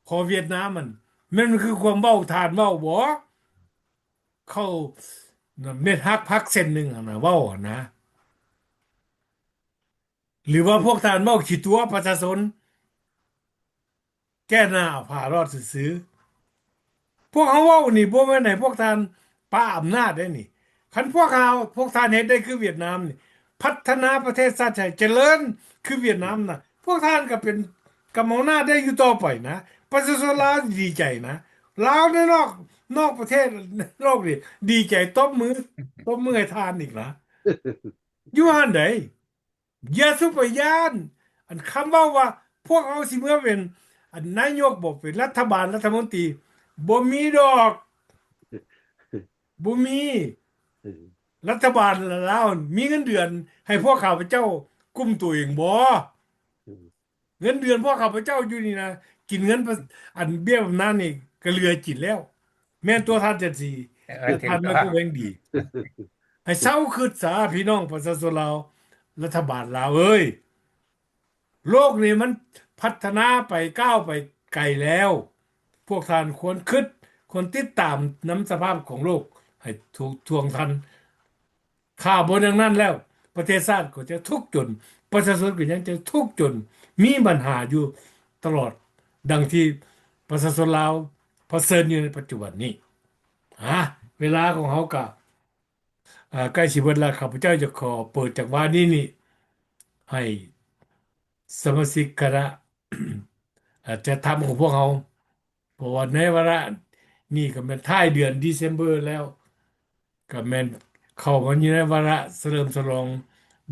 ຂໍຫວຽດນາມຫັ້ນ ແມ່ນຄືຄວາມເວົ້າທ່ານເວົ້າບໍ່? ເຂົ້າເມັດຫັກຜັກເສັ້ນໜຶ່ງຫັ້ນນະ ເວົ້າຫັ້ນນະ. ຫຼືວ່າພວກທ່ານເວົ້າຂີ້ຕົວະປະຊາຊົນ ແກ້ໜ້າເອົາຜ້າລອດຊື່ໆ. ພວກເຮົາເວົ້ານີ້ບໍ່ແມ່ນໃຫ້ພວກທ່ານປະອຳນາດເດ້ນີ້. ຄັນພວກເຮົາ ພວກທ່ານເຮັດໄດ້ຄືຫວຽດນາມນີ້ ພັດທະນາປະເທດຊາດໃຫ້ຈະເລີນຄືຫວຽດນາມນະ ພວກທ່ານກໍເປັນກຳມະອຳນາດໄດ້ຢູ່ຕໍ່ໄປນະ. ປະຊາຊົນລາວດີໃຈນະ. ລາວໃນນອກ ນອກປະເທດ ໂລກນີ້ດີໃຈ ຕົບມື ຕົບມືໃຫ້ທ່ານອີກນະ. ຢູ່ຫັ້ນໃດ໋ ຢ່າສຸໄປຢ້ານ ອັນຄຳເວົ້າວ່າພວກເຮົາຊິເມືອເປັນ ອັນນາຍົກບໍ່ເປັນລັດຖະບານ ລັດຖະມົນຕີ ບໍ່ມີດອກ ບໍ່ມີ. ລັດຖະບານລາວມີເງິນເດືອນໃຫ້ພວກຂ້າພະເຈົ້າກຸ້ມໂຕເອງບໍ່? ເງິນເດືອນພວກຂ້າພະເຈົ້າຢູ່ນີ້ນະ ກິນເງິນປະ ອັນເບ້ຍບຳນານນີ້ກະເຫຼືອກິນແລ້ວ ແມ່ນຕົວທ່ານຈັນສີ ແລະ ທ່ານໄມໂຄແວງດີ ໃຫ້ເຊົາຄຶດສາ ພີ່ນ້ອງປະຊາຊົນລາວ ລັດຖະບານລາວເອີຍ ໂລກນີ້ມັນພັດທະນາໄປ ກ້າວໄປໄກແລ້ວ ພວກທ່ານຄວນຄຶດ ຄວນຕິດຕາມນຳສະພາບຂອງໂລກໃຫ້ຖືກທ່ວງທັນ. ຖ້າບໍ່ຢ່າງນັ້ນແລ້ວ ປະເທດຊາດກໍຈະທຸກຈົນ ປະຊາຊົນກໍຍັງຈະທຸກຈົນ ມີບັນຫາຢູ່ຕະຫຼອດ ດັ່ງທີ່ປະຊາຊົນລາວປະເຊີນຢູ່ໃນປັດຈຸບັນນີ້. ອາ ເວລາຂອງເຮົາກະ ອາ ໃກ້ຊິເບິດແລ້ວ ຂ້າພະເຈົ້າຈະຂໍເປີດຈັງຫວະນີ້ນີ້ ໃຫ້ສະມາຊິກຄະນະ ອາ ຈັດທຳຂອງພວກເຮົາ ເພາະວ່າໃນວາລະນີ້ກໍແມ່ນທ້າຍເດືອນ December ແລ້ວ ກໍແມ່ນເຂົ້າມາຢູ່ໃນວາລະສະເຫຼີມສະຫຼອງ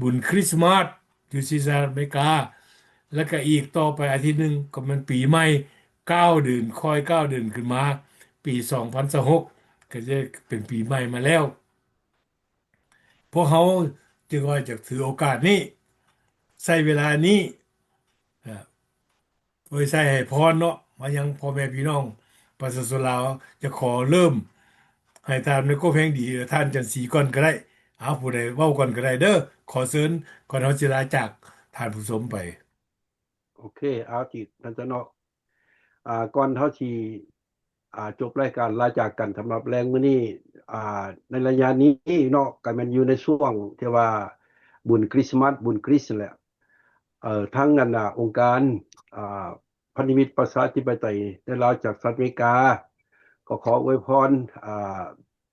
ບຸນຄຣິສມາສຢູ່ທີ່ສະຫະລັດອາເມລິກາ ແລ້ວກໍອີກຕໍ່ໄປອາທິດໜຶ່ງກໍແມ່ນປີໃໝ່ ກ້າວເດືອນ ຄ່ອຍກ້າວເດືອນຂຶ້ນມາ ປີສອງພັນຊາວຫົກ ກໍຈະເປັນປີໃໝ່ມາແລ້ວ. ພວກເຮົາຈຶ່ງວ່າຈະຖືໂອກາດນີ້ ໃຊ້ເວລານີ້ ເອີ ໄວ້ໃຊ້ໃຫ້ພອນເນາະ ມາຍັງພໍ່ແມ່ພີ່ນ້ອງປະຊາຊົນລາວ. ຈະຂໍເລີ່ມໃຫ້ທ່ານໄມໂຄແພງດີ ແລະ ທ່ານຈັນສີກ່ອນກໍໄດ້. ເອົາ ຜູ້ໃດເວົ້າກ່ອນກໍໄດ້ເດີ. ຂໍເຊີນ ກ່ອນເຮົາຊິລາຈາກທ່ານຜູ້ຊົມໄປ. ໂອເຄ ເອົາ ທີ່ທ່ານຈະເນາະ ອ່າ ກ່ອນເຮົາຊິ ອ່າ ຈົບລາຍການລາຈາກກັນສຳລັບແລງມື້ນີ້ ອ່າ ໃນໄລຍະນີ້ເນາະ ກໍແມ່ນຢູ່ໃນຊ່ວງທີ່ວ່າບຸນຄຣິສມາສ ບຸນຄຣິສນັ້ນແຫຼະ ເອີ ທັງອັນນ່າ ອົງການ ອ່າ ພັນທະມິດປະຊາທິປະໄຕໃນລາວຈາກສະຫະລັດອາເມລິກາ ກໍຂໍອວຍພອນ ອ່າ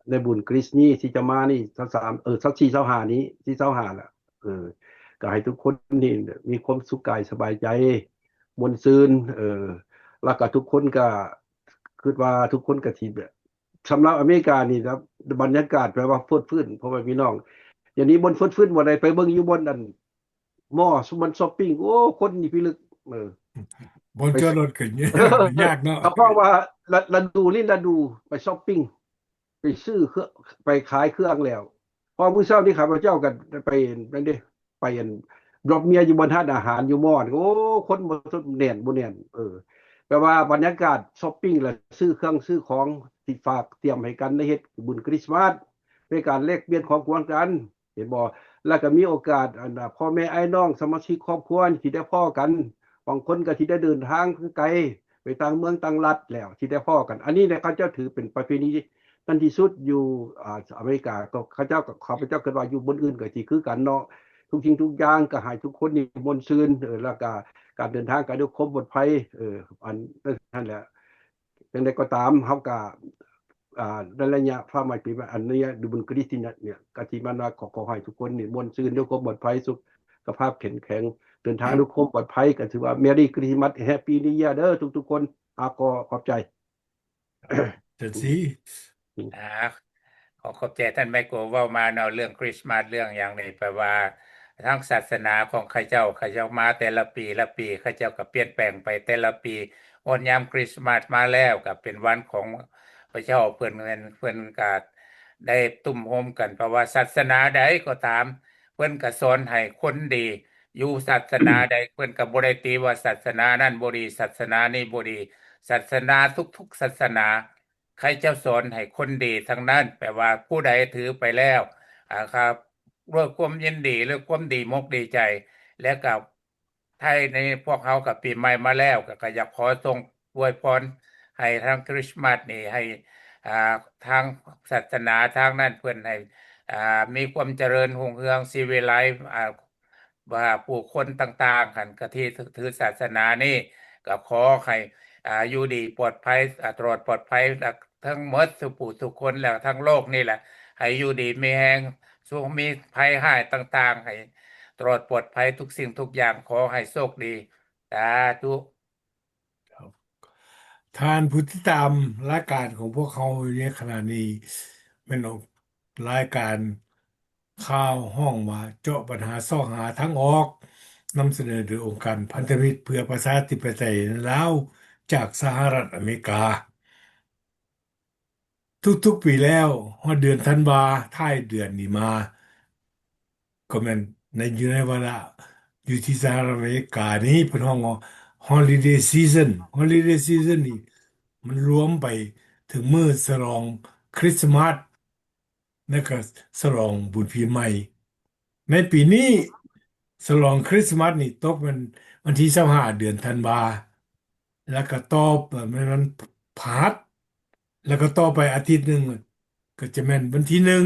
ໃນບຸນຄຣິສນີ້ທີ່ຈະມານີ້ ຊາວສາມ ເອີ ຊາວສີ່ ຊາວຫ້ານີ້ ສີ່ ຊາວຫ້າລະ ເອີ ກໍໃຫ້ທຸກຄົນນີ້ມີຄວາມສຸກກາຍສະບາຍໃຈ ມ່ວນຊື່ນ ເອີ ແລ້ວກໍທຸກຄົນກໍຄິດວ່າທຸກຄົນກໍຊິແບບ ສຳລັບອາເມລິການີ້ນະ ບັນຍາກາດແປວ່າຟົດຟື້ນ ພໍ່ແມ່ພີ່ນ້ອງ ດຽວນີ້ບ່ອນຟົດຟື້ນບ່ອນໃດ ໄປເບິ່ງຢູ່ບ່ອນອັນມໍ ບ່ອນຊັອບປິງ ໂອ້ ຄົນນີ້ພິລຶກ ເອີ ບ່ອນຈອດລົດກໍຍາກເນາະ ເພາະວ່າລະ ລະດູນີ້ລະດູໄປຊັອບປິງ ໄປຊື້ເຄື່ອງ ໄປຂາຍເຄື່ອງແລ້ວ ເພາະມື້ເຊົ້ານີ້ຂ້າພະເຈົ້າກໍໄປນັ້ນເດ້ ໄປອັນດຣອບເມຍຢູ່ບ່ອນຮ້ານອາຫານຢູ່ມໍ ໂອ້ ຄົນບໍ່ທົນ ແໜ້ນບໍ່ແໜ້ນ ເອີ ແປວ່າບັນຍາກາດຊັອບປິງ ແລະ ຊື້ເຄື່ອງຊື້ຂອງທີ່ຝາກຕຽມໃຫ້ກັນໃນເຮັດບຸນຄຣິສມາສ ໃນການແລກປ່ຽນຂອງຂວັນກັນ ເຫັນບໍ່? ແລ້ວກໍມີໂອກາດ ອັນ ພໍ່ແມ່ອ້າຍນ້ອງສະມາຊິກຄອບຄົວທີ່ໄດ້ພໍ້ກັນ ບາງຄົນກໍຊິໄດ້ເດີນທາງໄກ ໄປຕ່າງເມືອງຕ່າງລັດແລ້ວ ທີ່ໄດ້ພໍ້ກັນ ອັນນີ້ແຫຼະ ເຂົາເຈົ້າຖືເປັນປະເພນີນັ້ນທີ່ສຸດຢູ່ ອາ ອາເມລິກາ ກໍເຂົາເຈົ້າ ກໍຂ້າພະເຈົ້າຄິດວ່າຢູ່ບ່ອນອື່ນກໍຊິຄືກັນເນາະ ທຸກສິ່ງທຸກຢ່າງກໍໃຫ້ທຸກຄົນນີ້ມ່ວນຊື່ນ ເອີ ແລ້ວກໍການເດີນທາງກໍດ້ວຍຄວາມປອດໄພ ເອີ ອັນນັ້ນແຫຼະ ຈັ່ງໃດກໍຕາມ ເຮົາກໍ ອ່າ ໃນໄລຍະຟ້າໃໝ່ປີໃໝ່ ອັນນີ້ ໃນບຸນຄຣິສມາສນີ້ ກໍຊິມາ ຂໍ ຂໍໃຫ້ທຸກຄົນນີ້ມ່ວນຊື່ນ ດ້ວຍຄວາມປອດໄພ ສຸຂະພາບເຂັ້ມແຂງ ເດີນທາງດ້ວຍຄວາມປອດໄພ ກໍຖືວ່າ Merry Christmas Happy New Year ເດີທຸກໆຄົນ. ອາ ຂໍຂອບໃຈ. ຈັນສີ ອາ ຂໍຂອບໃຈທ່ານໄມໂກເວົ້າມາເນາະ ເລື່ອງຄຣິສມາສ ເລື່ອງຫຍັງນີ້ ແປວ່າທາງສາສະໜາຂອງເຂົາເຈົ້າ ເຂົາເຈົ້າມາແຕ່ລະປີລະປີ ເຂົາເຈົ້າກໍປ່ຽນແປງໄປແຕ່ລະປີ. ຮອດຍາມຄຣິສມາສມາແລ້ວ ກໍເປັນວັນຂອງພະເຈົ້າ ເພິ່ນ ເພິ່ນ ເພິ່ນກໍໄດ້ຕຸ້ມໂຮມກັນ ເພາະວ່າສາສະໜາໃດກໍຕາມ ເພິ່ນກໍສອນໃຫ້ຄົນດີ ຢູ່ສາສະໜາໃດ ເພິ່ນກໍບໍ່ໄດ້ຕິວ່າສາສະໜານັ້ນບໍ່ດີ ສາສະໜານີ້ບໍ່ດີ. ສາສະໜາທຸກໆສາສະໜາ ໃຄເຈົ້າສອນໃຫ້ຄົນດີທັງນັ້ນ ແປວ່າຜູ້ໃດຖືໄປແລ້ວ ອາ ຄາ ດ້ວຍຄວາມຍິນດີ ດ້ວຍຄວາມດີມົກດີໃຈ ແລ້ວກໍໄທໃນພວກເຮົາກໍປີໃໝ່ມາແລ້ວ ກໍ ກໍຢາກຂໍສົ່ງອວຍພອນໃຫ້ທາງຄຣິສມາສນີ້ ໃຫ້ ອ່າ ທາງສາສະໜາທາງນັ້ນເພິ່ນໃຫ້ ອ່າ ມີຄວາມຈະເລີນຮຸ່ງເຮືອງ ຊີວິໄລ ອ່າ ວ່າຜູ້ຄົນຕ່າງໆຫັ້ນ ກະທີ່ຖືສາສະໜານີ້ ກໍຂໍໃຫ້ ອ່າ ຢູ່ດີປອດໄພ ອ່າ ຕະຫຼອດປອດໄພ ແລະ ທັງໝົດສູ່ຜູ້ສູ່ຄົນ ແລະ ທັງໂລກນີ້ແຫຼະ ໃຫ້ຢູ່ດີມີແຮງ ສຸກມີໄພຮ້າຍຕ່າງໆ ໃຫ້ຕະຫຼອດປອດໄພທຸກສິ່ງທຸກຢ່າງ ຂໍໃຫ້ໂຊກດີ ສາທຸ. ທ່ານຜູ້ຕິດຕາມລາຍການຂອງພວກເຮົາຢູ່ໃນຂະນະນີ້ ແມ່ນອອກລາຍການຂ່າວ ຮ້ອງວ່າເຈາະບັນຫາຊອກຫາທາງອອກ ນຳສະເໜີໂດຍອົງການພັນທະມິດເພື່ອປະຊາທິປະໄຕໃນລາວ ຈາກສະຫະລັດອາເມລິກາ. ທຸກໆປີແລ້ວ ຮອດເດືອນທັນວາ ທ້າຍເດືອນນີ້ມາ ກໍແມ່ນໃນ ຢູ່ໃນວາລະ ຢູ່ທີ່ສະຫະລັດອາເມລິການີ້ ເພິ່ນຮ້ອງວ່າ Holiday Season. Holiday Season ນີ້ ມັນລວມໄປເຖິງມື້ສະຫຼອງຄຣິສຕະມາດ ແລະກະສະຫຼອງບຸນປີໃໝ່. ໃນປີນີ້ສະຫຼອງຄຣິສຕະມາດນີ້ຕົກແມ່ນວັນທີຊາວຫ້າ ເດືອນທັນວາ ແລະກະຕໍ່ໄປແມ່ນວັນພະຫັດ ແລະກະຕໍ່ໄປອາທິດໜຶ່ງ ກະຈະແມ່ນວັນທີໜຶ່ງ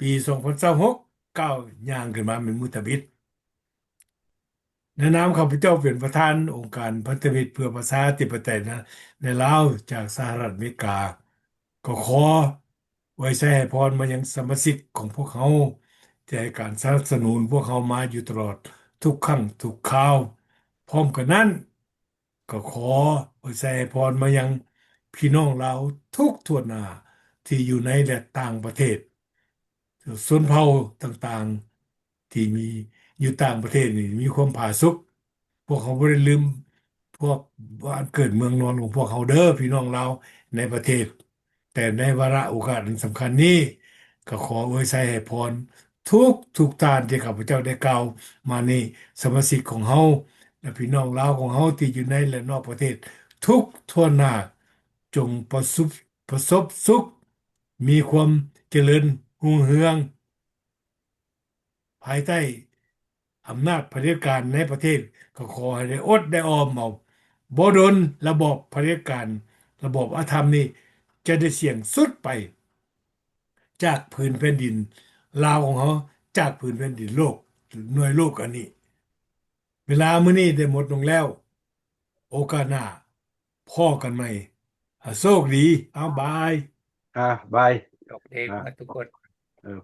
ປີສອງພັນຊາວຫົກ ກ້າວຍ່າງຂຶ້ນມາແມ່ນມື້ທຳອິດ. ໃນນາມຂ້າພະເຈົ້າເປັນປະທານອົງການພັນທະມິດເພື່ອປະຊາທິປະໄຕໃນລາວ ຈາກສະຫະລັດອາເມລິກາ ກໍຂໍອວຍໄຊໃຫ້ພອນມາຍັງສະມາຊິກຂອງພວກເຮົາ ທີ່ໃຫ້ການສະໜັບສະໜູນພວກເຮົາມາຢູ່ຕະຫຼອດທຸກຄັ້ງທຸກຄາວ. ພ້ອມກັນນັ້ນ ກໍຂໍອວຍໄຊໃຫ້ພອນມາຍັງພີ່ນ້ອງລາວທຸກທົ່ວໜ້າ ທີ່ຢູ່ໃນ ແລະ ຕ່າງປະເທດ, ຊົນເຜົ່າຕ່າງໆ ທີ່ມີຢູ່ຕ່າງປະເທດນີ້ມີຄວາມຜາສຸກ. ພວກເຮົາບໍ່ໄດ້ລືມພວກບ້ານເກີດເມືອງນອນຂອງພວກເຮົາເດີ້ ພີ່ນ້ອງລາວໃນປະເທດ. ແຕ່ໃນວາລະໂອກາດອັນສຳຄັນນີ້ ກໍຂໍອວຍໄຊໃຫ້ພອນທຸກໆທ່ານທີ່ຂ້າພະເຈົ້າໄດ້ກ່າວມານີ້, ສະມາຊິກຂອງເຮົາ ແລະ ພີ່ນ້ອງລາວຂອງເຮົາທີ່ຢູ່ໃນ ແລະ ນອກປະເທດທຸກທົ່ວໜ້າ ຈົ່ງປະສົບ ປະສົບສຸກ, ມີຄວາມຈະເລີນຮຸ່ງເຮືອງ. ພາຍໃຕ້ອຳນາດຜະເດັດການໃນປະເທດ ກໍຂໍໃຫ້ໄດ້ອົດໄດ້ອອມເອົາ. ບໍ່ດົນລະບອບຜະເດັດການ, ລະບອບອະທຳນີ້ຈະໄດ້ສ້ຽງສຸດໄປຈາກຜືນແຜ່ນດິນລາວຂອງເຮົາ, ຈາກຜືນແຜ່ນດິນໂລກ, ໜ່ວຍໂລກອັນນີ້. ເວລາມື້ນີ້ໄດ້ໝົດລົງແລ້ວ. ໂອກາດໜ້າພໍ້ກັນໃໝ່. ອາ ໂຊກດີ. ເອົາ ບາຍ. ອ່າ ບາຍ. ໂຊກດີ ອ່າ ໝົດທຸກຄົນ. ເອີ.